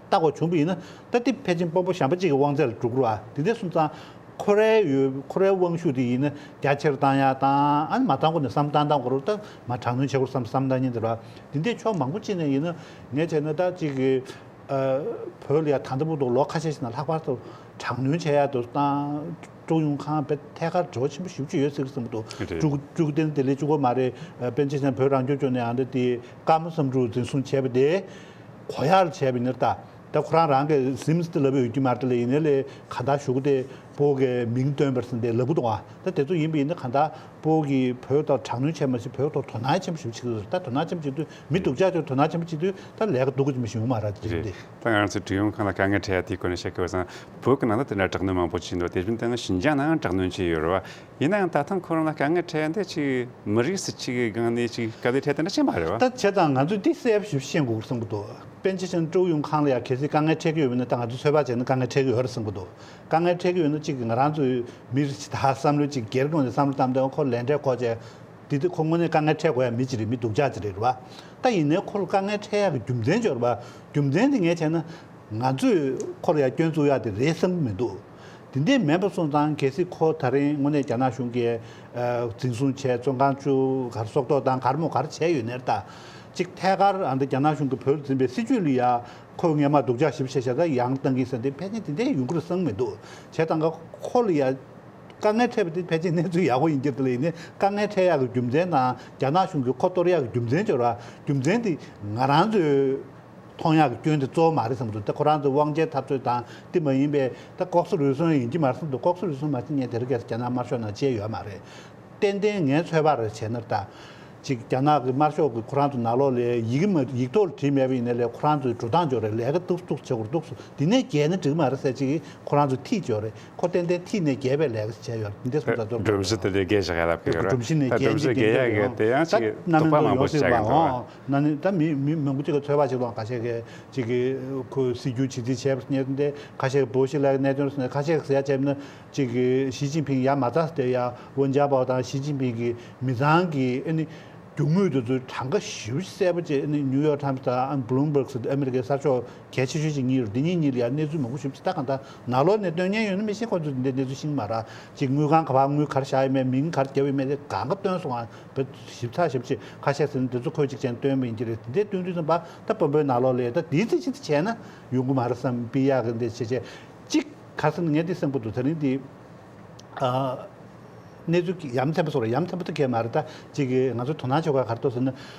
ལྟ་དགོས་བྱུང་བ་ཡིན་ན། ད་དེ་ཕལ་ཆེར་དཔོན་པོ་གཞན་པ་གཅིག་གི་དབང་ཚད་ལ་འགྲོ་གི་རེད་བ། དེ་འདྲ་སོང་ཙང་། ཁོ་རའི་ཡོད། ཁོ་རའི་དབང་ཤུགས་དེ་ཡིན་ན་རྒྱ་ཆེར་བཏང་ཡག་དང་། ཨ་ནི་མ་བཏང་གོང་ནས་བསམ་བཏང་བཏང་དགོས་རེད། ད་མར་དྲག་གནོན་བྱེད་དགོས་བསམ་བསམ་བཏང་མཁན་དེ་རེད་བ། དེ་འདྲའི་ཕྱོགས་མང་པོ་ཅིག་ནས་ཡིན་ན། ངས་བྱས་ན་ད་ཅིག་གི་ ཨ། བོད་ལ་ཡ་ད་ལྟ་བར་དུ་ལོ་ཁ་ཤས་ཤིག་ནང་ལྷག་པར་དུ་དྲག་གནོན་བྱས་ཡག་དུ་བཏང་། ཀྲུང་ཡུང་ཁང་དཔེ་ཐད་ཀར་འབྲེལ་བ་ཆེན་པོ་ཞེ་པོ་ཅིག་ཡོད་ཟེར་གི་བསམ་གི་འདུག་རེད། ཀྲུའུ་ཀྲུའུ་ཏེན་དེ་ལས་གཅིག་པོ་མ་རེད། ཨ། པཎ་ཆེན་བྱམས་པ་བོད་རང་སྐྱོང་ལྗོངས་ནས་ཨ་འདྲ་དེ་ཀརྨ་བསམ་གྲུབ་འཛིན་བཟུང་བྱས་པ་དེ་གོ་ཡག་ལ་བྱས་པ་ཡིན་ན་ད། ད་ཁོ་རང་རང་གི་སིམ་སི་དེ་ལབ་ཡོད་ཀྱི་མ་རེད་དེ་ལས། ཡིན་ནའི་ལས་གང་ལྟར་གཞུག་གུ་དེ་ཕྲུ་གུ་གི་མིང་བཏོན་པར་ཟེར་ཏེ་ལབ་གི་འདུག་ཨ། ད་དེ་ཚོ་ཡིན་པ་ཡིན་ན་གང་ལྟར་ཕྲུ་གུ་གིས་བོད་ཐོག་དྲག་གནོན་བྱས་མ་ཟད་བོད་ཐོག་དོ་སྣང་ཆེན་པོ་ཞིག་བྱེད་ཀྱི་འདུག་ད་དོ་སྣང་ཆེན་པོ་བྱེད་དུས་མི་སྡུག་ཅག་ཚོས་དོ་སྣང་ཆེན་པོ་བྱེད་དུས་ད་ལས་ཀ་སྡུག་ག་ཅིག་མ་ཞིག་ཡོང་མ་རེད་དེ་རེད། རེད། ད་ང་རང་ཚོ་ཀྲུང་ཡུང་ཁང་ལ་དཀའ་ངལ་འཕྲད་ཡ་དེའི་སྐོར་ནས་བཤད་དགོས་བསམ། བོད་ཀྱི་ནང་ལ་དེ་འདྲ་དྲག་གནོན་མང་པོ་བྱས་འདུག་དེ་བཞིན་དུ་ཞིན་ཅང་ནང་དྲག་གནོན་བྱས་ཡོད་རེད་བ། ཡིན་ནའང་ད་ཐེངས་ཁོ་རང་ལ་དཀའ་ངལ་འཕྲད་ཡ་འདི་ཅིག་མི་རིགས་སུ་གཅིག་གི་སྒང་ནས་ཅིག་དཀའ་ལས་འཕྲད་དེ་འདྲ་ཅིག་མ་རེད་བ། ད་བྱས་ཙང་ང་ཚོས་འདི་གསལ་པོ་ཞིག་ཤེས་དགོས་བསམ་གྱི་འདུག་པཎ་ཆེན་ཀྲུའུ་ཡུང་ཁང་ལ་ཡ་གལ་སྲིད་དཀའ་ངལ་འཕྲད་ཀྱི་ཡོད་པ་ན་ད་ང་ཚོས་ཚོད་དཔག་བྱས་ན་དཀའ་ངལ་འཕྲད་ཀྱི་ཡོད་རེད་བསམ་གྱི་འདུག་དཀའ་ངལ་འཕྲད་ཀྱི་ཡོད་ན་གཅིག་གི་ང་རང་ཚོའི་མི་རེ་ཞིག་ད་བསམ་བློ་ཅིག་སྒེར་ངོས་ནས་བསམ་བློ་བཏང་དུས་ཁོ་ལས་འབྲས་ཁོ་བྱས། དེ་དུས་ཁོ་དངོས་གནས་དཀའ་ངལ་འཕྲད་དགོས་ཡ་མི་ཅིག་རེད། མི་སྡུག་ཅག་ཅིག་རེད་བ། ད་ཡིན་ནའི་ཁོ་ལ་དཀའ་ངལ་འཕྲད་ཡག་གི་རྒྱུ་མཚན་ཅིག་ཡོད་རེད་བ། རྒྱུ་མཚན་དེ་ངས་བྱས་ན་ང་ཚོས་ཁོ་ལ་ཡ་སྐྱོན་བཙུགས་ཡག་དེ་རེད་བསམ་གྱི་མི་འདུག་དེ་འདྲས་མིན་པ་སོང་ཙང་གལ་སྲིད་ཁོ་ད་རིང་དངོས་གནས་རྒྱ་ནག་གཞུང་གིས་ཨ་འཛིན་བཟུང་བྱས་བཙོན་ཁང་བཅུག་གར་སྲོག་ཐོག་བཏང་གར་མོ་གར་བྱས་ཡོད་ནའི་ད། ཅིག་ཐད་ཀར་ཨ་འདི་རྒྱ་ནག་གཞུང་གིས་བོད་ལ་འཛིན་པའི་སྲིད་བྱུས་ལ་ཡ་ཁོ་སྔས་མ་སྡུག་ཅག་ཞིབ་བྱས་བྱས་ད་ཡང་བཏང་གི་ཟེར་འདི་ཕལ་ཆེར་དེ་འདྲས་ཡོང་གི་རེད་བསམ་གྱི་མི་འདུག་བྱས་ཙང་ག་ཁོ་ལ་ཡ། དཀའ་ངལ་འཕྲད་པ་དེ་ཕལ་ཆེར་གནས་ཚུལ་ཡག་པོ་ཡིན་གྱི་རེད་དེ་ལས་ཡིན་ནའི་དཀའ་ངལ་འཕྲད་ཡག་གི་རྒྱུ་མཚན་དང་རྒྱ་ནག་གཞུང་གིས་ཁོ་གཏོར་ཡག་གི་རྒྱུ་མཚན་ཅིག་ཡོད་རེད་བ། རྒྱུ་མཚན་དེ་ང་རང་ཚོས་མཐོང་ཡག་གི་སྐྱོན་དེ་གཙོ་བོ་མ་རེད་བསམ་གྱི་འདུག་ད་ཁོ་རང་ཚོའི་དབང་ཆའི་འཐབ་རྩོད་དང་དེ་མ་ཡིན་པའི་ད་ལྐོག་ཟ་རུལ་སུངས་ཡིན་གྱི་མ་རེད་བསམ་གྱི་འདུག་ལྐོག་ཟ་རུལ་སུངས་མ་བྱེད་མཁན་དེ་རིང་ཁ་སང་རྒྱ་ནག་དམར་ཤོག་ནང་བཅས་ཡོད་མ་རེད། ཏན་ཏན་ངའི་ཚོད་དཔག་རེ་བྱས་ན་ད། ཅིག་རྒྱ་ནག་གི་དམར་ཤོག་གིས་ཁོ་རང་ཚོ་ནང་ལོགས་ལ་ཡིག་མ་ཡིག་ཐོག་ལ་བྲིས་མེད་པ་ཡིན་ནའི་ལས་ཁོ་རང་ཚོའི་འགྲོ་སྟངས་ཅིག་ཡོད་རེད། ལས་ཀ་ཏོག་ཙམ་བྱེད་དགོས་རེད། ཏོག་ཙམ་འདི་ནས་བརྒལ་ན་འགྲིག་མ་རེད་ཟེར་ཅིག་ཁོ་རང་ཚོ་ཐིག་ཅིག་ཡོད་རེད། ཁོ་ཏན་ཏན་ཐིག་ནས་བརྒལ་བའི་ལས་ཀ་ཞིག་བྱས་ཡོད་རེད། འདི་འདྲ་སོང་ཙང་རྫོགས་སྒྲོམ་གཞི་དེ་ལས་བརྒལ་བཞག་ཡ་ལབ་ཀྱི་ཡོད་རེད། སྒྲོམ་གཞི་ནས་ད་བརྒལ་སྒྲོམ་གཞི་འཇིག་བརྒལ་རྒྱག་ཡ་གི་དེ་ཡང་ཅིག་ད་རྣམ་གནས་ནང་ཡོང་སྲིད་པ་འོང་། ན་ནི་ད་མི་མི་མང་པོ་ཅིག་གིས་ཚོད་དཔག་བྱེད་དགོས། ཁ་ཤས་ཀྱིས་ཅིག་གི་ཁོ་སྲིད་སྐྱོང་བྱེད་རྩིས་བྱས་པ་ཉེ་དེ་ཁ་ཤས་ཀྱིས་པོ་ཤི་ལའི་གནད་དོན་ཁ་ཤས་ཀྱིས་ཟེར་ཡ་བྱས་ན། གཅིག་གིས་ཞི་ཅིན་ཕིང་ཡར་མ་ཚར་དེ་ཡ་ཝུན་ཅཱ་པའོ་དང་ཞི་ཅིན་ཕིང་གི་མི་ཚང་གི་ཨ་ནི་རྒྱུ་དངོས་དེ་ཚོའི་གྲངས་ཀ་ཞེ་པོ་ཅིག་གསལ་པོ་བྱས། ཨ་ནི་ནིའུ་ཡོག་ཊའིམ་སི་དང་ཨ་ནི་བྷུ་ལུམ་བྷརག་ཟེར་ཨ་མི་རི་ཀའི་གསར་ཤོག་གལ་ཆེ་ཤོས་ཅིག་གཉིས་ཡོད་རེད། འདི་གཉིས་གཉིས་ལ་ཡ་གནས་ཚུལ་མང་པོ་ཞེ་པོ་ཅིག་ད་གང་ལྟར་ནང་ལོགས་ནས་སྟོན་མཁན་ཡོད་ན་མི་ཤེས། ཁོ་ཚོས་འདི་འདྲའི་གནས་ཚུལ་ཤེས་ཀྱི་མ་རེད། ཅིག་དངུལ་ཁང་ག་པར་དངུལ་ག་རེ་བཞག་ཡོད་མེད། མིང་ག་རེ་བརྒྱབ་ཡོད་མེད་དེ་གང་ག་སྟོན་སོང་ང་། བོད་ཞིབ་ཚགས་ཞིབ་ཅིག་ཁ་ཤས་ཟེར་ན་འདི་ཚོ་ཁོས་ཅིག་བྱས་ནས་སྟོན་པ་ཡིན་གྱི་རེད། དེ་འདྲའི་སྟོན་དུས་ཙམ་པ་ད་དཔོན་པོའི་ནང་ལོགས་ལ་ད་དེའི་རྩིས་གཅིག་ཏུ་བྱས་ན་ཡོང་གི་མ་རེད་བསམ་པའི་ཡག་གི་འདི་བྱས་བྱས་ཅིག་ག་ཟེར་ན་ངས་འདི་བསམ་གྱི་འདུག་དེ་རིང་འདི་ཨ་གནས་ཚུལ་ཡ་མཚན་པ་སོགས་ལ་ཡ་མཚན་པ་ད་གས་མ་རེད། ད་ཅིག་གི་ང་ཚོ་དོ་སྣང་བྱེད་དགོས་ག་རེ་འདུག་ཟེར་ན་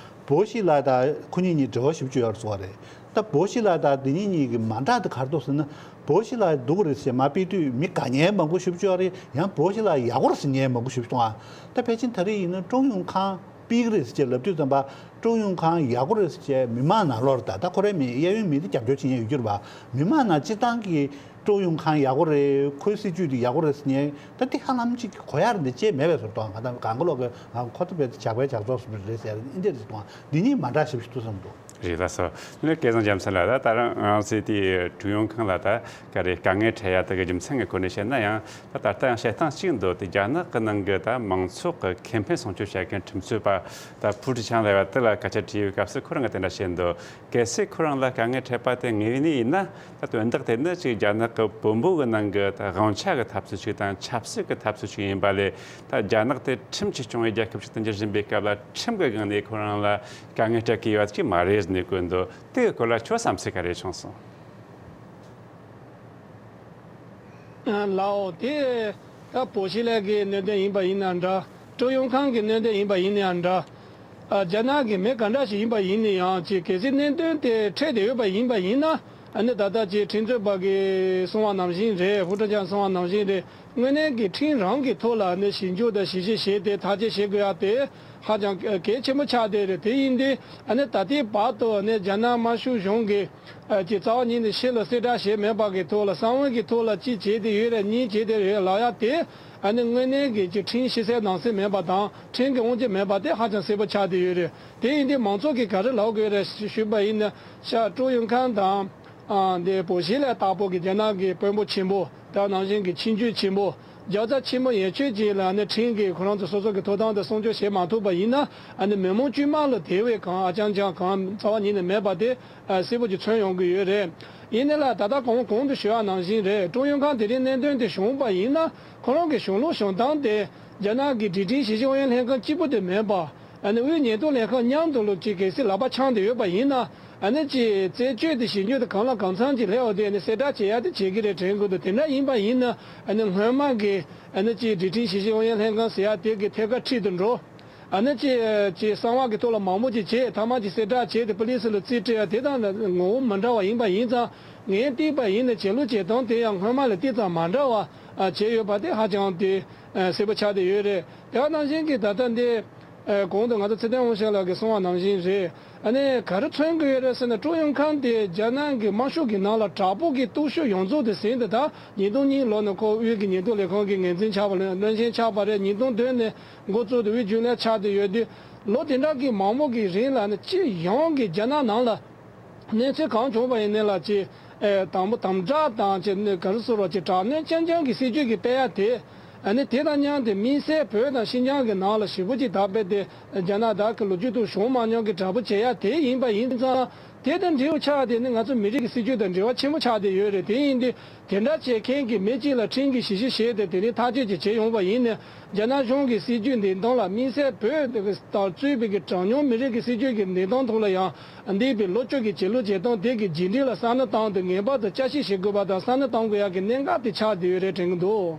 པོ་ཤི་ལགས་དང་ཁོ་གཉིས་གཉིས་འབྲེལ་བ་ཞེ་པོ་ཅིག་ཡོད་རེད་ཟེར་བ་རེད། ད་པོ་ཤི་ལགས་དང་འདི་གཉིས་གཉིས་ཀྱི་མ་འདྲ་དེ་ག་རེ་འདུག་ཟེར་ན། པོ་ཤི་ལགས་སྡུག་རེད་ཟེར་མ་དཔེ་དུས་མི་དགའ་མཁན་མང་པོ་ཞེ་པོ་ཅིག་ཡོད་རེད། ཡང་པོ་ཤི་ལགས་ཡག་པོ་རེད་ཟེར་མཁན་མང་པོ་ཞེ་པོ་ཅིག་འདུག་ཨ། ད་ཕལ་ཆེར་ད་རེས་ཡིན་ན་ཀྲུང་ཡུང་ཁང་ཕུད་ཀྱི་རེད་ཟེར་བྱས་ལབ་དུས་ཙམ་པ་ཀྲུང་ཡུང་ཁང་ཡག་པོ་རེད་ཟེར་བྱས་མི་མང་ནང་ལོགས་ལ་ད་ད་ཁོ་རའི་མི་གཡས་གཡོན་མི་དེ་རྒྱབ་སྐྱོར་བྱེད་མཁན་ཡོད་རྒྱུ་རེད་པ། མི་མང་ནང་སྤྱིར་བཏང་གི་ཀྲུང་ཡུང་ཁང་ཡག་པོ་རེད། ཁོའི་སྲིད་ཇུས་དེ་ཡག་པོ་རེད་ཟེར་མཁན་ད་དེ་ཧ་ལམ་ཅིག་གོ་ཡག་རེད་འདི་ཅེས་མེད་པའི་བཟོ་འདུག་ཨ། གང་ལྟར་གང་ག་ལོག་གི་ཨ་ཁོ་ཚོ་དཔེ་ཇག་པའི་ཇག་ཚོགས་སུ་རེད་ཟེར་འདི་འདྲ་རེད་འདུག་ཨ། འདི་གཉིས་མ་འདྲ་ཞེ་པོ་ཅིག་འདུག་བསམ་འདུག་རེད་ལགས་སོ། ནི་སྐལ་བཟང་རྒྱལ་མཚན་ལགས། ད་ད་རང་ང་ཚོའི་དེའི་ཀྲུང་ཡུང་ཁང་ལ་ད་ག་རེ་དཀའ་ངལ་འཕྲད་ཡ་དེ་གི་རྒྱུ་མཚན་གི་སྐོར་ནས་བཤད་ན་ཡང་ད་ད་ལྟ་ཡང་བཤད་སྟངས་གཅིག་འདུག་དེ་རྒྱ་ནག་གི་ནང་གི་ད་མང་ཚོགས་ཀྱི་ཁེ་ཕན་སྲུང་སྐྱོབ་བྱེད་མཁན་ཁྲིམས་རྩོད་པ་ད་ཕུའུ་ཁྲི་ཆང་ལབ་ཡ་དེ་ལ་སྐད་ཆ་དྲིས་པའི་སྐབས་སུ་ཁོ་རང་གིས་དེ་འདྲ་བཤད་འདུག་གལ་སྲིད་ཁོ་རང་ལ་དཀའ་ངལ་འཕྲད་པ་དེ་ངེས་ནས་ཡིན་ན། ད་དོན་དག་དེ་ནི་ཅིག་རྒྱ་ནག་གི་བོན་པོ་གི་ནང་གི་ད་དབང་ཆ་གི་འཐབ་རྩོད་ཅིག་དང་ཆབ་སྲིད་ཀྱི་འཐབ་རྩོད་ཅིག་ཡིན་པ་ལས། ད་རྒྱ་ནག་དེ་ཁྲིམས་ཀྱིས་སྐྱོང་བའི་རྒྱལ་ཁབ་ཅིག་ཏུ་འགྱུར་བཞིན་པའི་སྐབས་ལ་ཁྲིམས་ཀྱི་སྒང་ནས་ཁོ་རང་ལ་དཀའ་ངལ་སྤྲད་ཀྱི་ཡོད་ཅིག་མ་རེད་ཟེར་ནས་བཀོད་འདུག་དེའི་སྐོར་ལ་ཁྱོད་བསམ་ཚུལ་ག་རེ་བྱུང་སོང་། ལའོ་དེ་ད་པོ་ཤི་ལགས་ཀྱི་གནད་དོན་ཡིན་པ་ཡིན་ན་འདྲ། ཀྲུང་ཡུང་ཁང་གི་གནད་དོན་ཡིན་པ་ཡིན་ན་ཡང་འདྲ། ཨ། རྒྱ་ནག་གི་མི་ག་འདྲ་ཞིག་ཡིན་པ་ཡིན་ན་ཡང་ཅིག་གལ་སྲིད་གནད་དོན་དེ་འཕྲད་བསྡད་ཡོད་པ་ཡིན་པ་ཡིན་ན། ཨ་ནི་ད་ལྟ་ཅིག་ཁྲིམས་རྩོད་པ་གིས་གསུངས་པ་ནང་བཞིན་རེད། ཧྥུ་ཁྲི་ཆང་གསུངས་པ་ནང་བཞིན་རེད། དངོས་གནས་ཀྱི་ཁྲིམས་རང་གི་ཐོག་ལ་ཨ་ནི་ཞིབ་འཇུག་དང་ཞིབ་བཤེར་བྱས་ཏེ་ཐག་གཅོད་བྱེད་དགོས་ཡ་དེ་ཧ་ཅང་གལ་ཆེན་པོ་ཆགས་བསྡད་རེད། དེ་ཡིན་དུས་ཨ་ནི་ད་ལྟའི་བར་དུ་ཨ་ནི་རྒྱ་ནག་དམར་ཤོག་གཞུང་གིས་ཨ་ཅིག་རྩ་བ་ཉིད་ནས་ཕྱི་ལ་གསལ་བསྒྲགས་བྱས་མེད་པ་གི་ཐོག་ལ་གསང་བའི་གི་ཐོག་ལ་གཅིག་བྱས་ཏེ་ཡོད་རེད། གཉིས་བྱས་ཏེ་ཡོད་ལབ་ཡ་དེ་ཨ་ནི་དངོས་གནས་ཀྱི་ཅིག་ཁྲིམས་ཕྱི་གསལ་ནང་གསལ་མེད་པ་དང་ཁྲིམས་ཀྱི་དབང་ཆ་མེད་པ་དེ་ཧ་ཅང་གསལ་པོ་ཆགས་བསྡད་ཡོད་རེད། དེ་ཡིན་དུས་མང་ཚོགས་ཀྱིས་ག་རེ་ལབ་དགོས་རེད་ཞུས་པ་ཡིན་ན། ཤག་ཀྲུང་ཡུང་ཁང་དང་། ཨ། འདི་པོ་ཤི་ལགས་ལྟ་བུ་གི་རྒྱ་ནག་གི་དཔོན་པོ་ཆེན་པོ་དང་ནང་བཞིན་གྱི་ཁྱིམ་རྒྱུད་ཆེན་པོ་རྒྱལ་ཚབ་ཆེན་པོ་ཡན་ཆོད་ཅིག་ལ་ནི་ཁྲིམས་ཀྱིས་ཁོ་རང་ཚོ་སོ་སོ་གི་ཐོབ་ཐང་དེ་སྲུང་སྐྱོབ་བྱེད་མ་ཐུབ་པ་ཡིན་ན། ཨ་ནི་མི་མང་དཀྱུས་མ་ལ་དེ་བས་གང་ཨ་ཅང་ཅང་གང་རྩ་བ་ཉིད་ནས་མེད་པ་དེ་ཨ་གསལ་པོ་ཅིག་མཚོན་ཡོང་གི་ཡོད་རེད། ཡིན་ནའི་ལ་ད་ལྟ་གོང་གོང་དུ་ཞུས་པ་ནང་བཞིན་རེད། ཀྲུང་ཡུང་ཁང་དེ་རིང་གནད་དོན་དེ་བྱུང་བ་ཡིན་ན་ཁོ་རང་གི་གཞུང་ལུགས་བྱུང་སྟངས་དེ་རྒྱ་ནག་གི་སྒྲིག་ཁྲིམས་ཞིབ་བཤེར་ཨུ་ཡོན་ལྷན་ཁང་གཅིག་པུ་དེ་མིན་པ། ཨ་ནི་དབུས་ཉེན་རྟོག་ལས་ཁང་མཉམ་དུ་ལོ་གཅིག་གལ་སྲིད་ལག་པ་འཆང་བསྡད་ཡོད་པ་ཡིན་ན། ཨ་ནི་ཅིག་རྩད་གཅོད་དེ་ཞིབ་འཇུག་དེ་གང་ལ་གང་འཚམ་ཅིག་སླེབས་པ་དེ་ཨ་ནི་གསལ་བསྒྲགས་བྱེད་ཡ་དེ་བྱེད་ཀྱི་རེད་དྲན་གྱི་འདུག་དེ་འདྲ་ཡིན་པ་ཡིན་ན་ཨ་ནི་སྔོན་མ་གི་ཨ་ནི་ཅིག་སྒྲིག་ཁྲིམས་ཞིབ་བཤེར་ཨུ་ཡོན་ལྷན་ཁང་ཟེར་ཡ་དེ་གི་ཐད་ཀར་འཁྲིས་དུ་འགྲོ། ཨ་ནི་ཅིག་ཅིག་གསང་བ་གི་ཐོག་ལ་མང་པོ་ཅིག་བྱས། མཐའ་མ་ཅིག་གསལ་བསྒྲགས་བྱས་ཏེ་པུ་ལི་སི་ལ་རྩིས་སྤྲད་ཡ་དེ་དང་ངོ་བོ་མི་འདྲ་བ་ཡིན་པ་ཡིན་ཙང་། ངས་བལྟས་པ་ཡིན་ན་བྱེད་ལུགས་བྱེད་སྟངས་དེ་ཡང་སྔོན་མ་ལས་ཏིག་ཙམ་མ་འདྲ་བ་བྱས་ཡོད་པ་དེ་ཧ་ཅང་དེ་གསལ་པོ་ཆགས་བསྡད་ཡོད་རེད། དེ་ནང་བཞིན་གྱི་ད་ལྟ་འདི། ཨ། གོང་དུ་ང་ཚོ་ཚེ་བརྟན་དབང་ཕྱུག་ལགས་ཀྱིས་གསུངས་པ་ནང་བཞིན་རེད། ཨ་ནི་ག་རེ་མཚོན་གྱི་ཡོད་རེད་ཟེར་ན། ཀྲུང་ཡོང་ཁང་དེ་རྒྱ་ནག་གི་དམར་ཤོག་གི་ནང་ལ་དྲག་པོ་གི་སྟོབས་ཤུགས་ཡོངས་རྫོགས་དེ་ཟིན་ཏེ། ད་ཉིས་སྟོང་གཉིས་ལོ་ནས་ཁོ་དབུས་ཀྱི་ཉེན་རྟོག་ལས་ཁང་གི་འགན་འཛིན་ཆགས་པ་ལ་བློན་ཆེན་ཆགས་པ་རེད། ཉིས་སྟོང་བདུན་ནས་འགོ་བཙུགས་ཏེ་དབུས་རྒྱུན་ལས་ཆགས་བསྡད་ཡོད་དུས། ལོ་དེ་འདྲ་གི་མང་པོ་གི་རིང་ལ་ནི་སྤྱི་ཡོངས་ཀྱི་རྒྱ་ནག་ནང་ལ་གནས་ཚུལ་གང་བྱུང་བ་ཡིན་ནའི་ལ་ཅིག་ཨེ། དང་པོ་དམ་དྲག་དང་ཅིག་ནི་ག་རེ་ཟེར་བ། ཅིག་དྲག་གནོན་རྐྱང་རྐྱང་གི་སྲིད་ཇུས་ཀྱི་སྤེལ་ཡ་དེ། ཨ་ནི་དེ་དང་མཉམ་དུ་དམིགས་བསལ་བོད་དང་ཤིན་ཅང་གི་ནང་ལ་ཞེ་པོ་ཅིག་ད་རྦད་དེ་རྒྱ་ནག་བདག་གི་ལོ་རྒྱུས་ཐོག་བྱུང་མ་མྱོང་གི་དྲག་པོ་བྱེད་ཡ་དེ་ཡིན་པ་ཡིན་ཙང་། དེ་དང་འབྲེལ་བ་ཆགས་ཏེ་ནི་ང་ཚོ་མི་རིགས་ཀྱི་སྲིད་ཇུས་དང་འབྲེལ་བ་ཆེན་པོ་ཆགས་བསྡད་ཡོད་རེད། དེ་ཡིན་དུས་དེ་འདྲ་བྱེད་མཁན་གྱི་མི་གཅིག་ལ་ཁྲིམས་ཀྱི་ཞིབ་བཤེར་བྱས་ཏེ་དེ་ནི་ཐག་གཅོད་ཅིག་བྱས་ཡོང་བ་ཡིན་ན། རྒྱ་ནག་གཞུང་གི་སྲིད་ཇུས་འདིང་སྟངས་ལ། དམིགས་བསལ་བོད་དང་གཙོས་པའི་གི་གྲངས་ཉུང་མི་རིགས་ཀྱི་སྲིད་ཇུས་ཀྱི་འདིང་སྟངས་ཐོག་ལ་ཡང་འདས་པའི་ལོ་བཅུ་གི་བྱེད་ལུགས་བྱེད་སྟངས་དེ་གི་རྗེས་འབྲས་ལ་བསམ་བློ་བཏང་སྟེ་ངེས་པར་དུ་དཔྱད་ཞིབ་བྱེད་དགོས་པ་དང་བསམ་བློ་གཏོང་དགོས་ཡག་གི་གནད་འགག་དེ་ཆགས་བསྡད་ཡོད་རེད་དྲན་གྱི་འདུག་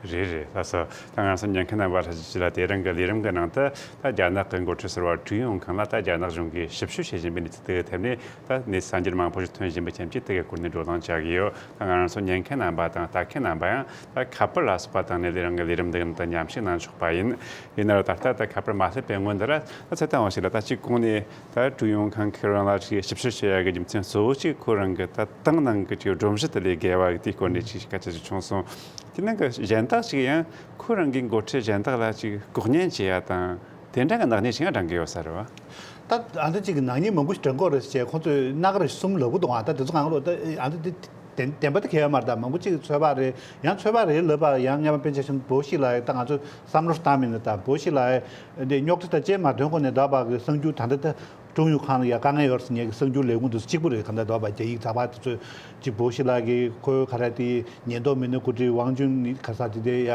རེད་རེད། ལགས་སོ། ད་ང་ཚོ་ཉན་མཁན་རྣམ་པ་ལྷན་རྒྱས་ལ་དེ་རིང་གི་ལས་རིམ་གྱི་ནང་དུ། ད་རྒྱ་ནག་གི་འགོ་ཁྲིད་ཟུར་པ་ཀྲུའུ་ཡོང་ཁང་ལ་ད་རྒྱ་ནག་གཞུང་གིས་ཞིབ་བཤེར་བྱེད་བཞིན་པའི་གནས་ཚུལ་དེ་གི་ཐད་ནས་ད་གནས་ཚུལ་གསར་འགྱུར་མང་པོ་ཞིག་ཐོན་བཞིན་པའི་རྐྱེན་གྱིས་དེ་གི་སྐོར་ནས་བགྲོ་གླེང་བྱ་གི་ཡོད། ད་ང་རང་ཚོ་ཉན་མཁན་རྣམ་པ་དང་ལྟ་མཁན་རྣམ་པ་ཡང་ད་ཁ་པར་ལ་སོགས་པ་བཏང་ནས་དེ་རིང་གི་ལས་རིམ་འདི་ནང་དུ་མཉམ་ཞུགས་གནང་ཆོག་པ་ཡིན། ཡིན་ན་ད་ལྟ་ད་ཁ་པར་མ་སླེབས་པའི་སྔོན་དུ་ར། ད་ཚེ་བརྟན་དབང་ཕྱུག་ལགས། ད་གཅིག་གོང་ནས་ད་ཀྲུའུ་ཡོང་ཁང་ཁེ་རང་ལ་ཞིབ་བཤེར་བྱེད་ཡག་གི་རྒྱུ་མཚན་གཙོ་བོ་གཅིག་ཁོ་རང་གི་ད་ཏང་ནང་གི་ཅིག་སྒྲོམ་གཞི་དེ་ལས་བརྒལ་བ་གི་དེའི་སྐོར་ནས་ཅིག་སྐད་ཆ་ཅིག་བྱུང་སོང་། དེ་ནང་གི་གཞན་དག་ཅིག་ཡང་ཁོ་རང་གི་འགོ་ཁྲིད་གཞན་དག་ལ་ཅིག་ལྐོག་ཉན་བྱེད་ཡ་དང་དེ་འདྲ་གི་ནག་ཉེས་ཅིག་ཡང་བགྲང་གི་ཡོད་ས་རེད་བ། ད་ཨ་འདི་ཅིག་གི་ནག་ཉེས་མང་པོ་ཞིག་བགྲང་གི་ཡོད་རེད་ཅེས་ཁོང་ཚོས་སྣ་ཁ་རེ་གསུམ་ལབ་གི་འདུག་ཨ་ད་དེ་ཚོ་གང་ལོ་ད་ཨ་འདི་དེ་བདེན་བདེན་པ་དེ་གལ་ཡོད་མ་རེད། ད་མང་པོ་ཅིག་ཚོད་དཔག་རེད། ཡང་ཚོད་དཔག་རེད་ལབ་པ། ཡང་སྔོན་མ་སྤེན་ཆ་ཆེན་པོ་ཞིག་ལ་ད་ང་ཚོ་བསམ་བློ་བཏང་མིན་ད་བོད་ཞིག་ལ་འདི་རྙོག་དྲ་ད་ཅེས་མ་དོན་ཁོ་ནས་ད་བག་གི་གསར་འགྱུར་ད་འདི་ད། ཀྲུང་ཡོང་ཁང་ལ་ཡ་དཀའ་ངལ་ཡོད་ཟེར་མཁན་གྱི་གསར་འགྱུར་ལས་ཁུངས་དེ་གཅིག་པུ་རེད། གང་ལྟར་དོགས་པ་རྒྱ་ཡིག་ཚགས་པར་དེ་ཚོས་གཅིག་བོད་ཞི་ལགས་ཀྱིས་ཁོའི་ག་རེ་དེ་ཉེན་རྟོག་མི་སྣ་འགོ་ཁྲིད་ཝང་ཅུན་ག་ས་དེ་དེ་ཡ་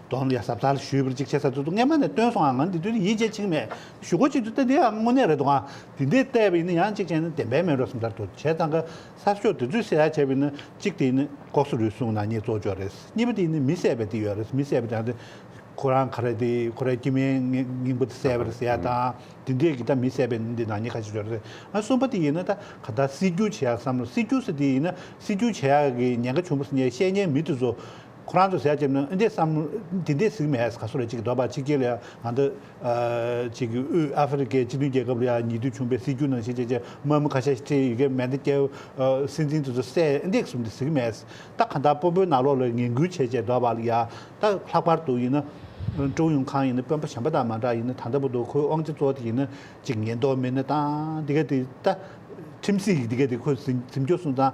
གདོང་ལ་ཡ་གཟབ་གཟབ་ཞུས་པར་གཅིག་བྱས་ས་དེ་ཚོ་སྔོན་མ་ནས་བཏོན་སོང་ང་། ང་འདི་དུས་ཡིད་ཆེས་བྱེད་ཀྱི་མེད། ཞུ་སྒོ་གཅིག་ཏུ་ལྟ་དེ་ཡང་དངོས་གནས་རེད་འདུག་ཨ། དེ་འདྲས་བལྟས་པ་ཡིན་ན་ཡང་གཅིག་བྱས་ན་བདེན་པའི་མེད་འགྲོ་བསམ་ཚར་འདུག་བྱས་ཙང་ག་གསར་ཤོག་དེ་ཚོས་ཟེར་ཡ་བྱས་པ་ཡིན་ན་གཅིག་དེ་ཡིན་ན་ལྐོག་ཟ་རུལ་སུངས་ནག་ཉེས་གཙོ་ཆེ་རེད། གཉིས་པ་དེ་ཡིན་ན་མི་བསད་པ་དེ་ཡོད་རེད། མི་བསད་པ་དེ་ཁོ་རང་ག་རེ་དེ་ཁོ་རའི་སྐྱེ་དམན་རྙིང་པ་དེ་བསད་པ་རེད་ཟེར་ཡ་དང་། དེ་འདྲས་ཀྱི་ད་མི་བསད་པའི་འདི་ནག་ཉེས་ཁ་ཤས་ཡོད་རེད། ཨ་གསུམ་པ་དེ་ཡིན་ན་ད་ག་ད་སྲིད་སྐྱོང་བྱེད་ཡག་བསམ་བློ། སྲིད་སྐྱོང་ཟེར་དེ་ཡིན་ན་སྲིད་སྐྱོང་བྱེད་ཡག་གི་ཉེན་ཁ་བྱུང་བ་ཟེར་མཁན་བཤད་མཁན་མི་དེ་ཚོ་ཁོ་རང་ཚོ་ཟེར་ཡག་བྱས་ན་འདི་བསམ་བློ་དེ་འདྲས་ཟིག་མེད། ག་སོ་རེ་གཅིག་གི་འདོད་པ་གཅིག་རྐྱང་ལ་ཡ་ང་ད་ཨ་གཅིག་གི་དབུས་ཨ་ཧྥེ་རི་ཁའི་སྤྱི་མཐུན་རྒྱལ་ཁབ་ལ་ཡ་ཉེ་དུས་བྱུང་བའི་སྲིད་སྐྱོང་ནང་བཞིན་བྱས་བྱས་དམག་མི་ཁ་ཤས་ཤིག་ཁྲིད་ཡི་གེ་མེ་མདའ་བརྒྱབ། ཨ་སྲིད་འཛིན་དེ་ཚོ་བསད། འདི་གསུམ་དེ་ཟིག་མེད། ད་གང་ལྟར་དཔོན་པོའི་ནང་ལོགས་ལ་ངན་སྐུལ་བྱས་བྱས་འདོད་པ་ལ་ཡ། ད་ལྷག་པར་དུ་ཡིན་ན་ཀྲུང་ཡོང་ཁང་ཡིན་ན་དཔོན་པོ་གཞན་པ་དང་མ་འདྲ་ཡིན་ན། ད་ལྟ་བར་དུ་ཁོའི་དབང་ཆ་གཙོ་བོ་དེ་ཡིན་ན་ཅིག་ཉེན་རྟོག་མི་སྣ་དང་འདི་ག་དེ་ད་ཁྲིམས་སྲིད་ཀྱི་འདི་ག་དེ་ཁོས་འཛིན་འཛིན་སྐྱོང་སོང་ཙང་།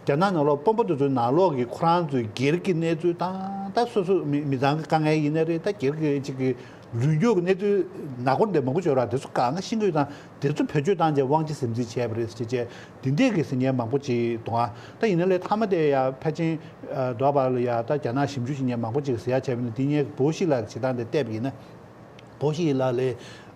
རྒྱ་ནག་ནང་ལོགས་དཔོན་པོ་དེ་ཚོའི་ནང་ལོགས་ཀྱི་ཁོ་རང་ཚོའི་སྒེར་གྱི་གནས་ཚུལ་དང་། ད་སོ་སོ་མི་མི་ཚང་གི་དཀའ་ངལ་ཡིན་ན་རེད། ད་སྒེར་གྱི་ཅིག་གི་ལུས་འགྱུར་གྱི་གནས་ཚུལ་ནག་པོ་འདི་འདྲ་མང་པོ་ཡོད་ར། དེ་ཚོ་གང་ག་ཤེས་ཀྱི་ཡོད་དང་། དེ་ཚོ་བེད་སྤྱོད་བཏང་བྱས་དབང་ཆ་ཟིན་བྲིས་བྱས་པ་རེད་ཟེར་བྱས་འདི་འདྲས་ཀྱི་ཟེར་མཁན་མང་པོ་ཅིག་འདུག་ཨ། ད་ཡིན་ན་ལས་མཐའ་མ་དེ་ཡ་ཕལ་ཆེར་ཨ་འདོད་པ་ལ་ཡ་ད་རྒྱ་ནག་ཞིབ་འཇུག་བྱེད་མཁན་མང་པོ་ཅིག་ཟེར་ཡ་བྱས་པ་ཡིན་ན། འདི་ངས་བོད་ཞི་ལགས་ཀྱི་བྱེད་སྟངས་དེ་བལྟས་པ་ཡིན་ན། བོད་ཞི་ལགས་ལ་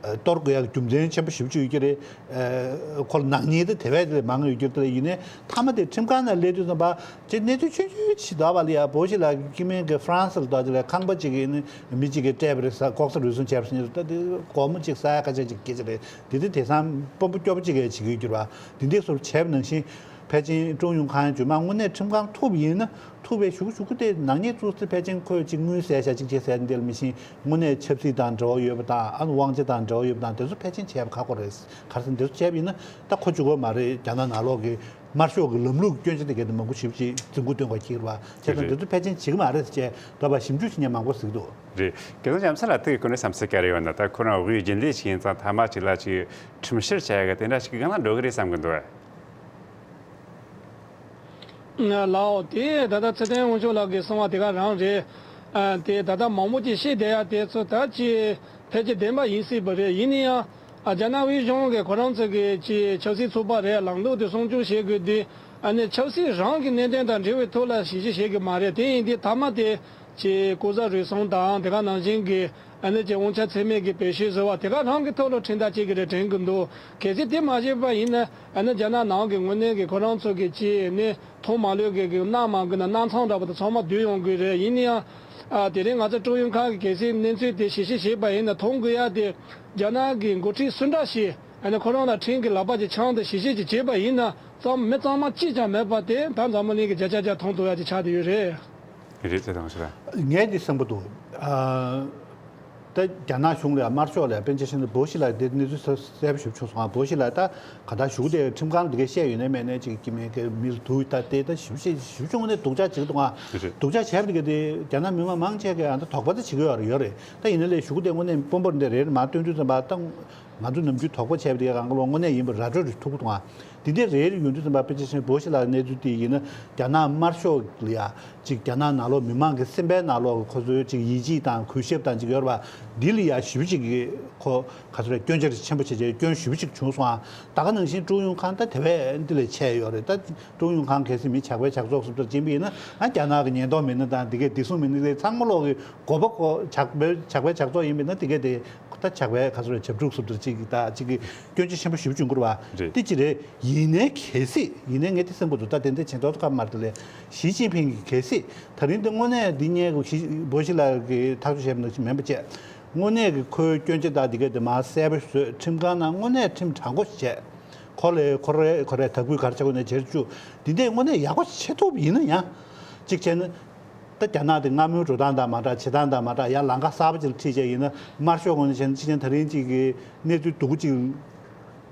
ཨ་གཏོར་དགོས་ཡ་རྒྱུ་མཚན་ཆེན་པོ་ཞེ་པོ་ཅིག་ཡོད་ཀྱི་རེད། ཨ་ཁོ་ལ་ནག་ཉེས་དེ་དེ་བས་དེ་ལས་མང་ཡོད་ཀྱི་རེད། དེ་ཡིན་ནའི་མཐའ་མ་དེ་ཁྲིམས་ཁང་ནང་སླེབས་དུས་ཙམ་པ་ཅིག་གནས་ཚུལ་ཆུང་ཆུང་ཅིག་འདོད་པ་ལ་ཡ་བོད་ཞི་ལགས་ཀྱི་སྐྱེ་དམན་གྱི་ཧྥ་རན་སི་ལ་འདོགས་ཅིག་ལ་ཁང་པ་ཅིག་གི་ནི་མི་གཅིག་གིས་སྤྲད་པ་རེད་ཟེར། ལྐོག་ཟ་རུལ་སུངས་བྱས་པ་ཟེར་མཁན་རེད། ད་དེ་སྒོར་མོ་ཅིག་ས་ཡ་ཁ་ཤས་ཅིག་སྐྱེལ་གྱི་རེད། དེ་དེ་དེང་སང་དཔོན་པོ་སྐྱོ་པོ་ཅིག་གིས་བྱེད་ཀྱི་ཡོད་ཀྱི་རེད་བ། དེ་འདྲས་སོར་བྱས་པ་ནང་བཞིན་ཕལ་ཆེར་ཀྲུང་ཡོང་ཁང་རྗེས་མ་དངོས་གནས་ཁྲིམས་ཁང་ཐུག་པ་ཡིན་ན། ཐུག་པའི་གཞུག་གུ་གཞུག་གུ་དེ་ནག་ཉེས་བཙུགས་ཚེ་ཕལ་ཆེར་ཁོས་ཅིག་དངུལ་བསད་ཤག་ཅིག་བྱས་ཟེར་འདི་ལ་མི་ཤེས། དངོས་གནས་ཆབ་སྲིད་དང་འབྲེལ་བ་ཡོད་པ་དང་། ཨ་ནི་དབང་ཆ་དང་འབྲེལ་བ་ཡོད་པ་དང་། དེ་ཚོ་ཕལ་ཆེར་བྱས་པ་ཁག་པོ་རེད། ག་རེ་ཟེར་ན་དེ་ཚོ་བྱས་པ་ཡིན་ན་ད་ཁོ་གཅིག་པོ་མ་རེད། རྒྱ་ནག་ནང་ལོགས་ཀྱི་དམར་ཤོག་གི་ལམ་ལུགས་སྐྱོན་ཆ་དེ་གའི་དེ་མང་པོ་ཞེ་པོ་ཅིག་འཛིན་བཀུར་སྟོན་པ་ཁྱེར་བ་བྱས་ཙང་། རེད། དེ་ཚོ་ཕལ་ཆེར་བྱེད་ཀྱི་མ་རེད་ཟེར་བྱས་འདོད་པ་ཞིབ་འཇུག་བྱེད་མཁན་མང་པོ་ཟིག་འདུག་རེད། རྒྱལ་ཚབ་རྒྱལ་མཚན་ལགས་དེ་གི་སྐོར་ནས་བསམ་ཚུལ་ག་རེ་ཡོད་ན། ད་ཁོ་རང་དབུས་རྒྱུན་ལས་ཅིག་ཡིན་ཙང་མཐའ་མ་ཅིག་ལ་ཅིག་ཁྲིམས་བཤེར་བྱ་ཡ་གི་དེ་འདྲ་ཞིག་གི་སྒང་ལ་འགྲོ་གི་རེད་བསམ་གི་འདུག་ཨ། ལའོ། དེ་ད་ལྟ་ཚེ་བརྟན་དབང་ཕྱུག་ལགས་ཀྱིས་གསུངས་པ་དེ་ག་རང་རེད། ཨ། དེ་ད་ལྟ་མང་པོ་ཅིག་བཤད་བསྡད་ཡ་དེ་ཚོ་ད་ཅིག་ཕལ་ཆེར་བདེན་པ་ཡིན་སྲིད་པ་རེད། ཡིན་ན་ཡང་། ཨ། རྒྱ་ནག་དབུས་གཞུང་གིས་ཁོ་རང་ཚོ་གི་ཅིག་ཆབ་སྲིད་ཚོགས་པ་རེད། ལམ་ལུགས་དེ་སྲུང་སྐྱོབ་བྱེད་དགོས་དུས། ཨ་ནི་ཆབ་སྲིད་རང་གི་གནད་དོན་དང་འབྲེལ་བའི་ཐོག་ལ་ཞིབ་བཤེར་བྱེད་ཀྱི་མ་རེད། དེ་ཡིན་དུས་མཐའ་མ་དེ་ ཅིག་ལྐོག་ཟ་རུལ་སུངས་དང་དེ་ག་ནང་བཞིན་གྱི་ཨ་ནི་ཅིག་དབང་ཆ་ཚད་མེད་ཀྱི་བེད་སྤྱོད་བཟོ་བ་དེ་ག་རང་གི་ཐོག་ལ་ཁྲིམས་ཐག་གཅོད་ཀྱི་རེད་དྲན་གྱི་འདུག་གལ་སྲིད་དེ་མ་བྱས་པ་ཡིན་ན་ཨ་ནི་རྒྱ་ནག་ནང་གི་དངོས་གནས་ཀྱི་ཁོ་རང་ཚོ་གི་ཅིག་ནི་མཐོང་མ་ལོས་ཀྱི་གི་སྣང་མ་དགོས་ན་སྣང་ཚང་འདྲ་པོ་དེ་ཚང་མ་བསྡུས་ཡོང་གི་རེད། ཡིན་ན་ཡང་ཨ་དེ་རིང་ང་ཚོ་ཀྲུང་ཡོན་ཁང་གི་གལ་སྲིད་གནས་ཚུལ་དེ་ཞིབ་བཤེར་བྱས་པ་ཡིན་ན་མཐོང་དགོས་ཡ་དེ་རྒྱ་ནག་གི་འགོ་ཁྲིད་སུ་འདྲ་ཞིག་ཨ་ནི་ཁོ་རང་ལ་ཁྲིམས་ཀྱི་ལག་པ་ཅིག་འཆང་སྟེ་ཞིབ་བཤེར་ཅིག་བྱས་པ་ཡིན་ན་ཙམ་མི་གཙང་མ་གཅིག་ཀྱང་མེད་པ་དེ་ད་འཛམ་བུ་གླིང་གི་བརྒྱ་ཆ་བརྒྱ་མཐོང་ཐུབ་ཡ་ཅིག་ཆགས་བསྡད་ཡོད་རེད། རེད་ཟེར་དང་ཞེ་དྲག་ངས་འདི་བསམ་གྱི་འདུག་ཨ། ད་རྒྱ་ནག་གཞུང་ལ་དམར་ཤོག་ལ་དཔེ་ཆ་བཞག་ན་བོ་ཤི་ལ་དེ་གནས་ཚུལ་གསལ་པོ་ཞིབ་བྱུང་སོང་ང་། བོ་ཤི་ལ་ད་ག་ད་གཞུག་དེ་ཁྲིམས་ཁང་ལ་དེ་གས་བཤད་ཡོད་ནའི་མེད་ནའི་ཅིག་གི་མེད་གི་མི་ལ་དུག་ད་དེ་ད་ཞིབ་ཞིབ་ཞིབ་བྱུང་ནས་སྡུག་ཅག་བྱེད་ཀྱི་འདུག་ང་། རེད། སྡུག་ཅག་བྱས་པ་དེ་གས་དེ་རྒྱ་ནག་མི་མང་མང་ཆེ་གས་ཨ་ད་དོགས་པ་ད་བྱེད་ཀྱི་ཡོད་རེད་ཡོད་རེད། ད་ཡིན་ན་ལས་གཞུག་དེ་དངོས་གནས་དཔོན་པོར་འདི་རེད་མ་སྟོན་དུས་ཙམ་པ་ད། ང་ཚོ་ནམ་རྒྱུན་དོགས་པ་བྱས་པ་དེ་གང་ག་ལོ་དངོས་གནས་ཡིན་པ་ར་སྤྲོད་རེ་ཐུབ་ཀྱི་འདུག་ཨ། འདི་འདྲའི་རེ་རེ་ཡོང་དུས་ཙམ་པ་དཔེ་ཆ་ཆེན་བོ་ཤི་ལ་གནས་ཚུལ་དེ་ཡིན་ན་རྒྱ་ནག་དམར་ཤོག་ལ་ཡ་ཅིག་རྒྱ་ནག་ནང་ལོགས་མི་མང་གི་སེམས་པའི་ནང་ལོགས་ཁོ་ཚོའི་ཅིག་ཡིད་ཆེས་དང་གུས་ཞབས་དང་ཅིག་ཡོད་རེད་པ། འདི་ལ་ཡ་ཞེ་པོ་ཅིག་གི་ཁོ་ག་ཚོད་རེད་སྐྱོན་ཆ་ཆེན་པོ་བྱས་བྱས་སྐྱོན་ཞེ་པོ་ཅིག་བྱུང་སོང་ཨ། ད་ག་ནང་བཞིན་ཀྲུང་ཡོན་ཁང་ད་དེ་བས་འདི་ལས་ཆེ་ཡོད་རེད་ད། ཀྲུང་ཡོན་ཁང་གལ་སྲིད་མི་ཇག་པའི་ཇག་ཚོགས་སུ་ཕར་ཕྱིན་པ་ཡིན་ན་ཨ་རྒྱ་ནག་གི་ཉེན་རྟོག་མི་སྣ་དང་འདི་གས་བདེ་སྲུང་མི་སྣ་དེ་ཚང་མ་ལོག་གི་མགོ་པ་ཁོ་ཇག་པའི་ཇག་པའི་ཇག་ཚོགས་ཡིན་པ་ཡིན་ན་དེ་གས་དེ། ད་ཇག་པའི་ག་ཚོད་རེད་བྱབ་ཕྲུག་སུབ་ཏུ་གཅིག་གི་ད་གཅིག་གི་སྐྱོན་ཆ་ཆེན་པོ་ཞེ་པོ་བྱུང་གི་རེད་བ། རེད། དེ་ཅི་རེད། ཡིན་ནའི་གལ་སྲིད་ཡིན་ནའི་ངས་དེ་སེམས་ཁུར་དུ་ད་དེ་འདྲ་བྱེད་མདོག་ཁ་མར་དེ་ལས་ཞི་ཅིན་ཕིང་གི་གལ་སྲིད་ད་རིང་འདི་དངོས་གནས་འདི་སྙན་གི་ཞི་བོ་ཞི་ལ་གི་ཐག་གཅོད་བྱས་པ་ནང་བཞིན་མིན་པ་བཅས་དངོས་གནས་ཀྱི་ཁོའི་སྐྱོན་ཆ་དག་འདི་གས་དེ་མར་གསལ་པོ་བཟོས་ཁྲིམས་ཁང་ནང་དངོས་གནས་ཁྲིམས་དྲང་པོ་ཞིག་བྱས་ཁོ་ལས་ཁོ་རེ་ཁོ་རེ་དག་སྐུལ་ག་རེ་བྱ་དགོས་ནས་བྱེད་བཅུག་འདི་འདྲས་དངོས་གནས་ཡག་པོ་བྱེད་ཐུབ་ཡིན་ན་ཡང་གཅིག་བྱས་ན། ད་རྒྱ་ནག་དེ་སྔ་མོའི་འགྲོ་སྟངས་དང་མ་འདྲ་བྱེད་སྟངས་དང་མ་འདྲ་ཡང་ལམ་ཁ་གསར་པ་ཅིག་ལ་ཁྲིད་བྱས་ཡིན་ན་དམར་ཤོག་ངོས་ནས་བྱས་ན་ཕྱི་ནས་ད་རིང་གཅིག་གི་གནས་ཚུལ་སྡུག་པོ་ཅིག་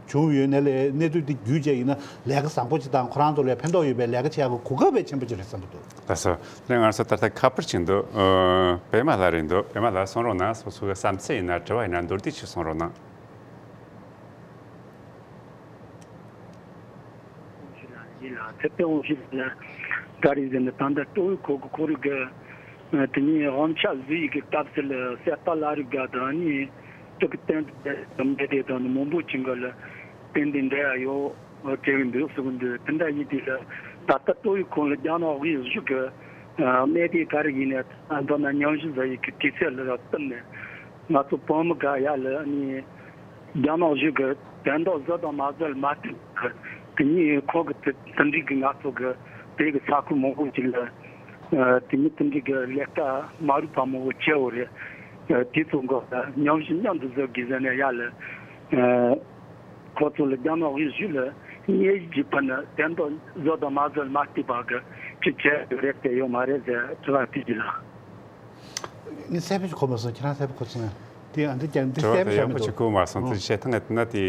བྱུང་ཡོད་ནའི་ལས་གནས་ཚུལ་དེ་བརྒྱུད་བྱས་ཡིན་ན་ལས་ཀ་བཟང་པོ་ཅིག་དང་ཁོ་རང་ཚོ་ལ་ཕན་ཐོགས་ཡོད་པའི་ལས་ཀ་བྱེད་ཡག་གི་གོ་སྐབས་དཔེ་ཆེན་པོ་ཅིག་རེད་བསམ་གྱི་འདུག་ལགས་སོ། ལགས་ང་ཚོ་ད་ལྟ་ཁ་པར་ཅིག་འདུག་ཨ། པད་མ་ལགས་རེད་འདུག་པད་མ་ལགས་གསུང་རོགས་གནང་། སོ་སོའི་བསམ་ཚུལ་ཡིན་ན་དྲི་བ་ཡིན་ན་མདོར་བསྡུས་ཅིག་གསུང་རོགས་གནང་། ཡིན་ལ་ཚེ་བརྟན་དབང་ཕྱུག་ལ་ག་རེ་ཟེར་ན་ད་ལྟ་སྤྲོ་བོའི་ཁོ་གི་ཁོ་རིག་གི་དེ་ཉིད་དབང་ཆ་བཟོ་ཡི་གི་སྐབས་སུ་ལ་གསེར་རྟ་བླ་རིག་ག་དང་ནི་སྤྲུལ་སྐུ་བསྟན་འཛིན་དམ་བདེ་དང་ནི་མང་པོ་ཅིག་གི་ལ་བསྟན་འདི་འདྲ་ཡོད་བྲལ་གི་འདུག་ཟེར་གི་འདུག་དེ་འདྲ་ཡིན་དུས་ལ་ད་ལྟ་སྤྲོ་བོའི་ཁོ་ལ་རྒྱ་ནག་དབུས་གཞུང་གི་གནས་དེ་ག་རེ་ཡིན་ན་མདོར་ན་ཉམས་ཞིབ་བཟོ་ཡི་གི་དུས་ཚོད་ལ་བསྟུན་ནས་ང་ཚོ་བོད་མི་ག་ཡ་ལ་ནི། རྒྱ་ནག་གཞུང་གི་དོན་དག་བཟོ་དང་མ་བཟོ་ལ་མ་ལྟོས་པར་དེ་ཉིད་ཁོ་གི་དེ་དེ་འདྲའི་གི་ང་ཚོ་གི་དེ་གི་ས་ཁུལ་མང་པོ་ཅིག་ལ་དེ་ཉིད་དེ་འདྲའི་གི་ལས་ཀ་མ་རུབ་པ་མང་པོ་བྱས་ཡོད་རེད། དེ་ཚོ་འགོ་ཉམས་ཞིབ་མཉམ་དུ་བཟོ་དགོས་ཟེར་ནས་ཡ་ལ་ཁོ་ཚོ་ལ་རྒྱ་ནག་དབུས་གཞུང་ལ་སྙན་ཞུ་ཕུལ་ནས་དོན་དག་བཟོ་དང་མ་བཟོ་ལ་མ་ལྟོས་པར་གི་ཅི་བྱས་ཡོད་རེད་དེ་ཡོད་མ་རེད་ཟེར་དྲི་བ་དེ་གི་ལ། ངས་གསལ་པོ་ཞིག་གོ་མ་སོང་། ཁྱེད་རང་གསལ་པོ་གོ་སོང་ངས། དེ་ཨ་འདི་ཀྱང་འདི་དྲི་བ་གསལ་པོ་དེ་ཡག་པོ་ཞིག་གོ་མ་སོང་། དེ་བཤད་སྟངས་ན་དེ་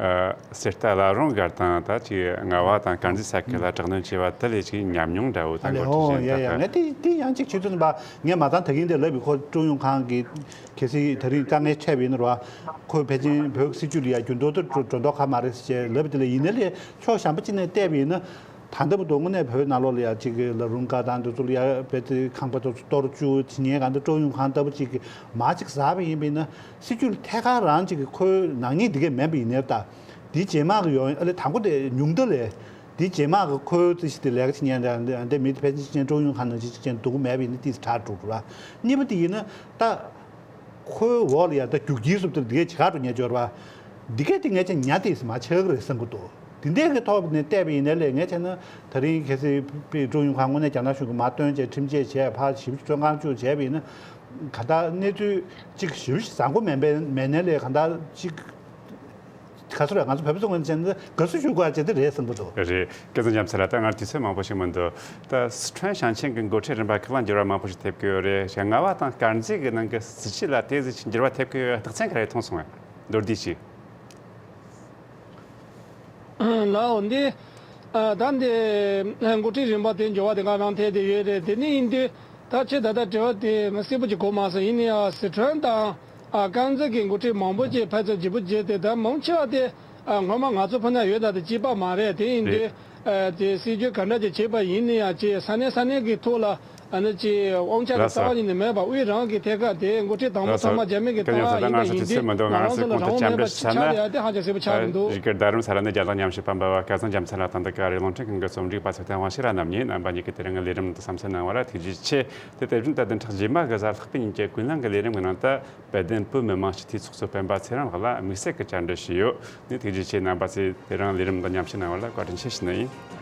གསེར་རྟ་བླ་རུང་སྒར་དང་ད་ཅིག་རྔ་བ་དང་དཀར་མཛེས་ས་ཁུལ་ལ་དྲག་གནོན་བྱས་པ་དེ་ལས་ཅིག་ཉམས་མྱོང་འདྲ་བོ་ད་ཨ་ལེ་འགོ་ཁྲིད་ཨོ་ཡ་ཡ་གཞན་ད་ངས་དེ་དེ་ཡང་ཅིག་ཆུ་ཚོད་པ་ངས་མ་ཚང་ད་གིན་དེ་ལབ་པའི་ཁོ་ཀྲུང་ཡུང་ཁང་གི་གལ་སྲིད་ད་རིང་དཀའ་ངལ་འཕྲད་པ་ཡིན་ན་ར་ཁོས་ཕལ་ཆེར་བོད་ཀྱི་སྲིད་ཇུས་ལ་ཡ་འགྱུར་ལྡོག་ཏུ་འགྲོ་འགྲོ་མདོག་ཁ་མ་རེད་ཟེར་ལབ་པ་དེ་ལས་ཡིན་ན་ལས་ཕྱོགས་གཞན་པ་ཅིག་ནས་བལྟས་པ་ཡིན་ན། ད་ལྟ་བར་དུ་དངོས་གནས་བོད་ནང་ལོགས་ལ་ཡ་གཅིག་གི་ལ་རུང་སྒར་དང་འདི་ཚོ་ལ་ཡ་བལ་ཏི་ཁང་པ་དེ་ཚོ་གཏོར་བཅུག་བྱེད་མཁན་གང་འདི་ཀྲུང་ཡུང་ཁང་ལྟ་བུ་གཅིག་གི་མ་གཅིག་ཟག་པ་ཡིན་པས་ན་སྲིད་ཇུས་ལ་ཐད་ཀར་རང་གཅིག་གི་ཁོའི་ནག་ཉེས་འདི་གས་མིན་པ་ཡིན་ནའི་ད་འདི་རྗེས་མ་གི་ཡོང་ཨ་ལེ་དང་པོ་དེ་ཉུང་མཐའ་ལས་འདི་རྗེས་མ་གི་ཁོའི་རྩིས་གཞི་དེ་ལས་ཀ་བྱེད་མཁན་འདི་འདི་མི་དེ་ཕལ་ཆེར་ཅན་ཀྲུང་ཡུང་ཁང་ནང་བཞིན་གཅིག་ཅན་འདུག་མེད་པ་ཡིན་ན་ཏིས་དྲག་འགྲོ་རུ་ལ་གཉིས་པ་དེ་ཡིན་ན་ད། ཁོའི་འོག་ལ་ཡང་ད་རྒྱུག་ཁྱི་བཟོ་འདྲ་འདི་གས་བྱེད་ག་འགྲོ་ཉན་འབྱོར་བ། འདི་གས་དེ་ངས་ཅན་ཉ་དེས་མ་ཆགས་ཀྱི་རེད་བསམ་གི་འདུག་འདི་འདྲས་ཀྱི་ཐོག་ནས་བལྟས་པ་ཡིན་ནའི་ལས་ངས་བྱས་ན་ད་རིང་གལ་སྲིད་པི་ཀྲུང་ཡུང་ཁང་དངོས་གནས་རྒྱ་ནག་གཞུང་གིས་མ་བཏོན་བྱས་ཁྲིམས་ཆད་བྱས་ཕར་ཞིབ་བཅོས་ཁང་བཅུག་བྱས་པ་ཡིན་ན་ག་ད་གནས་ཚུལ་གཅིག་ཞིབ་བཟང་པོ་མེད་པའི་མེད་ནའི་ལས་ག་ད་གཅིག་ག་ཚོད་རེད་ང་ཚོ་བོད་པ་ཚོ་ངོས་ནས་བྱས་ན་དགའ་བསུ་ཞུ་དགོས་ཅན་དེ་རེད་བསམ་གི་འདུག་རེད། སྐལ་བཟང་རྒྱ་མཚོ་ལགས་ད་ང་དུས་ཚོད་མང་པོ་ཞིག་མི་འདུག་ད་སི་ཁྲོན་ཞིང་ཆེན་གྱི་འགོ་ཁྲིད་རིམ་པ་ཁག་ལ་འགྱུར་བ་མང་པོ་ཞིག་ཐེབས་ཀྱི་ཡོད་རེད། རྔ་བ་དང་དཀར་མཛེས་ཀྱི་ནང་གི་སྲིད་བྱུས་ལ་དེ་ཟིག་འགྱུར་བ་ཐེབས་ཀྱི་ཡོད་རྟགས་མཚན་ག་རེ་མཐོང་སོང་ངམ་མདོར་བསྡུས་ཤིག་ལའོ་འདི། ད་འདི་འགོ་ཁྲིད་རིམ་པ་དེ་འགྱུར་བ་དེ་ག་རང་ཐེབས་བསྡད་ཡོད་རེད། དེ་ནི་ཡིན་དུས་ད་ཁྱེད་ད་ལྟ་དྲི་བ་དེ་ང་གསལ་པོ་ཅིག་གོ་མ་སོང་། ཡིན་ན་ཡང་སི་ཁྲོན་དང་དཀར་མཛེས་ཀྱི་འགོ་ཁྲིད་མང་པོ་ཅིག་ཕར་ཚུར་བརྗེ་པོ་བྱས་ཏེ་ད་མང་ཆེ་བ་དེ་སྔོན་མ་ང་ཚོ་ཕུ་ན་ཡོད་ད་དེ་གཅིག་པ་མ་རེད། དེ་ཡིན་དུས་དེ་སྲིད་ཇུས་ག་འདྲ་ཅིག་བྱས་པ་ཡིན་ན་ཡང་ཅིག་ས་གནས་ས་གནས་ཀྱི་ཐོག་ལ་ ཨ་ནི་ཅི་དབང་ཆ་གི་རྩ་བ་ཉིད་ནས་མེད་པ། དབུས་རང་གི་ཐད་ཀ་དེ་འགོ་ཁྲིད་དང་པོ་ཚང་མ་རྒྱ་མི་གི་ལྟ་བ་ཡིན་པ་ཡིན་དུས། ང་རང་ཚོ་ལ་རང་དབང་མེད་པ་ཆགས་ཡ་དེ་ཧ་ཅང་སེ་པོ་ཆགས་ཀྱི་འདུག། རིག་གར་ཟླ་རིམ་ས་ར་ནས་རྒྱ་ལག་ཉམས་ཞིབ་པ་འབའ་བ་སྐལ་བཟང་རྒྱ་མཚན་ལགས་དང་། འདི་ག་རེ་རླུང་འཕྲིན་ཁང་གི་རྩོམ་སྒྲིག་པ་ཚོ་ཐེངས་དབང་ཕྱུག་ར་རྣམ་གཉིས། རྣམ་པ་གཉིས་ཀྱིས་དེ་རིང་གི་ལས་རིམ་འདི་བསམ་ཚུལ་གནང་བ་ལ་ཐུགས་རྗེ་ཆེ། དེ་དེ་བཞིན་ད་བདུན་ཕྲག་རྗེས་མ་གི་གཟའ་ལྷག་པའི་ཉིན་གྱི་ཀུན་གླེང་གི་ལས་རིམ་གྱི་ནང་དུ། དཔལ་ལྡན་བོད་མི་མང་སྤྱི་འཐུས་ཚོགས་གཙོ་སྤེན་པ་ཚེ་རིང་ལགས་ལ་དམིགས་བསལ་གྱི་བཅར་འདྲི་ཞུས་ཡོད། ནི་ཐུགས་རྗེ་ཆེ། རྣམ་པ་ཚོས་དེ་རིང་ལས་རིམ་འདི་མཉམ་ཞུགས་གནང་བ་ལ་བཀའ་དྲིན་ཆེ་ཞུ་ནི་ཡིན།